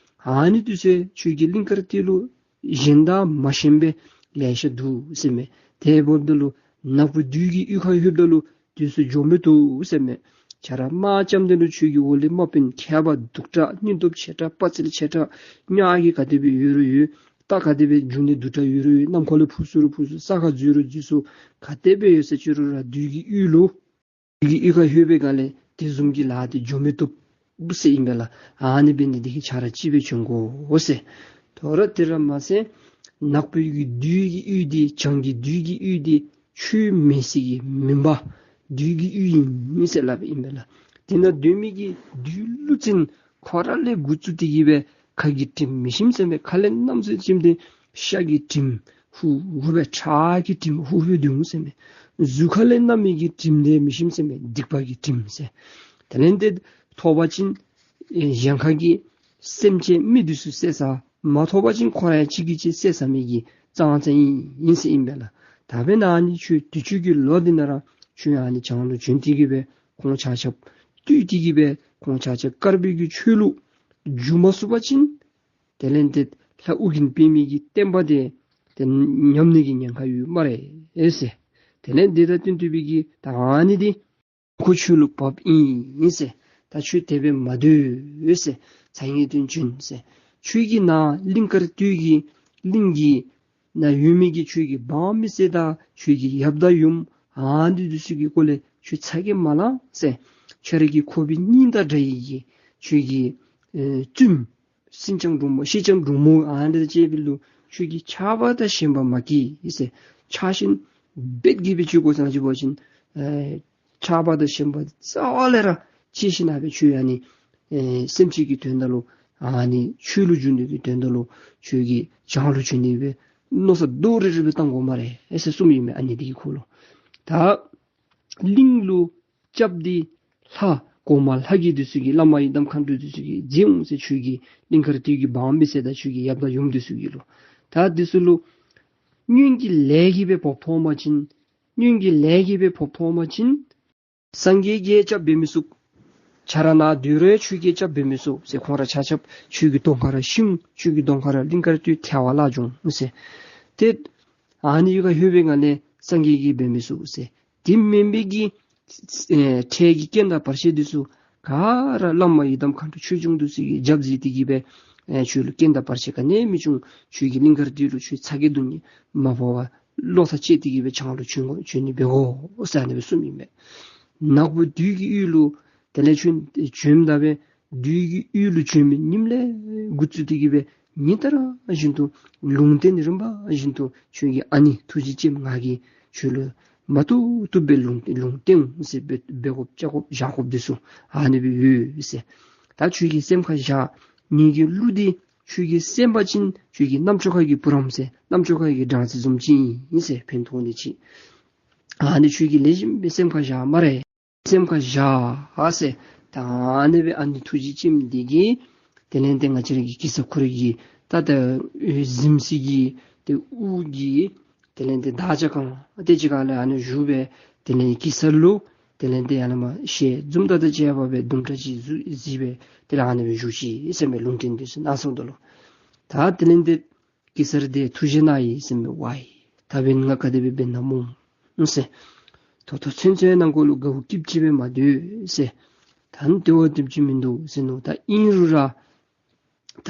ཨ་ནི་དུས་ཚོད་ཁྱོད་ཀྱི་གླིང་དཀར་སྟོད་ལུ་ཞེན་དང་མ་ཞེན་པའི་ལེ་ཤ་འདུག་ཟེར་མས། དེ་འབདཝ་ད་ལུ་ནག་པོ་བདུད་ཀྱི་གཡུས་ཁར་ལྷོདཔ་ད་ལུ་དུས་སུ་འགྱོ་མི་བཏུབ་ཟེར་མས། ཆ་ར་དམག་རྐྱབ་ད་ལུ་ཁྱོད་ཀྱི་འོག་ལས་དམག་དཔོན་མཁས་པ་སྡུག་དྲགས། སྙིང་སྟོབས་ཆེ་དྲགས། དཔའ་རྩལ་ཆེ་དྲགས། ཉ་གི་ག་དེ་སྦེ་ཡོད་རུང་ཡོད། རྟ་ག་དེ་སྦེ་རྒྱུག་ནི་དུར་ཁྲོད་ཡོད་རུང་ཡོད། གནམ་འཁོར་ལས་འཕུར་ཚུགས་རུང་འཕུར་ཚུགས། ས་ཁར་འཛུལ་རུང་འཛུལ་ཚུགས། ག་དེ་སྦེ་ཡོད་ཟེར་ཅི་རུང་ར་བདུད་ཀྱི་ཡུལ་ལུ་བདུད་ཀྱི་ཡུལ་ཁར་ལྷོད་པའི་སྒང་ལས་དེ་བཟུམ་གྱི་ལཱ་དེ་འགྱོ་མི་བཏུབ་ཟེར་ཨིན་པས་ལགས། ཨ་ནི་འབད་ནི་དེ་གིས་ཆ་ར་གཅིག་སྦེ་བྱོན་དགོ་ཟེར། དོ་རུང་དེ་ར་མ་ཚད་ནག་པོའི་གི་བདུད་ཀྱི་ཡུལ་འདི་བྱང་གི་བདུད་ཀྱི་ཡུལ་འདི་ཆོས་མེད་ས་གི་མུན་པ་བདུད་ཀྱི་ཡུལ་ཨིན་ཟེར་སླབ་ཨིན་པས་ལགས། དེ་ནང་སྡོད་མི་གི་བདུད་ཀླུ་བཙན་ཁོ་ར་ལས་འགོ་བཙུགས་ཏེ་གི་སྦེ་ཁ་གི་དྲིམ་མི་ཞིམ་ཟེར་མས། ཁ་ལས་མནམ་ཟེར་ཞིནམ་དེ་ཤ་གི་དྲིམ་ཧུ་ཧུ་སྦེ་ཁྲག་གི་དྲིམ་ཧུ་ཧུ་སྦེ་འདུག་ཟེར་མས། གཟུགས་ཁ་ལས་མནམ་མི་གི་དྲིམ་དེ་མི་ཞིམ་ཟེར་མས། སྡིག་པ་གི་དྲིམ་ཟེར། དེ་ལས་དེ་ཐོབ་པ་ཅིན་ཨེ་གཞན་ཁ་གི་སེམས་ཅན་མི་འདི་ཚུ་བསད་ཟ། མ་ཐོབ་པ་ཅིན་ཁོ་ར་ཡང་གཅིག་གིས་གཅིག་བསད་ཟ་མི་གི་ཙང་ཙང་ཨིན་ཨིན་ཟེར་ཨིན་པས་ལགས། ད་འབདན་ཨ་ནི་ཁྱོད་དུས་ཅི་གི་ལོ་འདི་ནང་ར་ཁྱོད་ཨ་ནི་བྱང་ལུ་བྱོན་ཏེ་གི་སྦེ་ཁོང་ཆ་ཁྱབ་བཏུལ་ཏེ་གི་སྦེ་ཁོང་ཆ་ཁྱབ་དཀར་པོའི་གི་ཆོས་ལུ་འཇུག་མ་ཚུགས་པ་ཅིན་དེ་ལས་དེ་ལྷ་ཨོ་རྒྱན་པདྨའི་གི་བསྟན་པ་དེ་དེ་ཉམས་ནི་གི་ཉེན་ཁ་ཡོད་སྨ་རེ་ཟེར། དེ་ལས་དེ་དང་བསྟུན་ཏེ་སྦེ་གི་ད་ཨ་ནི་འདི་ཁོ་ཆོས་ལུ་བབས་ཨིན་ཟེར། ད་ཁྱོད་དེ་སྦེ་མ་སྡོད་ཟེར། ཚ་ངེས་དོན་བྱོན་ཟེར། ཁྱོད་ཀྱི་ནཱ་གླིང་དཀར་སྟོད་ཀྱི་གླིང་གི་ནང་ཡོད་མི་གི་ཁྱོད་ཀྱི་འབངས་མི་སེར་དང་ཁྱོད་ཀྱི་ཡབ་དང་ཡུམ་ཨ་འདི་འདི་ཚུ་གི་སྐོར་ལས་ཁྱོད་ཚ་གྱང་མ་ལང་ཟེར། ཁྱོད་ར་གི་ཁོག་པའི་སྙིང་དང་འདྲ་བའི་གི་ཁྱོད་ཀྱི་ཨེ་བཙུནམོ་སེང་ལྕམ་འབྲུག་མོ་སེང་ལྕམ་འབྲུག་མོ་ཨ་འདི་དང་བཅས་པའི་ལུ་ཁྱོད་ཀྱིས་ཆགས་པ་དང་ཞེན་པ་མ་བསྐྱེད་ཟེར། ཆགས་ཞེན་རྦད་ཀྱིས་སྦེ་ཅིག་གོ་ཙང་ཅིག་འབད་བ་ཅིན་ཨེ་ཆགས་པ་དང་ཞེན་པ་རྩ་བ་ལས་ར་བཅད་ཞིན་ན་སྦེ་ཁྱོད་ཨ་ནི་ཨེ་སེམས་ཅན་གྱི་དོན་དག་ལུ་ཨ་ནི་ཆོས་ལུ་འཇུག་ནི་གི་དོན་དག་ལུ་ཁྱོད་ཀྱིས་བྱང་ལུ་བྱོན་ནི་སྦེ་མནོ་བསམ་རྡོག་རིལ་རི་སྦེ་བཏང་དགོ་སྨ་རེ་ཟེར་གསུངམ་ཨིན་མས། ཨ་ནི་འདི་གི་སྐོར་ལུ་ད་གླིང་ལུ་སྐྱབས་འདི་ལྷ་གོང་མ་ལྷ་གི་འདི་ཚུ་གིས་བླ་མ་ཡི་དམ་མཁའ་འགྲོ་འདི་ཚུ་གིས་མཛད་འོང་ཟེར། ཁྱོད་ཀྱི་གླིང་དཀར་སྟོད་ཀྱི་འབངས་མི་སེར་དང་ཁྱོད་ཀྱི་ཡབ་དང་ཡུམ་འདི་ཚུ་གི་ལུ། ད་འདི་ཚུ་ལུ་སྔོན་གྱི་ལས་ཀྱིས་སྦེ་ཕོག་ཐོགས་པ་ཅིན་སྔོན་གྱི་ལས་ཀྱིས་སྦེ་ཕོག་ཐོགས་པ་ཅིན་སངས་རྒྱས་ཀྱིས་སྐྱབས་འབད་མི་ཚུགས། ཁྱོད་ར་ནཱ་སྡོད་རུང་ཁྱོད་ཀྱིས་སྐྱབས་འབད་མི་ཚུགས་ཟེར། ཁོང་ར་ཆ་ཁྱབ་ཁྱོད་ཀྱི་གདོང་ཁར་ཤི་འོང་། ཁྱོད་ཀྱི་གདོང་ཁར་གླིང་དཀར་སྟོད་ཐལ་བ་བརླག་འགྱོ་འོང་ཟེར། ཏེ་ཨ་ནི་ཡུལ་ཁར་ལྷོད་པའི་སྒང་ལས་སངས་རྒྱས་ཀྱིས་འབད་མི་ཚུགས་ཟེར། དེ་མེན་པའི་གི་ཨེ་འཕྲལ་གྱི་རྐྱེན་དང་བར་ཆད་འདི་ཚུ་ག་ར་བླ་མ་ཡི་དམ་མཁའ་འགྲོ་ཆོས་སྐྱོང་འདི་ཚུ་གིས་སྐྱབས་མཛད་དེ་གི་སྦེ་ཨེ་ཁྱོད་ལུ་རྐྱེན་དང་བར་ཆད་ག་ནི་མི་འབྱུང་། ཁྱོད་ཀྱི་གླིང་དཀར་སྟོད་ལུ་ཁྱོད་ཚ་གྱང་སྡུག་བསྔལ་མ་ཕོག་པར་བློ་ཐག་བཅད་དེ་གི་སྦེ་བྱང་ལུ་བྱོན་དགོ་བྱོན་ནི་འབད་དགོ་ཟེར་ཨ་ནི་སྦེ་གསུངམ་ཨིན་མས། ནག་པོ་བདུད་ཀྱི་ཡུལ་ལུ་དེ་ལས་བྱོན་བྱོནམ་ད་སྦེ་བདུད་ཀྱི་ཡུལ་ལུ་བྱོན་པའི་ཉིནམ་ལས་འགོ་བཙུགས་ཏེ་གི་སྦེ་ཉིན་ལྟར་བཞིན་དུ་ལུང་བསྟན་རིམ་པ་བཞིན་དུ་ཁྱོད་ཀྱི་ཨ་ནེ་ཐུགས་རྗེ་ཅན་ང་གིས་ཁྱོད་ལུ་མ་བཏུབ་བཏུབ་སྦེ་ལུང་ལུང་བསྟན་འོང་ཟེར། འབད་འབད་དགོཔ་བྱ་དགོཔ་བཞག་དགོཔ་འདི་ཚུ་ཨ་ནི་སྦེ་ཡོད་ཟེར། ད་ཁྱོད་ཀྱིས་སེམས་ཁར་བཞག། ངེ་གི་གླུ་འདི་ཁྱོད་ཀྱིས་གསན་པ་ཅིན་ཁྱོད་ཀྱི་རྣམ་ཅོ་ཁ་གི་བུ་རམ་ཟེར། རྣམ་ཅོ་ཁ་གི་སྦྲང་རྩི་བཟུམ་ཅིག་ཨིན་ཟེར། ཕན་ཐོགས་ནི་ཅིག། ཨ་ནི་ཁྱོད་ཀྱིས་ལེགས་ཤོམ་སྦེ་སེམས་ཁར་བཞག་སྨ་རེ། སེམས་ཁར་བཞག་ཟེར། ད་ཨ་ནི་སྦེ་ཨ་ནི་ཐུགས་རྗེ་ཅན་འདི་གིས་དེ་ལས་དེ་ང་བཅས་ར་གི་གེ་སར་ཁོ་ར་གི་ད་ད་གཟིམ་ས་གི་དེ་དབུ་གི་དེ་ལས་དེ་དར་ཆ་གང་དེ་ཅིག་ཁ་ལས་ཨ་ནི་བཞུགས་སྦེ་དེ་ལས་གེ་སར་ལུ་དེ་ལས་དེ་ཨ་ནི་མ་ཞལ་འཛུམ་དང་དང་བཅས་པ་སྦེ་དུམ་གྲ་ཅིག་གཟིགས་སྦེ་དེ་ལས་ཨ་ནི་སྦེ་བཞུགས་ཅི་ཟེར་མས། ལུང་བསྟན་འདི་ཚུ་གནང་སོང་དོ་ལོ། ད་དེ་ལས་དེ་གེ་སར་དེ་ཐུགས་བཞེད་གནང་ཡི་ཟེར་མས། ཝའི་ད་འབདན་ང་ག་དེ་སྦེ་འབད་ན་སྨོ་ཟེར། ད་ལྟོ་ཚུན་ཚོད་ནང་འཁོད་ལུ་དགའཝ་སྐྱིདཔ་ཅིག་སྦེ་མ་སྡོད་ཟེར། ད་ནི་དེ་བ་དེམ་ཅིག་མིན་འདུག་ཟེར་མནོ། ད་ཨིན་རུང་ར་ད་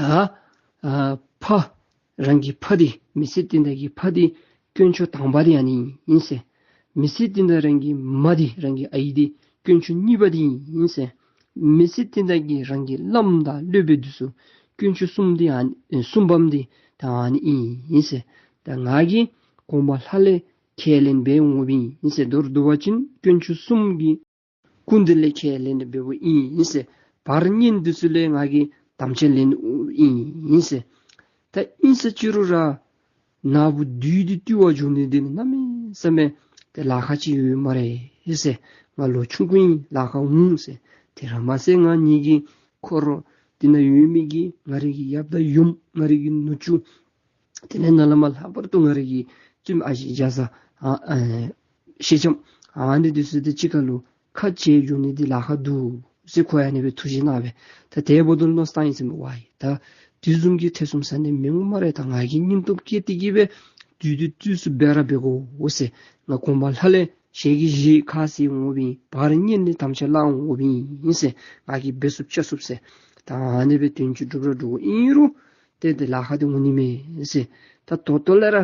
ཨ་ཕ་རང་གི་ཕ་འདི་མི་ཚེ་འདི་ནང་གི་ཕ་འདི་དཀོན་མཆོག་དང་པ་འདི་ཨ་ནི་ཨིན་ཟེར། མི་ཚེ་འདི་ནང་རང་གི་མ་འདི་རང་གི་ཨའི་འདི་དཀོན་མཆོག་གཉིས་པ་འདི་ཨིན་ཟེར། མི་ཚེ་འདི་ནང་གི་རང་གི་བླམ་དང་སློབ་དཔོན་འདི་ཚུ་དཀོན་མཆོག་གསུམ་འདི་ཨ་ནི་གསུམ་པམ་འདི་ད་ཨ་ནི་ཨིན་ཟེར། ད་ང་གིས་གོང་མ་ལྷ་ལས་ཁས་ལེན་འབད་འོངམ་ཨིན་ཟེར། མདོར་བསྡུ་བ་ཅིན་དཀོན་མཆོག་གསུམ་གྱི་སྐུ་མདུན་ལས་ཁས་ལེན་འབདཝ་ཨིན་ཟེར། བར་གཉན་འདི་ཚུ་ལས་ང་གིས་དམ་བཅའ་ལེན་ཨིན་ཟེར། ད་ཨིན་ཟེར་ཅི་རུང་ར་ནག་པོ་བདུད་འདི་བཏུལ་བར་འགྱོ་ནི་འདི་ནི་གནམ་མེད་ས་མེད་ཏེ་ལཱ་ཁག་ཅིག་ཡོད་སྨ་རེ་ཟེར། ང་ལོ་ཆུང་ཀུ་ཨིན། ལཱ་ཁག་འོང་ཟེར། དེ་ར་མ་ཚད་ང་ངེ་གི་འཁོར་འདི་ནང་ཡོད་མི་གི་ང་རའི་གི་ཡབ་དང་ཡུམ་ང་རའི་གི་ནུ་གཅུང་དེ་ལས་ནཱ་ལས་མར་ལྷག་པར་དུ་ང་རའི་གི་བཙུནམོ་ཨ་ཞེ་རྒྱ་བཟའ་ཨ་ཨེ་སེང་ལྕམ་ཨ་ནི་འདི་ཚུ་དང་གཅིག་ཁར་ལུ་ཁ་འབྱལ་འགྱོ་ནི་འདི་ལཱ་ཁག་འདུག་ཟེར་ཁོ་ཡང་ཨ་ནི་སྦེ་ཐུགས་བཞེད་གནང་སྦེ་ད་དེ་འབདཝ་ད་ལུ་མནོ་བསམ་བཏང་ཡི་ཟེར་མས། ཝའི་ད་དེ་བཟུམ་གྱི་ཐེ་ཚོམ་ཟ་ནི་མི་འོང་སྨ་རེ། ད་ང་གིས་སྙིང་སྟོབས་བསྐྱེད་དེ་གི་སྦེ་བདུད་འདི་བཏུལ་ཚུགསཔ་སྦེ་ར་འབད་དགོ་ཟེར། ང་གོང་མ་ལྷ་ལས་ཞལ་གྱིས་བཞེས་ཁ་བཟེད་འོངམ་ཨིན། བར་གཉན་ལས་དམ་བཅའ་བླངས་འོངམ་ཨིན་ཟེར། ང་གིས་འབད་ཚུགསཔ་བྱ་ཚུགསཔ་ཟེར། ད་ཨ་ནི་སྦེ་དོན་ཅིག་སྒྲུབ་ར་སྒྲུབ་དགོ། ཨིན་རུང་ ཏེ་ཏེ་ལཱ་ཁག་འདི་འོང་ནི་མས་ཟེར། ད་ད་ལྟོ་ལས་ར་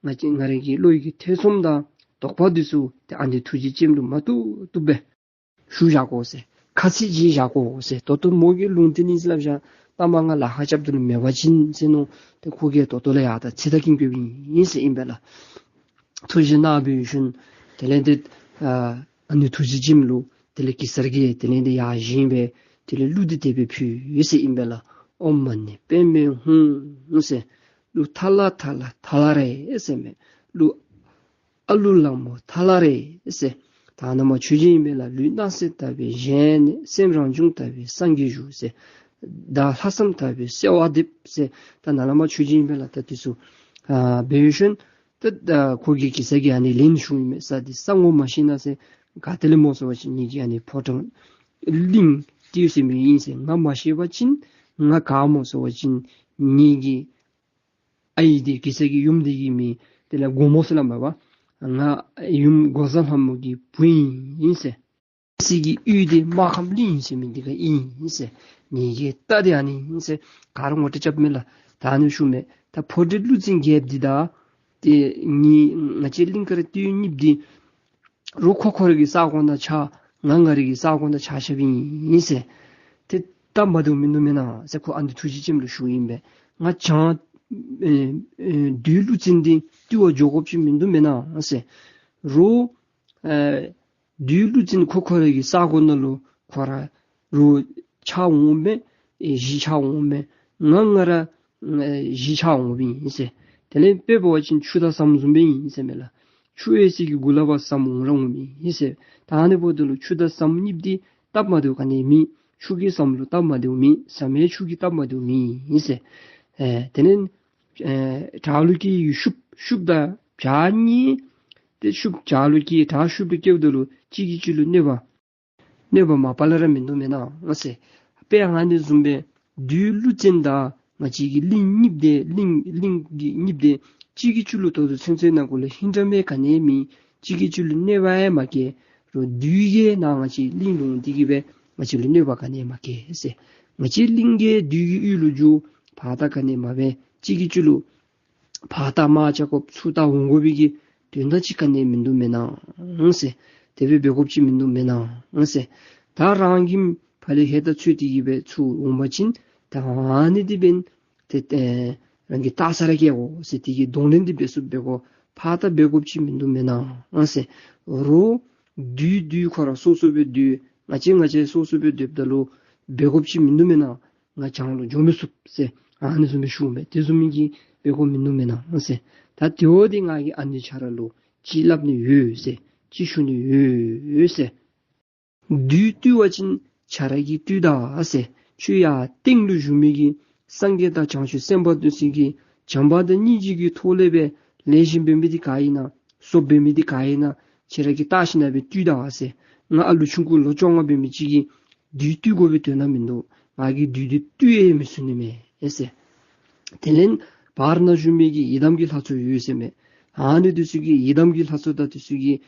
ང་བཅས་ང་རའི་གི་བློ་ཡི་གི་ཐེ་ཚོམ་དང་དོགས་པ་འདི་ཚུ་ཏེ་ཨ་ནི་ཐུགས་རྗེ་ཅན་ལུ་མ་བཏུབ་བཏུབ་སྦེ་ཞུ་བཞག་དགོ་ཟེར། ཁ་ཚིག་བྱིན་བཞག་དགོ་ཟེར། ད་ལྟོ་མོ་གིས་ལུང་བསྟན་ཨིན་ཟེར་སླབ་བཞག། ད་མ་ང་ལཱ་ཁག་རྐྱབ་སྟེ་ལུ་མེད་པ་ཅིན་ཟེར་མནོ། ཏེ་ཁོ་གིས་ད་ལྟོ་ལས་ཡར་ད་ཚེ་ཐར་གྱི་དགོཔ་ཨིན་ཟེར་ཨིན་པས་ལགས། ཐུགས་བཞེད་གནང་བའི་ཤུལ་དེ་ལས་ཏེ་ཨ་ཨ་ནི་ཐུགས་རྗེ་ཅན་ལུ་དེ་ལས་གེ་སར་གྱིས་དེ་ལས་ཏེ་ཡར་བཞེངས་སྦེ་དེ་ལས་གླུ་འདི་དེ་སྦེ་ཕུལ་ཡི་ཟེར་ཨིན་པས་ལགས། ཨོཾ་མ་ཎི་པདྨེ་ཧཱུྃ་ཟེར། གླུ་ཐ་ལ་ཐ་ལ་ཐ་ལ་རེད་ཟེར་མས། གླུ་ཨ་གླུ་ལ་མོ་ཐ་ལ་རེད་ཟེར། ད་ནཱ་མ་ཆོས་རྗེ་ཨིན་པས་ལགས། ལུས་སྣང་སྲིད་ལྟ་བུའི་གཞན་ནི། སེམས་རང་བྱུང་ལྟ་བུའི་སངས་རྒྱས་བཞུགས་ཟེར། བདག་ལྷག་བསམ་ལྟ་བུའི་གསོལ་བ་འདེབས་ཟེར། ད་ནཱ་ལས་མར་ཆོས་རྗེ་ཨིན་པས་ལགས། ད་འདི་ཚུ་ཨ་འབད་བའི་ཤུལ་ད་ད་ཁོ་གིས་གེ་སར་གྱི་ཨ་ནི་ལན་ཞུཝ་ཨིན་མས། ས་འདི་ས་ངོ་མ་ཤེས་ན་ཟེར། ག་ཏེ་ལས་སྨོ་ཟེར་བ་ཅིན་ངེ་གི་ཨ་ནི་ཕོ་བྲང་གླིང་ཏེ་ཟེར་མི་ཨིན་ཟེར། ང་མ་ཤེས་པ་ཅིན་ང་ག་སྨོ་ཟེར་བ་ཅིན་ངེ་གི་ཨའི་འདི་གེ་སར་གྱི་ཡུམ་འདི་གི་མིང་དེ་ལས་སྒོ་མོ་ཟེར་སླབ་མས་པ། ང་ཡུམ་འགོག་བཟའ་ལྷ་མོ་གི་བུ་ཨིན་ཟེར། གེ་སར་གྱི་ཡུལ་འདི་སྨར་ཁམས་གླིང་ཟེར་མི་འདི་ཁར་ཨིན་ཟེར། ངེ་གི་རྟ་འདི་ཨ་ནི་ཨིན་ཟེར། ག་ར་ངོ་སྤྲོད་རྐྱབ་མས་ལགས། ད་ཨ་ནི་ཞུཝ་མས། ད་ཕོ་བྲང་ཀླུ་བཙན་རྒྱལཔོ་འདི་དང་ཏེ་ངེ་ང་བཅས་གླིང་དཀར་སྟོད་གཉིས་འདི་རོགས་ཁོ་ཁོ་རའི་གི་ས་གོ་ནང་ཆགས། ང་ང་རའི་གི་ས་གོ་ནང་ཆགས་ཆགསཔ་ཨིན་ཟེར། ཏེ་སྟབས་མ་བདེཝ་མིན་འདུག་མེན་ན་ཟེར་ཁོ་ཨ་ནི་ཐུགས་རྗེ་ཅན་ལུ་ཞུཝ་ཨིན་པས། ང་བྱང་ཨེ་ཨེ་བདུད་ཀླུ་བཙན་འདི་བཏུལ་བར་འགྱོ་དགོཔ་ཅིག་མིན་འདུག་མེན་ན་ཟེར། རོགས་ཨེ་བདུད་ཀླུ་བཙན་ཁོ་ཁོ་རའི་གི་ས་གོ་ནང་ལུ་ཁོ་ར་རོགས་ཆགས་འོང་མས། ཨེ་གཞིས་ཆགས་འོང་མས། ང་ང་ར་ཨེ་གཞིས་ཆགས་འོང་བ་ཨིན་ཟེར། དེ་ལས་དཔེ་འབད་བ་ཅིན་ཆུ་དང་ཟམ་བཟུམ་སྦེ་ཨིན་ཟེར་མས་ལགས། ཆུ་ཨེ་ཟེར་གྱི་གུ་ལས་ཕར་ཟམ་འོང་ར་འོང་མི་ཨིན་ཟེར། ད་ཨ་ནི་འབདཝ་ད་ལུ་ཆུ་དང་ཟམ་གཉིས་འདི་སྟབས་མ་བདེཝ་ག་ནི་མེད། ཆུ་གིས་ཟམ་ལུ་སྟབས་མ་བདེཝ་མེད། ཟམ་ཡང་ཆུ་གིས་སྟབས་མ་བདེཝ་མེད་ཨིན་ཟེར། ཨེ་དེ་ལས་ཨེ་བྲག་ལུ་སྐྱེས་ཡི་ཤུབ་ཤུབ་དང་བྱག་གཉིས། ཏེ་ཤུབ་བྱག་ལུ་སྐྱེས་བྲག་ཤུབ་ལུ་སྐྱེཝ་ད་ལུ་གཅིག་གིས་གཅིག་ལུ་གནོད་པ་གནོད་པ་མ་པ་ལས་ར་མིན་འདུག་མེན་ན་ཟེར། དཔེ་ཨ་ནི་བཟུམ་སྦེ་བདུད་ཀླུ་བཙན་དང་ང་བཅས་ཀྱི་གླིང་གཉིས་འདི་གླིང་གླིང་གི་གཉིས་འདི་གཅིག་གིས་གཅིག་ལུ་ད་ལྟོ་ཚུན་ཚོད་ནང་འཁོད་ལུ་ཧིང་འདྲ་མེད་ག་ནི་མེད། གཅིག་གིས་གཅིག་ལུ་གནོད་པ་ཡང་མ་བཀལ། རོགས་བདུད་ཀྱིས་ནཱ་ང་བཅས་གླིང་ལུ་འོང་སྟེ་གིས་སྦེ་ང་བཅས་ལུ་གནོད་པ་ག་ནི་ཡང་མ་བཀལ་ཟེར། ང་བཅས་གླིང་གིས་བདུད་ཀྱི་ཡུལ་ལུ་འགྱོ་བར་ཐག་ག་ནི་ཡང་མ་འབད། གཅིག་གིས་གཅིག་ལུ་ཕར་ལྟ་མར་བཅར་དགོཔ་ཚུར་ལྟ་འོང་དགོ་པའི་གི་དོན་དག་ཅིག་ག་ནི་མིན་འདུག་མེན་ན་ཟེར། དེ་སྦེ་འབད་དགོཔ་ཅིག་མིན་འདུག་མེན་ན་ཟེར། ད་རང་གི་ཕར་ལས་ཧེ་ད་ཚུར་ཏེ་གིས་སྦེ་ཚུར་འོང་པ་ཅིན་ད་ཨ་ནི་འདི་འབདན་ཏེ་ཨེ་རང་གིས་ལྟ་ས་ར་བསྐྱལ་དགོ་ཟེར། དེ་གི་གདོང་ལེན་འདི་འབད་ཚུགསཔ་འབད་དགོ། ཕར་ལྟ་འབད་དགོཔ་ཅིག་མིན་འདུག་མེན་ན་ཟེར། རོགས་བདུད་བདུད་ཁོ་ར་སོ་སོ་སྦེ་སྡོད། ང་བཅས་ང་བཅས་སོ་སོ་སྦེ་སྡོདཔ་ད་ལུ་འབད་དགོཔ་ཅིག་མིན་འདུག་མེན་ན། ང་བྱང་ལུ་འགྱོ་མི་ཚུགས་ཟེར་ཨ་ནི་བཟུམ་སྦེ་ཞུཝ་མས། དེ་བཟུམ་མའི་གི་འབད་དགོཔ་མིན་འདུག་མེན་ན་ཟེར། ད་དེ་འོ་དེ་ང་གིས་ཨ་ནི་ཁྱོད་ར་ལུ་ཅིག་སླབ་ནི་ཡོད་ཟེར། ཅིག་ཞུ་ནི་ཡོད་ཟེར། བདུད་བཏུལ་བ་ཅིན་ཁྱོད་ར་གིས་བཏུལ་ད་ཟེར། ཁྱོད་ཡར་སྟེང་ལུ་བཞུགས་མི་གི་སངས་རྒྱས་དང་བྱང་ཆུབ་སེམས་དཔའ་འདི་ཚུ་གིས་བྱམས་པ་དང་སྙིང་རྗེ་གི་ཐོག་ལས་སྦེ་ལེགས་ཤོམ་འབད་མི་འདི་ག་ཨིན་ན། སོབ་འབད་མི་འདི་ག་ཨིན་ན། ཁྱོད་ར་གིས་བལྟ་ཞིན་ན་སྦེ་བཏུལ་ད་ཟེར། ང་ཨ་ལུ་ཆུང་ཀུ་ལོ་བཅོ་ལྔ་འབད་མི་ཅིག་གིས་བདུད་བཏུལ་དགོ་པའི་དོན་དག་མིན་འདུག། ང་གིས་བདུད་འདི་བཏུལ་ཡང་མི་ཚུགས་ནི་མས་ཟེར། དེ་ལས་བར་ན་བཞུགས་མི་གི་ཡི་དམ་གྱི་ལྷ་ཚོགས་ཡོད་ཟེར་མས། ཨ་ནི་འདི་ཚུ་གིས་ཡི་དམ་གྱི་ལྷ་ཚོགས་དང་འདི་ཚུ་གིས་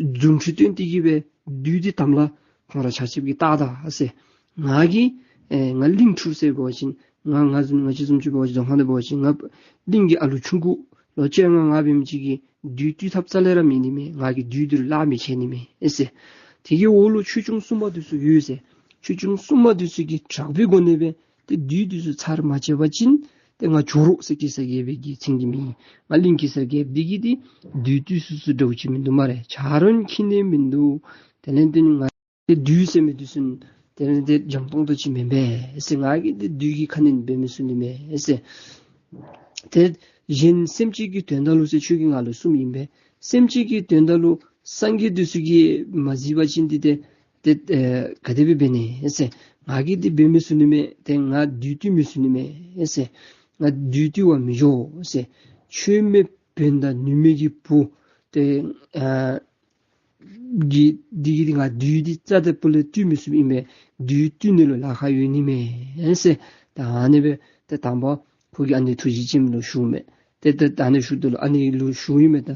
རྫུ་འཕྲུལ་སྟོན་ཏེ་གིས་སྦེ་བདུད་འདི་དམ་ལ་ཁོང་ར་ཆ་ཁྱབ་ཀྱིས་བལྟ་ད་ཟེར། ང་གིས་ཨེ་ང་གླིང་ཕྲུག་ཟེར་འབད་བ་ཅིན་ང་ང་བཟུམ་ང་བཅས་བཟུམ་ཅིག་འབད་བ་ཅིན་རྫོང་ཁ་ནང་འབད་བ་ཅིན་ང་གླིང་གི་ཨ་ལུ་ཆུང་ཀུ་ལོ་བཅོ་ལྔ་ལྔ་འབད་མི་ཅིག་གིས་བདུད་བཏུལ་ཐབས་རྩ་ལས་ར་མེད་ནི་མས། ང་གིས་བདུད་འདི་ལུ་གླགས་མི་ཆད་ནི་མས་ཨེ་ཟེར། དེ་གི་འོག་ལུ་ཆོས་སྐྱོང་སྲུང་མ་འདི་ཚུ་ཡོད་ཟེར། ཆོས་སྐྱོང་སྲུང་མ་འདི་ཚུ་གིས་དྲག་པོའི་སྒོ་ནས་སྦེ་ཏེ་བདུད་འདི་ཚུ་ཚར་མ་བཅད་པ་ཅིན་ཏེ་ང་ཇོ་རུ་ཟེར་གེ་སར་རྒྱལ་པོའི་གི་མཚན་གྱིས་མིང་། ང་གླིང་གེ་སར་རྒྱལཔོ་འདི་གིས་ཏེ་བདུད་བཏུལ་ཚུགས་ཚུགས་འདྲཝ་ཅིག་མིན་འདུག་སྨ་རེ། ཆ་རོགས་ཁྱིམ་ནང་མིན་འདུག། དེ་ལས་ཏེ་ང་ཏེ་བདུད་ཟེར་མི་འདི་ཚུ་དེ་ལས་ཏེ་འཇམ་ཏོང་ཏོ་ཅིག་མེན་པས་ཟེར། ང་གིས་ཏེ་བདུད་ཀྱི་ཁ་གནོན་འབད་མི་ཚུགས་ནི་མས་ཟེར། ཏེ་གཞན་སེམས་ཅན་གྱི་དོན་དག་ལུ་ཟེར་ཁྱོད་ཀྱིས་ང་ལུ་གསུངམ་ཨིན་པས། སེམས་ཅན་གྱི་དོན་དག་ལུ་སངས་རྒྱས་འདི་ཚུ་གིས་མ་གཟིགས་པ་ཅིན་ཏེ་ཏེ་ཏེ་ཨེ་ག་དེ་སྦེ་འབད་ནི་ཟེར། ང་གིས་ཏེ་འབད་མི་ཚུགས་ནི་མས། ཏེ་ང་བདུད་བཏུལ་མི་ཚུགས་ནི་མས་ཟེར། ང་བདུད་བཏུལ་བར་མི་འགྱོ་ཟེར། ཆོས་མེད་བན་དང་ནུས་མེད་ཀྱི་བུ་ཏེ་ཨ་གི་འདི་གིས་ང་བདུད་འདི་རྩ་དང་སྤུ་ལས་བཏུལ་མི་ཚུགསཔ་ཨིན་པས། བདུད་བཏུལ་ནི་ལུ་ལཱ་ཁག་ཡོད་ནི་མས་ཟེར། ད་ཨ་ནི་སྦེ་ཏེ་དང་པ་ཁོ་གིས་ཨ་ནི་ཐུགས་རྗེ་ཅན་ལུ་ཞུཝ་མས། ཏེ་ཏེ་ད་ཨ་ནི་ཞུཝ་ད་ལུ་ཨ་ནི་ལུ་ཞུཝ་ཨིན་མས། ད་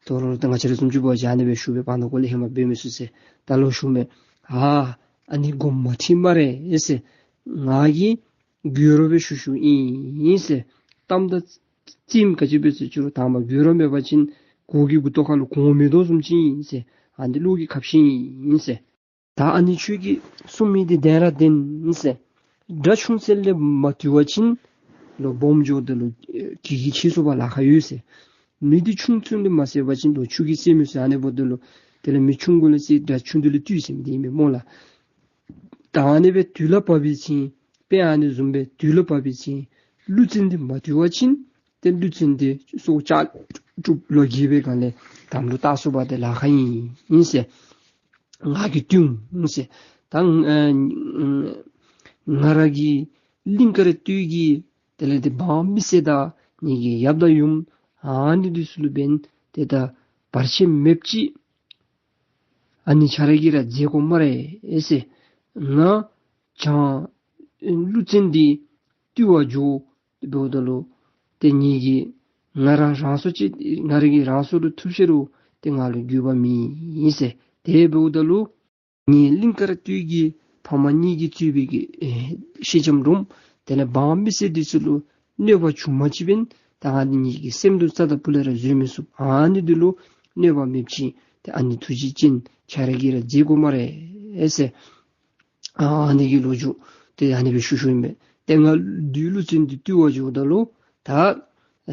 དོ་རུང་ད་ང་བཅས་ར་བཟུམ་ཅིག་འབད་བ་ཅིན་ཨ་ནི་སྦེ་ཞུ་སྦེ་བར་ན་འགོ་ལས་ཧེ་མ་འབད་མི་ཚུགས་ཟེར། ད་ལོག་ཞུཝ་མས། ཨ་ཨ་ནི་དགོངསམ་མ་ཁྲེལ་སྨ་རེ་ཟེར། ང་གིས་ གུ་རོ་སྦེ་ཞུ་ཞུཝ་ཨིན་ཟེར། གཏམ་དང་རྩེདམོ་ག་ཅི་སྦེ་ཟེར་ཅི་རུང་དང་པ་གུ་རོ་མེད་པ་ཅིན་གོ་གི་མགུ་ཏོ་ཁ་ལུ་གོང་མེ་ཏོག་བཟུམ་ཅིག་ཨིན་ཟེར། ཨ་ནི་ལུགས་ཀྱི་ཁ་བཤད་ཨིན་ཟེར། ད་ཨ་ནི་ཁྱོད་ཀྱིས་གསུང་མི་འདི་བདེན་ར་བདེན་ཟེར། དགྲ་ཆུང་ཚད་ལས་མ་བཏུལ་བ་ཅིན་ལོག་སྦོམ་འགྱོཝ་ད་ལུ་གི་གི་ཆེ་སུ་བ་ལཱ་ཁག་ཡོད་ཟེར། མི་འདི་ཆུང་ཆུང་ལས་མ་བསད་པ་ཅིན་ལོག་ཆུ་གིས་བསད་མི་ཚུགས། ཨ་ནི་འབདཝ་ད་ལུ་དེ་ལས་མི་ཆུང་ཀུ་ལས་བསད་དགྲ་ཆུང་དེ་ལས་བཏུལ་ཟེར་མི་འདི་ཨིན་མས་སྨོ་ལགས། ད་ཨ་ནི་སྦེ་དུས་ལ་བབ་པའི་ཚེ་དཔེ་ཨ་ནི་བཟུམ་སྦེ་དུས་ལ་བབ་པའི་ཚེ་ཀླུ་བཙན་འདི་མ་བཏུལ་བ་ཅིན་ཏེ་ཀླུ་བཙན་འདི་སྲོག་ཆགས་གྲུབ་ལོག་གི་སྦེ་གང་ལས་དམ་ལུ་བཏགས་སུ་བ་ཏེ་ལཱ་ཁག་ཨིན་ཨིན་ཟེར། ང་གིས་བཏུལ་འོང་ཟེར། ད་ཨ་ང་ར་གི་གླིང་དཀར་སྟོད་ཀྱི་དེ་ལས་ཏེ་འབངས་མི་སེར་དང་ངེ་གི་ཡབ་དང་ཡུམ་ཨ་ནི་འདི་ཚུ་ལུ་འབདན་ཏེ་ད་བར་ཆད་མེདཔ་ཅིག་ཨ་ནི་ཁྱོད་ར་གིས་ར་མཛད་དགོ་སྨ་རེ་ཟེར། ང་བྱང་ཀླུ་བཙན་འདི་བཏུལ་བར་འགྱོ་འབདཝ་ད་ལུ་ཏེ་ངེ་གི་ང་ར་རང་སྲོག་ཅིག་ང་ར་གིས་རང་སྲོག་ལུ་ཐུག་ཤི་རུང་ཏེ་ང་ལུ་འགྱོད་པ་མེད་ཟེར། དེ་འབདཝ་ད་ལུ་ངེ་གླིང་དཀར་སྟོད་ཀྱི་ཕམ་གཉིས་ཀྱིས་གཙོས་པའི་གི་ཨེ་ཤེས་ལྕམ་རུམ་དེ་ལས་འབངས་མི་སེར་འདི་ཚུ་ལུ་གནོད་པ་བྱུང་མ་ཅི་འབདན་ད་ང་ངེ་གི་སེམས་འདི་རྩ་དང་ཕུ་ལས་ར་བཟོད་མི་ཚུགས། ཨ་ནི་འདི་ལུ་གནོད་པ་མེདཔ་ཅིག་ཏེ་ཨ་ནི་ཐུགས་རྗེ་ཅན་ཁྱོད་ར་གིས་ར་མཛད་དགོ་སྨ་རེ་ཟེར། ཨ་ནི་གི་ལོ་རྒྱུས་ཏེ་ཨ་ནི་སྦེ་ཞུ་ཞུཝ་ཨིན་པས། ཏེ་ང་བདུད་ཀླུ་བཙན་འདི་བཏུལ་བར་འགྱོཝ་ད་ལུ་ད་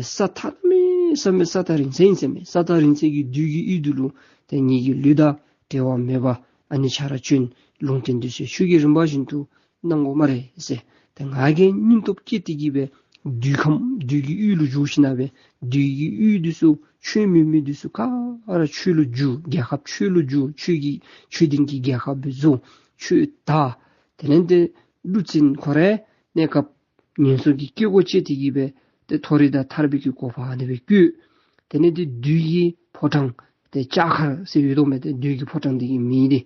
ས་ཐག་མེད་ས་མེད་ས་ཐག་རིང་ས་ཨིན་ཟེར་མས། ས་ཐག་རིང་ས་གི་བདུད་ཀྱི་ཡུལ་འདི་ལུ་ཏེ་ངེ་གི་ལུས་དང་འབྲལ་བ་མེད་པར་ཨ་ནི་ཁྱོད་ར་བྱོན། ལུང་བསྟན་འདི་ཚུ་ཆོས་ཀྱི་རིམ་པ་བཞིན་དུ་གནང་དགོ་སྨ་རེ་ཟེར། ཏེ་ང་གིས་སྙིང་སྟོབས་བསྐྱེད་དེ་གི་སྦེ་བདུད་ཁམས་བདུད་ཀྱི་ཡུལ་ལུ་འགྱོ་ཞིནམ་སྦེ་བདུད་ཀྱི་ཡུལ་འདི་ཚུ་ཆོས་མེད་མི་འདི་ཚུ་ག་ར་ཆོས་ལུ་བསྒྱུར། རྒྱལ་ཁབ་ཆོས་ལུ་བསྒྱུར། ཆོས་ཀྱི་ཆོས་ལྡན་གྱི་རྒྱལ་ཁབ་སྦེ་བཟོ། ཆོས་དར། དེ་ལས་ཏེ་ཀླུ་བཙན་ཁོ་རའི་གནས་སྐབས་ངན་སོང་གི་སྐྱེ་སྒོ་བཅད་དེ་གི་སྦེ་ཏེ་མཐོ་རིས་དང་ཐར་པའི་གི་གོ་འཕང་ཨ་ནི་སྦེ་བཀོད། དེ་ལས་ཏེ་བདུད་ཀྱི་ཕོ་བྲང་ཏེ་ལྕགས་མཁར་ཟེར་ཡོད་དོ་མས། ཏེ་བདུད་ཀྱི་ཕོ་བྲང་འདི་གི་མིང་འདི་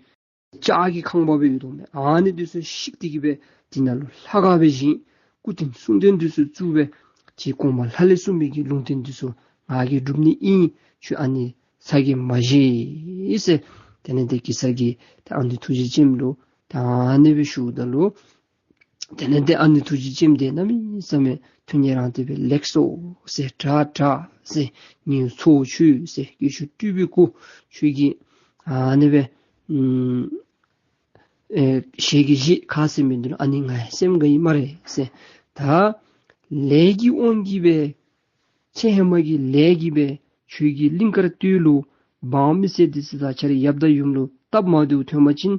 ལྕགས་ཀྱི་ཁང་པ་སྦེ་ཡོད་དོ་མས། ཨ་ནི་འདི་ཚུ་བཤིག་སྟེ་གི་སྦེ་འདི་ནང་ལུ་ལྷ་ཁང་སྦེ་བཞེངས། སྐུ་རྟེན་གསུང་རྟེན་འདི་ཚུ་བཙུགས་སྦེ་ཏེ་གོང་མ་ལྷ་ལས་གསུངས་མི་གི་ལུང་བསྟན་འདི་ཚུ་ང་གིས་སྒྲུབ་ནི་ཨིན། ཁྱོད་ཨ་ནི་ཚ་གྱང་མ་བཞེས་ཟེར། དེ་ལས་ཏེ་གེ་སར་གྱིས་ཏེ་ཨ་ནི་ཐུགས་རྗེ་ཅན་ལུ་ཏེ་ཨ་ནི་སྦེ་ཞུཝ་ད་ལུ་དེ་ལས་ཏེ་ཨ་ནི་ཐུགས་རྗེ་ཅན་འདི་གནམ་མེད་ས་མེད་ཐུགས་མཉེས་རང་སྟེ་སྦེ་ལེགས་སོ་ཟེར། དྲག་དྲག་ཟེར། ངེའི་ཚ་བོ་ཁྱོད་ཟེར། སྐྱེས་མཆོག་སྤྲུལ་པའི་སྐུ་ཁྱོད་ཀྱིས་ཨ་ནི་སྦེ་ཨམ་ཨེ་ཞལ་གྱིས་བཞེས་ཁ་ཟེར་མི་འདི་ལུ་ཨ་ནི་ང་སེམས་དགའ་ཡི་སྨ་རེ་ཟེར། ད་ལས་ཀྱི་དབང་གིས་སྦེ་ཚེ་ཧེ་མ་གི་ལས་ཀྱིས་སྦེ་ཁྱོད་ཀྱིས་གླིང་དཀར་སྟོད་ལུ་འབངས་མི་སེར་འདི་ཚུ་དང་ཁྱོད་རའི་ཡབ་དང་ཡུམ་ལུ་སྟབས་མ་བདེཝ་ཐོན་པ་ཅིན་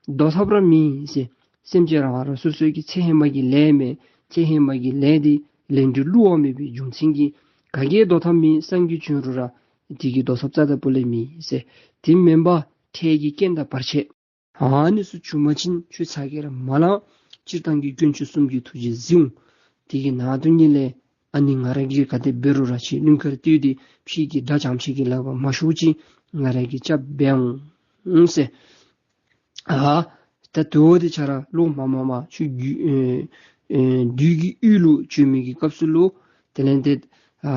བཟློག་ཐབས་ར་མེད་ཟེར། སེམས་ཅན་རང་རང་སོ་སོའི་གི་ཚེ་ཧེ་མ་གི་ལས་མས། ཚེ་ཧེ་མ་གི་ལས་འདི་ལས་འབྲས་བསླུ་བ་མེད་པའི་རྒྱུ་མཚན་གྱིས་ག་གིས་བཟློག་ཐབས་མེད། སངས་རྒྱས་བྱོན་རུང་ར་དེ་གིས་བཟློག་ཐབས་རྩ་དང་སྤུ་ལས་མེད་ཟེར། དེ་མེན་པར་འཕྲལ་གྱི་རྐྱེན་དང་བར་ཆད་ཨ་ནི་ཚུ་བྱུང་པ་ཅིན་ཁྱོད་ཚ་གྱང་ར་མ་ལང་། སྤྱིར་བཏང་གི་དཀོན་མཆོག་གསུམ་གྱི་ཐུགས་རྗེ་གཟིགས་འོང་། དེ་གི་ནང་དོན་ཉིད་ལས་ཨ་ནི་ང་ར་གིས་ག་དེ་འབད་རུང་ར་ཁྱོད་གླིང་དཀར་སྟོད་འདི་ཕྱི་གི་དགྲ་རྐྱངམ་ཅིག་གི་ལག་པར་མ་ཤོར་ཅིག་ང་ར་གིས་སྐྱབས་འབད་འོང་ཟེར། ཨ་ད་དོ་འདི་ཁྱོད་ར་ལོག་མ་མ་མ་ཁྱོད་བདུད་ཨེ་ཨེ་བདུད་ཀྱི་ཡུལ་ལུ་བྱོན་མི་གི་སྐབས་སུ་ལུ་དེ་ལས་ཏེ་ཨ་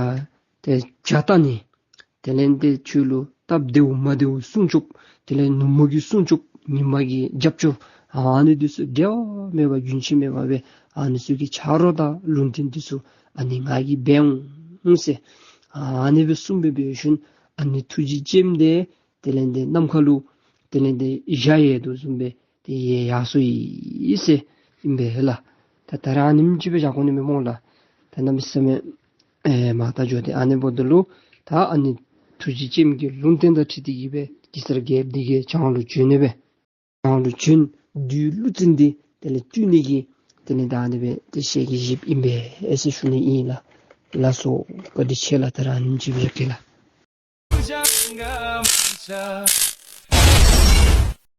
ཏེ་བྱ་བལྟ་ནི། དེ་ལས་ཏེ་ཁྱོད་ལུ་སྟབས་བདེཝ་མ་བདེཝ་སྲུང་སྐྱོབ། དེ་ལས་ནུབ་མོ་གི་སྲུང་སྐྱོབ། ཉི་མ་གི་རྒྱབ་སྐྱོར། ཨ་ནི་འདི་ཚུ་འབྲལ་བ་མེད་པ་རྒྱུན་ཆད་མེད་པ་སྦེ་ཨ་ནི་ཚུ་གི་ཆ་རོགས་དང་ལུང་བསྟན་འདི་ཚུ་ཨ་ནི་ང་གིས་འབད་འོང་ཟེར། ཨ་ནི་སྦེ་གསུངས་སྦེ་འབད་ཞིནམ་ཨ་ནི་ཐུགས་རྗེ་ཅན་འདི་དེ་ལས་ཏེ་ནམ་མཁའ་ལུ་དེ་ལས་ཏེ་འཇའ་ཡལ་དོ་བཟུམ་སྦེ་ཏེ་ཡལ་ཡར་སོ་ཡི་ཟེར་ཨིན་པས་ལགས། ད་ད་རེས་ཨ་ནེམ་ཅིག་སྦེ་བཞག་དགོ་ནི་མས་སྨོ་ལགས། ད་གནམ་མེད་ས་མེད་ཨེ་མ་ད་འགྱོ་སྟེ་ཨ་ནི་འབདཝ་ད་ལུ་ད་ཨ་ནི་ཐུགས་རྗེ་ཅན་གྱི་ལུང་བསྟན་དང་འཁྲིལ་ཏེ་གི་སྦེ་གེ་སར་རྒྱལཔོ་འདི་གིས་བྱང་ལུ་བྱོན་ནི་སྦེ་བྱང་ལུ་བྱོན། བདུད་ཀླུ་བཙན་འདི་དེ་ལས་བཏུལ་ནི་གི་དེ་ལས་ད་ཨ་ནི་སྦེ་ཏེ་ཞལ་གྱིས་བཞེསཔ་ཨིན་པས་ཟེར་ཞུ་ནི་ཨིན་ལགས། ལགས་སོ། བཀའ་དྲིན་ཆེ་ལགས། ད་རེས་ཨ་ནེམ་ཅིག་སྦེ་བཞག་གེ་ལགས།